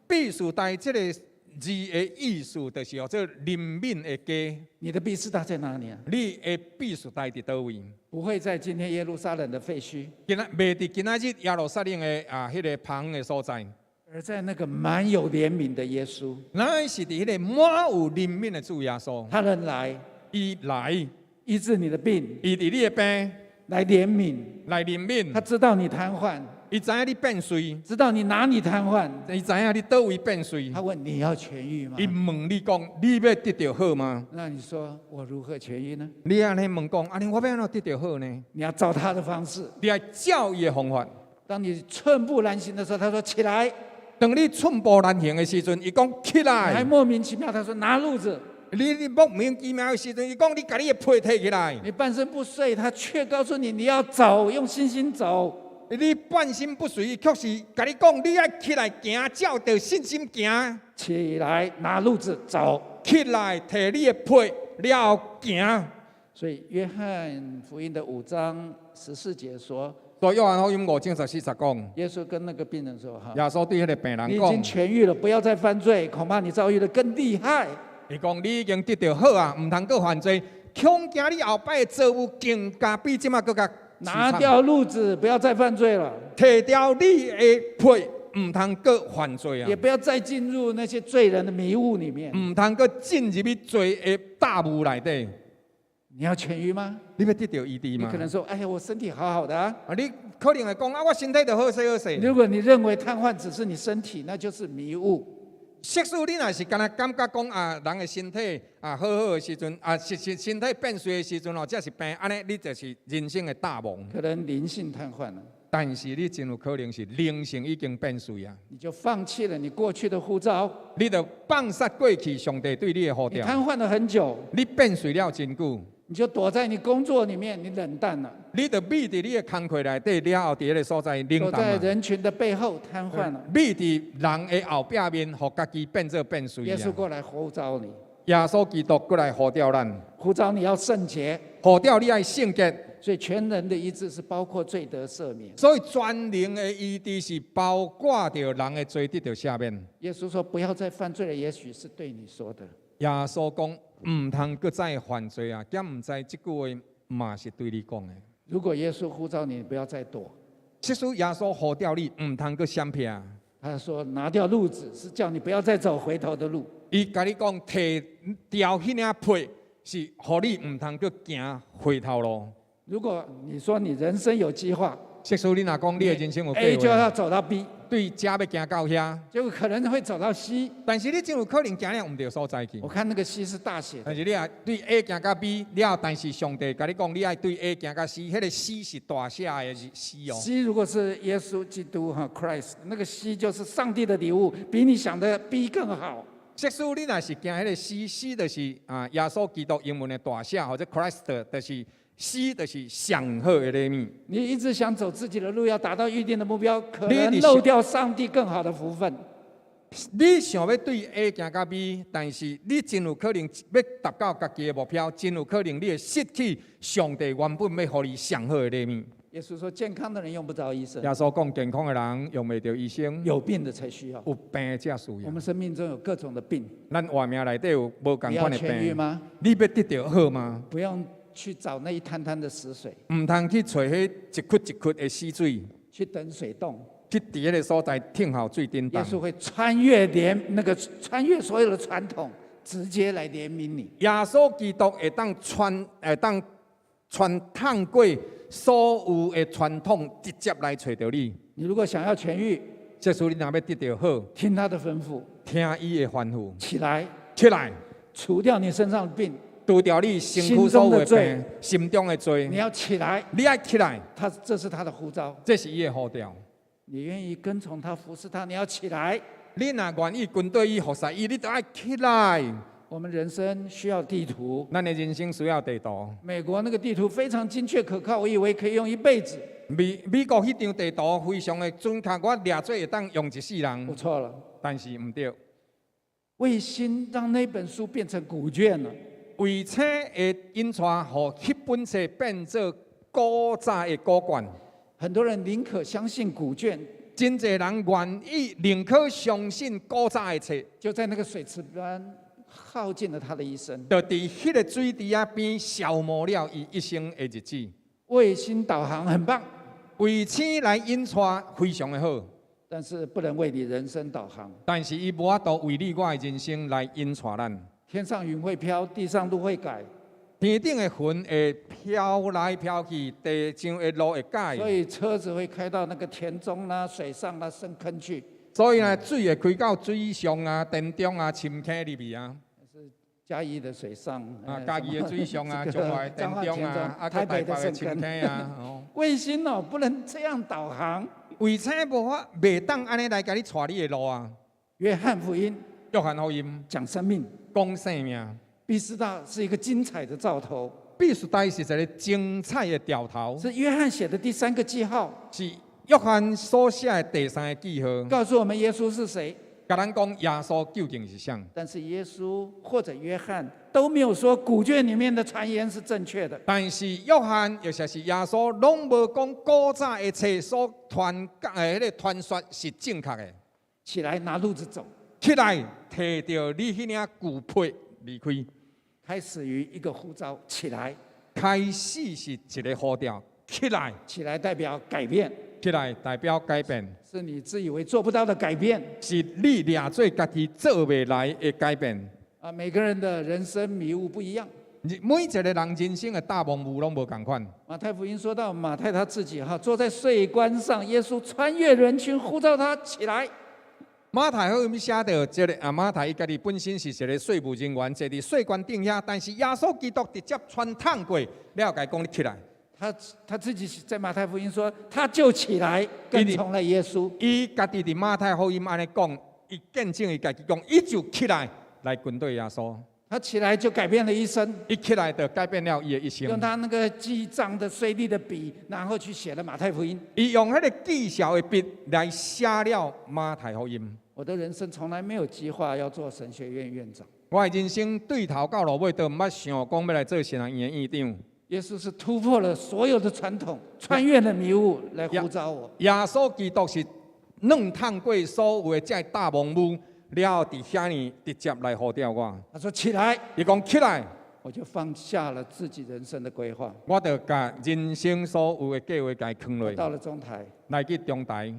[SPEAKER 3] 畢士大這个字的意思就是號做憐憫的家。
[SPEAKER 4] 你的畢士大在哪裡啊？
[SPEAKER 3] 你的畢士大佇佗位？
[SPEAKER 4] 不會在今天耶路撒冷的廢墟。
[SPEAKER 3] 今仔袂佇今仔日耶路撒冷的啊，彼个旁的所在。
[SPEAKER 4] 而在那個滿有憐憫的耶穌。
[SPEAKER 3] 乃是佇彼个滿有憐憫的主耶穌。
[SPEAKER 4] 他能來，
[SPEAKER 3] 伊來
[SPEAKER 4] 醫治你的病，
[SPEAKER 3] 醫治你的病，
[SPEAKER 4] 來憐憫，
[SPEAKER 3] 來憐憫。
[SPEAKER 4] 他知道你癱瘓，
[SPEAKER 3] 伊知影你變瘁，
[SPEAKER 4] 知道你哪裡癱瘓，
[SPEAKER 3] 伊知影你佗位變瘁。
[SPEAKER 4] 他問你要痊癒嗎？
[SPEAKER 3] 伊問你講，你欲得著好嗎？
[SPEAKER 4] 那你說我如何痊癒呢？
[SPEAKER 3] 你按呢問講，按呢我欲按怎得著好呢？
[SPEAKER 4] 你要照他的方式，
[SPEAKER 3] 你愛照伊的方法。
[SPEAKER 4] 當你寸步難行的時候，他說起來。
[SPEAKER 3] 當你寸步難行的時陣，伊講起來。
[SPEAKER 4] 你還莫名其妙，他說拿褥子。
[SPEAKER 3] 你莫名其妙的時陣，伊講你共你的被提起來。
[SPEAKER 4] 你半身不遂，他卻告訴你你要走，用信心走。
[SPEAKER 3] 你半身不遂，伊卻是共你講你愛起來行，照著信心行。
[SPEAKER 4] 起來拿褥子走。
[SPEAKER 3] 起來提你的被了後行。
[SPEAKER 4] 所以約翰福音的5章14節說。
[SPEAKER 3] 所以約翰福音5章14節講，
[SPEAKER 4] 耶穌跟那個病人說：哈，
[SPEAKER 3] 耶穌對彼个病人講，
[SPEAKER 4] 你已經痊癒了，不要再犯罪，恐怕你遭遇得更厲害。
[SPEAKER 3] 伊講你已經得著好啊，毋通閣犯罪，恐驚你後擺的遭遇更加比這馬閣較。
[SPEAKER 4] 拿掉褥子，不要再犯罪了。
[SPEAKER 3] 提掉你的被，毋通閣犯罪啊！
[SPEAKER 4] 也不要再進入那些罪人的迷霧裡面。
[SPEAKER 3] 毋通閣進入去罪的大霧內底。
[SPEAKER 4] 你要痊癒嗎？
[SPEAKER 3] 你欲得著醫治嗎？
[SPEAKER 4] 你可能說：哎呀，我身體好好的啊！
[SPEAKER 3] 啊，你可能會講啊，我身體就好勢好勢。
[SPEAKER 4] 如果你認為癱瘓只是你身體，那就是迷霧。
[SPEAKER 3] 即使你若是干焦感覺講啊，人的身體啊好好的時陣啊，是身體變衰的時陣哦，這是病，按呢你就是人生的大夢。
[SPEAKER 4] 可能靈性癱瘓了。
[SPEAKER 3] 但是你真有可能是靈性已經變衰啊！
[SPEAKER 4] 你就放棄了你過去的呼召。
[SPEAKER 3] 你就放殺過去上帝對你的呼召。
[SPEAKER 4] 你癱瘓了很久。
[SPEAKER 3] 你變衰了真久。
[SPEAKER 4] 你就躲在你工作裡面，你冷淡了。
[SPEAKER 3] 你就秘佇你的工課內底了後，佇彼个所在冷淡。
[SPEAKER 4] 躲在人群的背後癱瘓了。
[SPEAKER 3] 秘佇人的後壁面，予家己變做變衰。
[SPEAKER 4] 耶穌過來呼召你。
[SPEAKER 3] 耶穌基督過來呼召咱。
[SPEAKER 4] 呼召你要聖潔。
[SPEAKER 3] 呼召你愛聖潔。
[SPEAKER 4] 所以全能的醫治是包括罪得赦免。
[SPEAKER 3] 所以全能的醫治是包括著人的罪得著赦免。
[SPEAKER 4] 耶穌說：不要再犯罪了，也許是對你說的。
[SPEAKER 3] 耶穌講：毋通閣再犯罪啊！敢毋知這句話嘛是對你講的。
[SPEAKER 4] 如果耶穌呼召你，不要再躲。
[SPEAKER 3] 即使耶穌呼召你，毋通閣閃避。
[SPEAKER 4] 他說：拿掉褥子，是叫你不要再走回頭的路。
[SPEAKER 3] 伊共你講，提掉彼領被，是予你毋通閣行回頭路。
[SPEAKER 4] 如果你說你人生有計劃，
[SPEAKER 3] 即使你若講你的人生有計劃
[SPEAKER 4] A 就要走到 B，
[SPEAKER 3] 對這欲行到遐，
[SPEAKER 4] 就可能會走到 C。
[SPEAKER 3] 但是你真有可能行了毋著所在去。
[SPEAKER 4] 我看那個 C 是大寫。
[SPEAKER 3] 但是你若對 A 行到 B 了，但是上帝共你講，你愛對 A 行到 C，彼个 C 是大寫的 C 哦。
[SPEAKER 4] C 如果是耶穌基督哈 Christ，那個 C 就是上帝的禮物，比你想的 B 更好。
[SPEAKER 3] 即使你若是行彼个 C，C 就是啊耶穌基督英文的大寫，或者 Christ 就是。C 就是上好的禮物。
[SPEAKER 4] 你一直想走自己的路，要達到預定的目標，可能漏掉上帝更好的福分。
[SPEAKER 3] 你想欲對 A 行到 B，但是你真有可能欲達到家己的目標，真有可能你會失去上帝原本欲予你上好的禮物。
[SPEAKER 4] 耶穌說：健康的人用不著醫生。
[SPEAKER 3] 耶穌講，健康的人用袂著醫生，
[SPEAKER 4] 有病的才需要。
[SPEAKER 3] 有病才需要。
[SPEAKER 4] 我們生命中有各種的病。
[SPEAKER 3] 咱活命內底有無仝款的病。
[SPEAKER 4] 你要痊癒嗎？
[SPEAKER 3] 你欲得著好嗎？
[SPEAKER 4] 不用去找那一灘灘的死水。
[SPEAKER 3] 毋通去揣彼一窟一窟的死水。
[SPEAKER 4] 去等水凍。
[SPEAKER 3] 去佇彼个所在等候水振動。
[SPEAKER 4] 耶穌會穿越連那個穿越所有的傳統，直接來憐憫你。
[SPEAKER 3] 耶穌基督會當穿會當穿透過所有的傳統，直接來揣著你。
[SPEAKER 4] 你如果想要痊癒，
[SPEAKER 3] 這使你若欲得著好，
[SPEAKER 4] 聽他的吩咐，
[SPEAKER 3] 聽伊的吩咐，
[SPEAKER 4] 起來，
[SPEAKER 3] 起來，
[SPEAKER 4] 除掉你身上的病，
[SPEAKER 3] 除掉你身軀所有的病，心中的罪。
[SPEAKER 4] 你要起來，
[SPEAKER 3] 你愛起來。
[SPEAKER 4] 他這是他的呼召，
[SPEAKER 3] 這是伊的呼召。
[SPEAKER 4] 你願意跟從他服侍他，你要起來。
[SPEAKER 3] 你若願意跟隨伊服侍伊，你就愛起來。
[SPEAKER 4] 我們人生需要地圖。
[SPEAKER 3] 咱的人生需要地圖。
[SPEAKER 4] 美國那個地圖非常精確可靠，我以為可以用一輩子。
[SPEAKER 3] 美國彼張地圖非常的準確，我掠做會當用一世人。
[SPEAKER 4] 我錯了，
[SPEAKER 3] 但是毋對。
[SPEAKER 4] 衛星讓那本書變成古卷了。
[SPEAKER 3] 衛星的引帶，予彼本冊變做古早的古卷。
[SPEAKER 4] 很多人寧可相信古卷，
[SPEAKER 3] 真濟人願意寧可相信古早的冊，
[SPEAKER 4] 就在那個水池邊耗盡了他的一生。
[SPEAKER 3] 就佇彼個水池仔邊消磨了伊一生的日子。
[SPEAKER 4] 衛星導航很棒，
[SPEAKER 3] 衛星來引帶非常的好，
[SPEAKER 4] 但是不能為你人生導航。
[SPEAKER 3] 但是伊無法度為你我的人生來引帶咱。
[SPEAKER 4] 天上雲會飄，地上路會改。
[SPEAKER 3] 天頂的雲會飄來飄去，地上的路會改。
[SPEAKER 4] 所以車子會開到那個田中啦、水上啦、深坑去。
[SPEAKER 3] 所以呢，水會開到水上啊、田中啊、深坑入去啊。
[SPEAKER 4] 是嘉義的水上。
[SPEAKER 3] 啊，嘉義的水上啊，彰化的田中啊，啊，閣台北的深坑啊。
[SPEAKER 4] 衛星哦，不能這樣導航。
[SPEAKER 3] 衛星無法袂當按呢來共你帶你的路啊。
[SPEAKER 4] 約翰福音。
[SPEAKER 3] 約翰福音
[SPEAKER 4] 講生命，
[SPEAKER 3] 講生命。
[SPEAKER 4] 畢士大是一個精彩的兆頭。
[SPEAKER 3] 畢士大是一個精彩的兆頭。
[SPEAKER 4] 是約翰寫的第三個記號。
[SPEAKER 3] 是約翰所寫的第三個記號。
[SPEAKER 4] 告訴我們耶穌是誰。
[SPEAKER 3] 共咱講耶穌究竟是誰。
[SPEAKER 4] 但是耶穌或者約翰都沒有說古卷裡面的傳言是正確的。
[SPEAKER 3] 但是約翰抑或是耶穌，攏無講古早的冊所傳講的彼个傳說是正確的。
[SPEAKER 4] 起來拿褥子走。
[SPEAKER 3] 起來，提著你彼領舊被離開。
[SPEAKER 4] 開始於一個呼召，起來。
[SPEAKER 3] 開始是一個呼召，起來。
[SPEAKER 4] 起來代表改變。
[SPEAKER 3] 起來代表改變。
[SPEAKER 4] 是你自以為做不到的改變。
[SPEAKER 3] 是你掠做家己做袂來的改變。
[SPEAKER 4] 啊，每個人的人生迷霧不一樣。
[SPEAKER 3] 每一個人人生的大迷霧攏無仝款。
[SPEAKER 4] 馬太福音說到馬太他自己哈，坐在稅關上，耶穌穿越人群呼召他起來。
[SPEAKER 3] 馬太福音寫著這个啊，馬太伊家己本身是一个稅務人員，坐佇稅關頂遐，但是耶穌基督直接穿透過，了共伊講你起來。
[SPEAKER 4] 他自己在馬太福音說，他就起來跟從了耶穌。
[SPEAKER 3] 伊家己佇馬太福音按呢講，伊見證伊家己講，伊就起來來跟隨耶穌。
[SPEAKER 4] 他起來就改變了一生。
[SPEAKER 3] 伊起來就改變了伊的一生。
[SPEAKER 4] 用他那個記賬的稅吏的筆，然後去寫了馬太福音。
[SPEAKER 3] 伊用彼个記數的筆來寫了馬太福音。
[SPEAKER 4] 我的人生從來沒有計劃要做神學院院長。
[SPEAKER 3] 我的人生對頭到落尾都毋捌想講欲來做神學院的院長。
[SPEAKER 4] 耶穌是突破了所有的傳統，穿越了迷霧來呼召我。
[SPEAKER 3] 耶穌基督是兩趟過所有的這大迷霧，了後佇遐爾直接來呼召我。
[SPEAKER 4] 他說起來，
[SPEAKER 3] 伊講起來，
[SPEAKER 4] 我就放下了自己人生的規劃。
[SPEAKER 3] 我就共人生所有的計劃共伊囥落。
[SPEAKER 4] 到了中台，
[SPEAKER 3] 來去中台。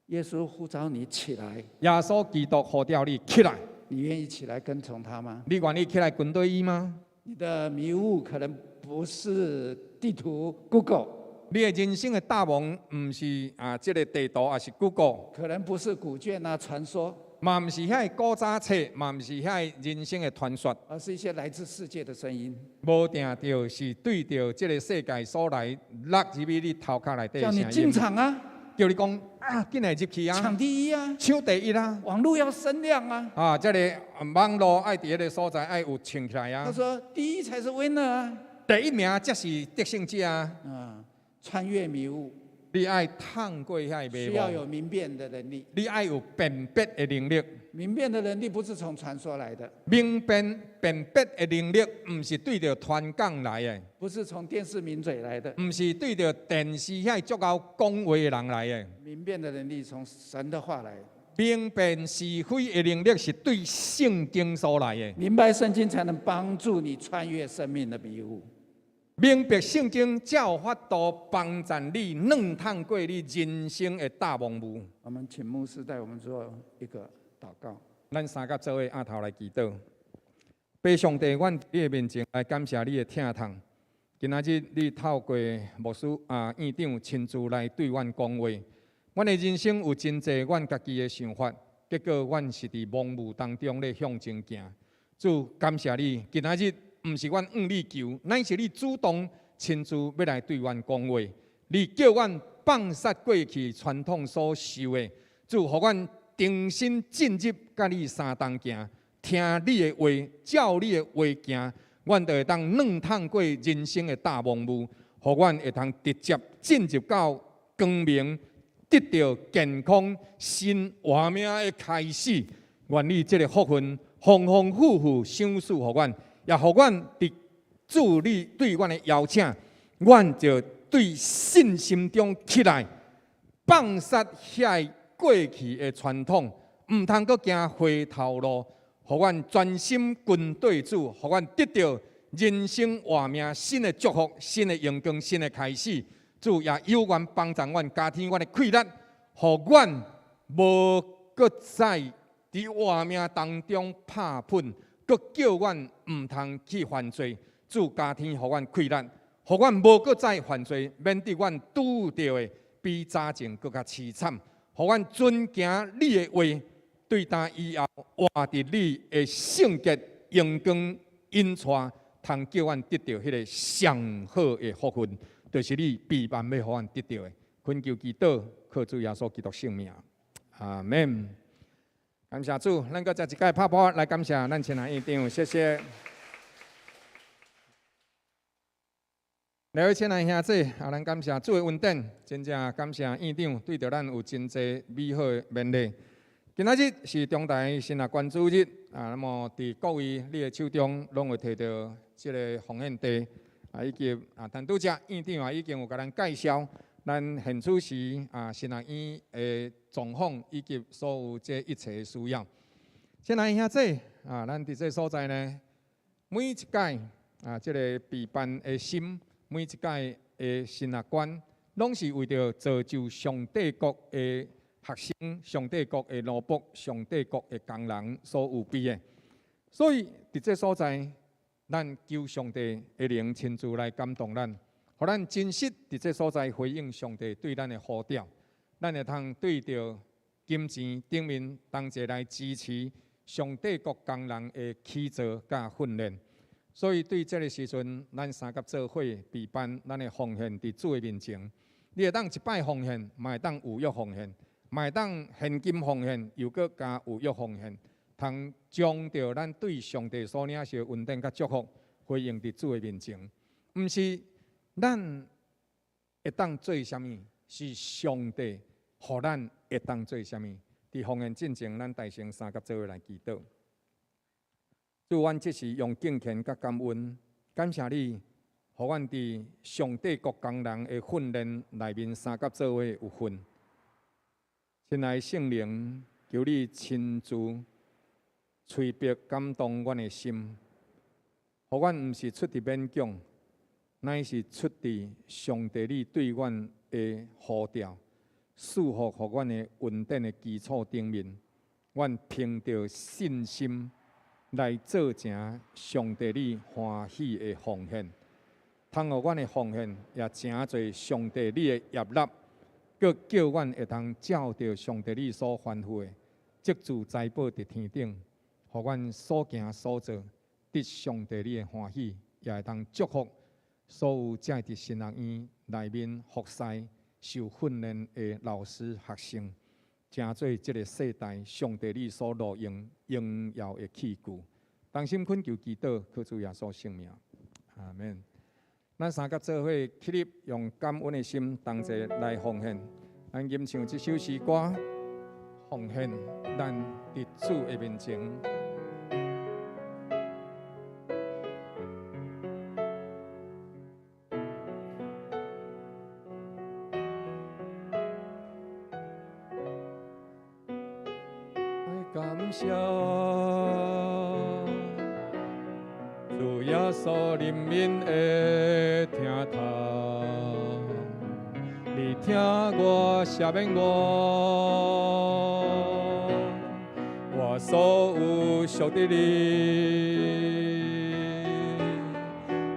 [SPEAKER 4] 耶穌呼召你起來。
[SPEAKER 3] 耶穌基督呼召你起來。
[SPEAKER 4] 你願意起來跟從他嗎？
[SPEAKER 3] 你願意起來跟隨伊嗎？
[SPEAKER 4] 你的迷霧可能不是地圖 Google，
[SPEAKER 3] 你的人生的大夢毋是啊，這个地圖，抑是 Google，
[SPEAKER 4] 可能不是古卷啊傳說，
[SPEAKER 3] 嘛毋是遐个古早冊，嘛毋是遐个人生的傳說，
[SPEAKER 4] 而是一些來自世界的聲音。
[SPEAKER 3] 無定著是對著這个世界所來落入去你頭殼內底
[SPEAKER 4] 叫你進場啊！
[SPEAKER 3] 叫你講啊，緊來入去啊！
[SPEAKER 4] 搶第一啊！
[SPEAKER 3] 搶第一啊！
[SPEAKER 4] 網路要聲量啊！
[SPEAKER 3] 啊，這个網路愛佇彼个所在愛有穿起來啊！
[SPEAKER 4] 他說：第一才是 winner 啊！
[SPEAKER 3] 第一名才是得勝者啊！
[SPEAKER 4] 啊，穿越迷霧，
[SPEAKER 3] 你愛通過遐个迷霧，
[SPEAKER 4] 需要有明辨的能力。
[SPEAKER 3] 你愛有辨別的能力。
[SPEAKER 4] 明辨的能力不是從傳說來的。
[SPEAKER 3] 明辨辨別的能力，毋是對著傳講來的，
[SPEAKER 4] 不是從電視名嘴來的，
[SPEAKER 3] 毋是對著電視遐足𠢕講話的人來的。
[SPEAKER 4] 明辨的能力從神的話來。
[SPEAKER 3] 明辨是非的能力是對聖經所來的。
[SPEAKER 4] 明白聖經才能幫助你穿越生命的迷霧。
[SPEAKER 3] 明白聖經才有法度幫助你兩趟過你人生的大迷霧。
[SPEAKER 4] 我們請牧師帶我們做一個禱告。
[SPEAKER 3] 咱三甲做伙阿頭來祈禱。父上帝，阮佇你的面前來感謝你的疼痛。今仔日你透過牧師啊院長親自來對阮講話。阮的人生有真濟阮家己的想法，結果阮是佇迷霧當中咧向前行。主感謝你，今仔日毋是阮向你求，乃是你主動親自欲來對阮講話。你叫阮放殺過去傳統所受的，主予阮重新進入佮你相同行，聽你的話，照你的話行，阮就會當兩趟過人生的大迷霧，予阮會當直接進入到光明，得著健康新活命的開始。願你這个福分豐豐富富賞賜予阮，也予阮佇主你對阮的邀請，阮就對信心中起來，放殺遐過去的傳統，毋通閣行回頭路，予阮專心跟對主，予阮得著人生活命新的祝福、新的榮光、新的開始。主也有緣幫助阮家庭，阮的氣力，予阮無閣再佇活命當中拍噴，閣叫阮毋通去犯罪。主加添予阮氣力，予阮無閣再犯罪，免得阮拄著的比早前閣較淒慘。予阮遵行你的話，對今以後活佇你的聖潔榮光引帶，通叫阮得著彼个上好的福分，就是你備辦欲予阮得著的。懇求祈禱，靠主耶穌基督聖名，阿門。感謝主，咱閣再一擺拍鼓來感謝咱親愛院長，謝謝。兩位親愛兄姊，啊，咱感謝主的恩典，真正感謝院長對著咱有真濟美好的勉勵。今仔日是中台神學關注日，啊，那麼佇各位你的手中攏會提著這个奉獻袋，啊，以及啊，陳拄才院長也已經有共咱介紹，咱現此時啊神學院的狀況以及所有這一切的需要。親愛兄姊，啊，咱佇這所在呢，每一屆啊，這个備辦的心。每一屆的神學官，攏是為著造就上帝國的學生、上帝國的奴僕、上帝國的工人所預備的。所以，佇這所在，咱求上帝的靈親自來感動咱，予咱真實佇這所在回應上帝對咱的呼召，咱會通對著金錢頂面同齊來支持上帝國工人的起造佮訓練。所以對這个時陣，咱三甲做伙備辦咱的奉獻佇主的面前。你會當一擺奉獻，嘛會當有約奉獻，嘛會當現金奉獻，又閣加有約奉獻，通將著咱對上帝所領受恩典佮祝福，回應佇主的面前。毋是咱會當做啥物，是上帝予咱會當做啥物。佇奉獻進前，咱大聲三甲做伙來祈禱。主，阮這時用敬虔佮感恩，感謝你，予阮佇上帝國工人的訓練內面三甲做伙有份。親愛聖靈，求你親自催逼感動阮的心，予阮毋是出佇勉強，乃是出佇上帝你對阮的呼召，賜福予阮的恩典的基礎頂面，阮憑著信心來做成上帝你歡喜的奉獻，通予阮的奉獻也成做上帝你的悅納，閣叫阮會通照著上帝你所吩咐的，積聚財寶佇天頂，予阮所行所做得上帝你的歡喜，也會通祝福所有遮佇神學院內面服侍、受訓練的老師、學生。成做這个世代上帝你所錄用榮耀的器具，同心懇求祈禱，靠主耶穌聖名，阿門。咱三甲做伙起立，用感恩的心同齊來奉獻。咱吟唱這首詩歌，奉獻咱佇主的面前。感謝主耶穌憐憫的疼痛，你疼我，赦免我，我所有屬佇你。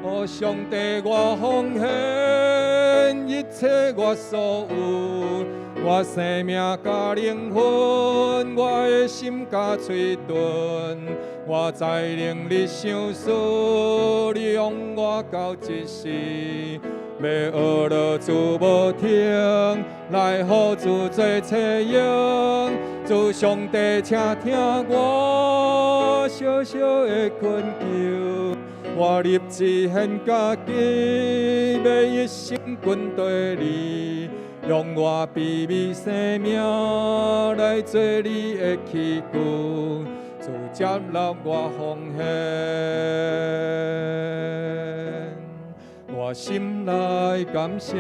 [SPEAKER 3] 哦，上帝，我奉獻一切我所有。我生命佮靈魂，我的心佮喙唇，我才能你賞賜，你用我到這世，欲學樂主無停，來予主做冊用。主上帝，請聽我小小的懇求，我立志獻家己，欲一生跟綴你。用我卑微生命來做你的器具，主接納我奉獻。
[SPEAKER 2] 心內感謝。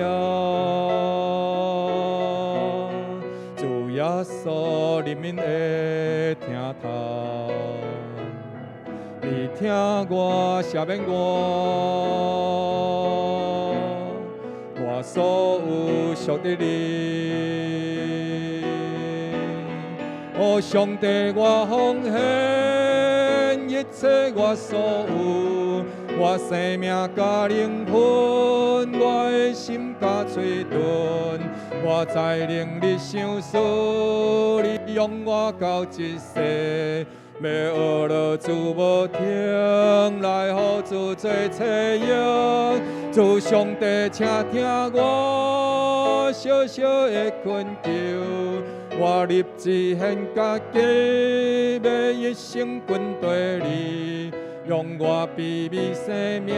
[SPEAKER 2] 主耶穌憐憫的疼痛，你疼我，赦免我，我所有屬佇你。哦，上帝，我奉獻一切我所有，我生命佮靈魂，我的心佮喙唇，我才能你賞賜，你養我到這世，欲學樂主無停，來予主做冊用。主上帝，請聽我小小的懇求，我立志獻家己，欲一生跟隨你，用我卑微生命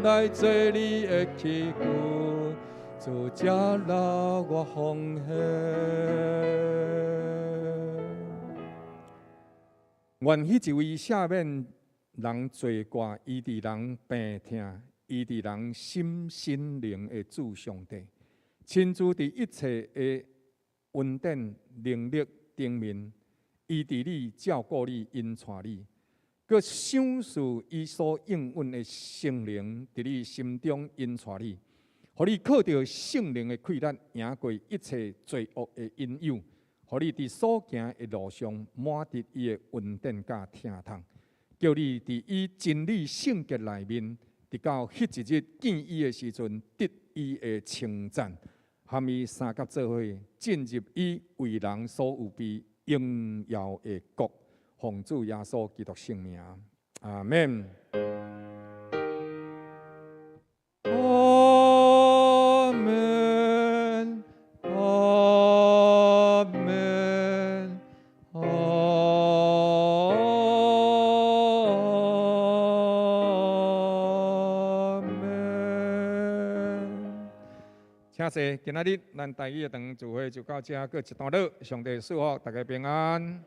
[SPEAKER 2] 來做你的器具，主接納我奉獻。
[SPEAKER 3] 願彼一位赦免人罪過、醫治人病痛、醫治人心身靈的主上帝，親自佇一切的恩典能力頂面，醫治你、照顧你、引帶你，閣賞賜伊所應允的聖靈佇你心中引帶你，予你靠著聖靈的氣力，贏過一切罪惡的引誘，予你佇所行的路上滿得伊的恩典佮疼痛，叫你佇伊真理聖潔內面，直到彼一日見伊的時陣，得伊的稱讚，含伊相佮做伙進入伊為人所預備榮耀的國。奉主耶穌基督聖名，阿們。
[SPEAKER 2] 阿們，阿們，阿們。
[SPEAKER 3] 請坐，今仔日咱台語的堂聚會就到這，閣一段落。上帝賜福大家平安。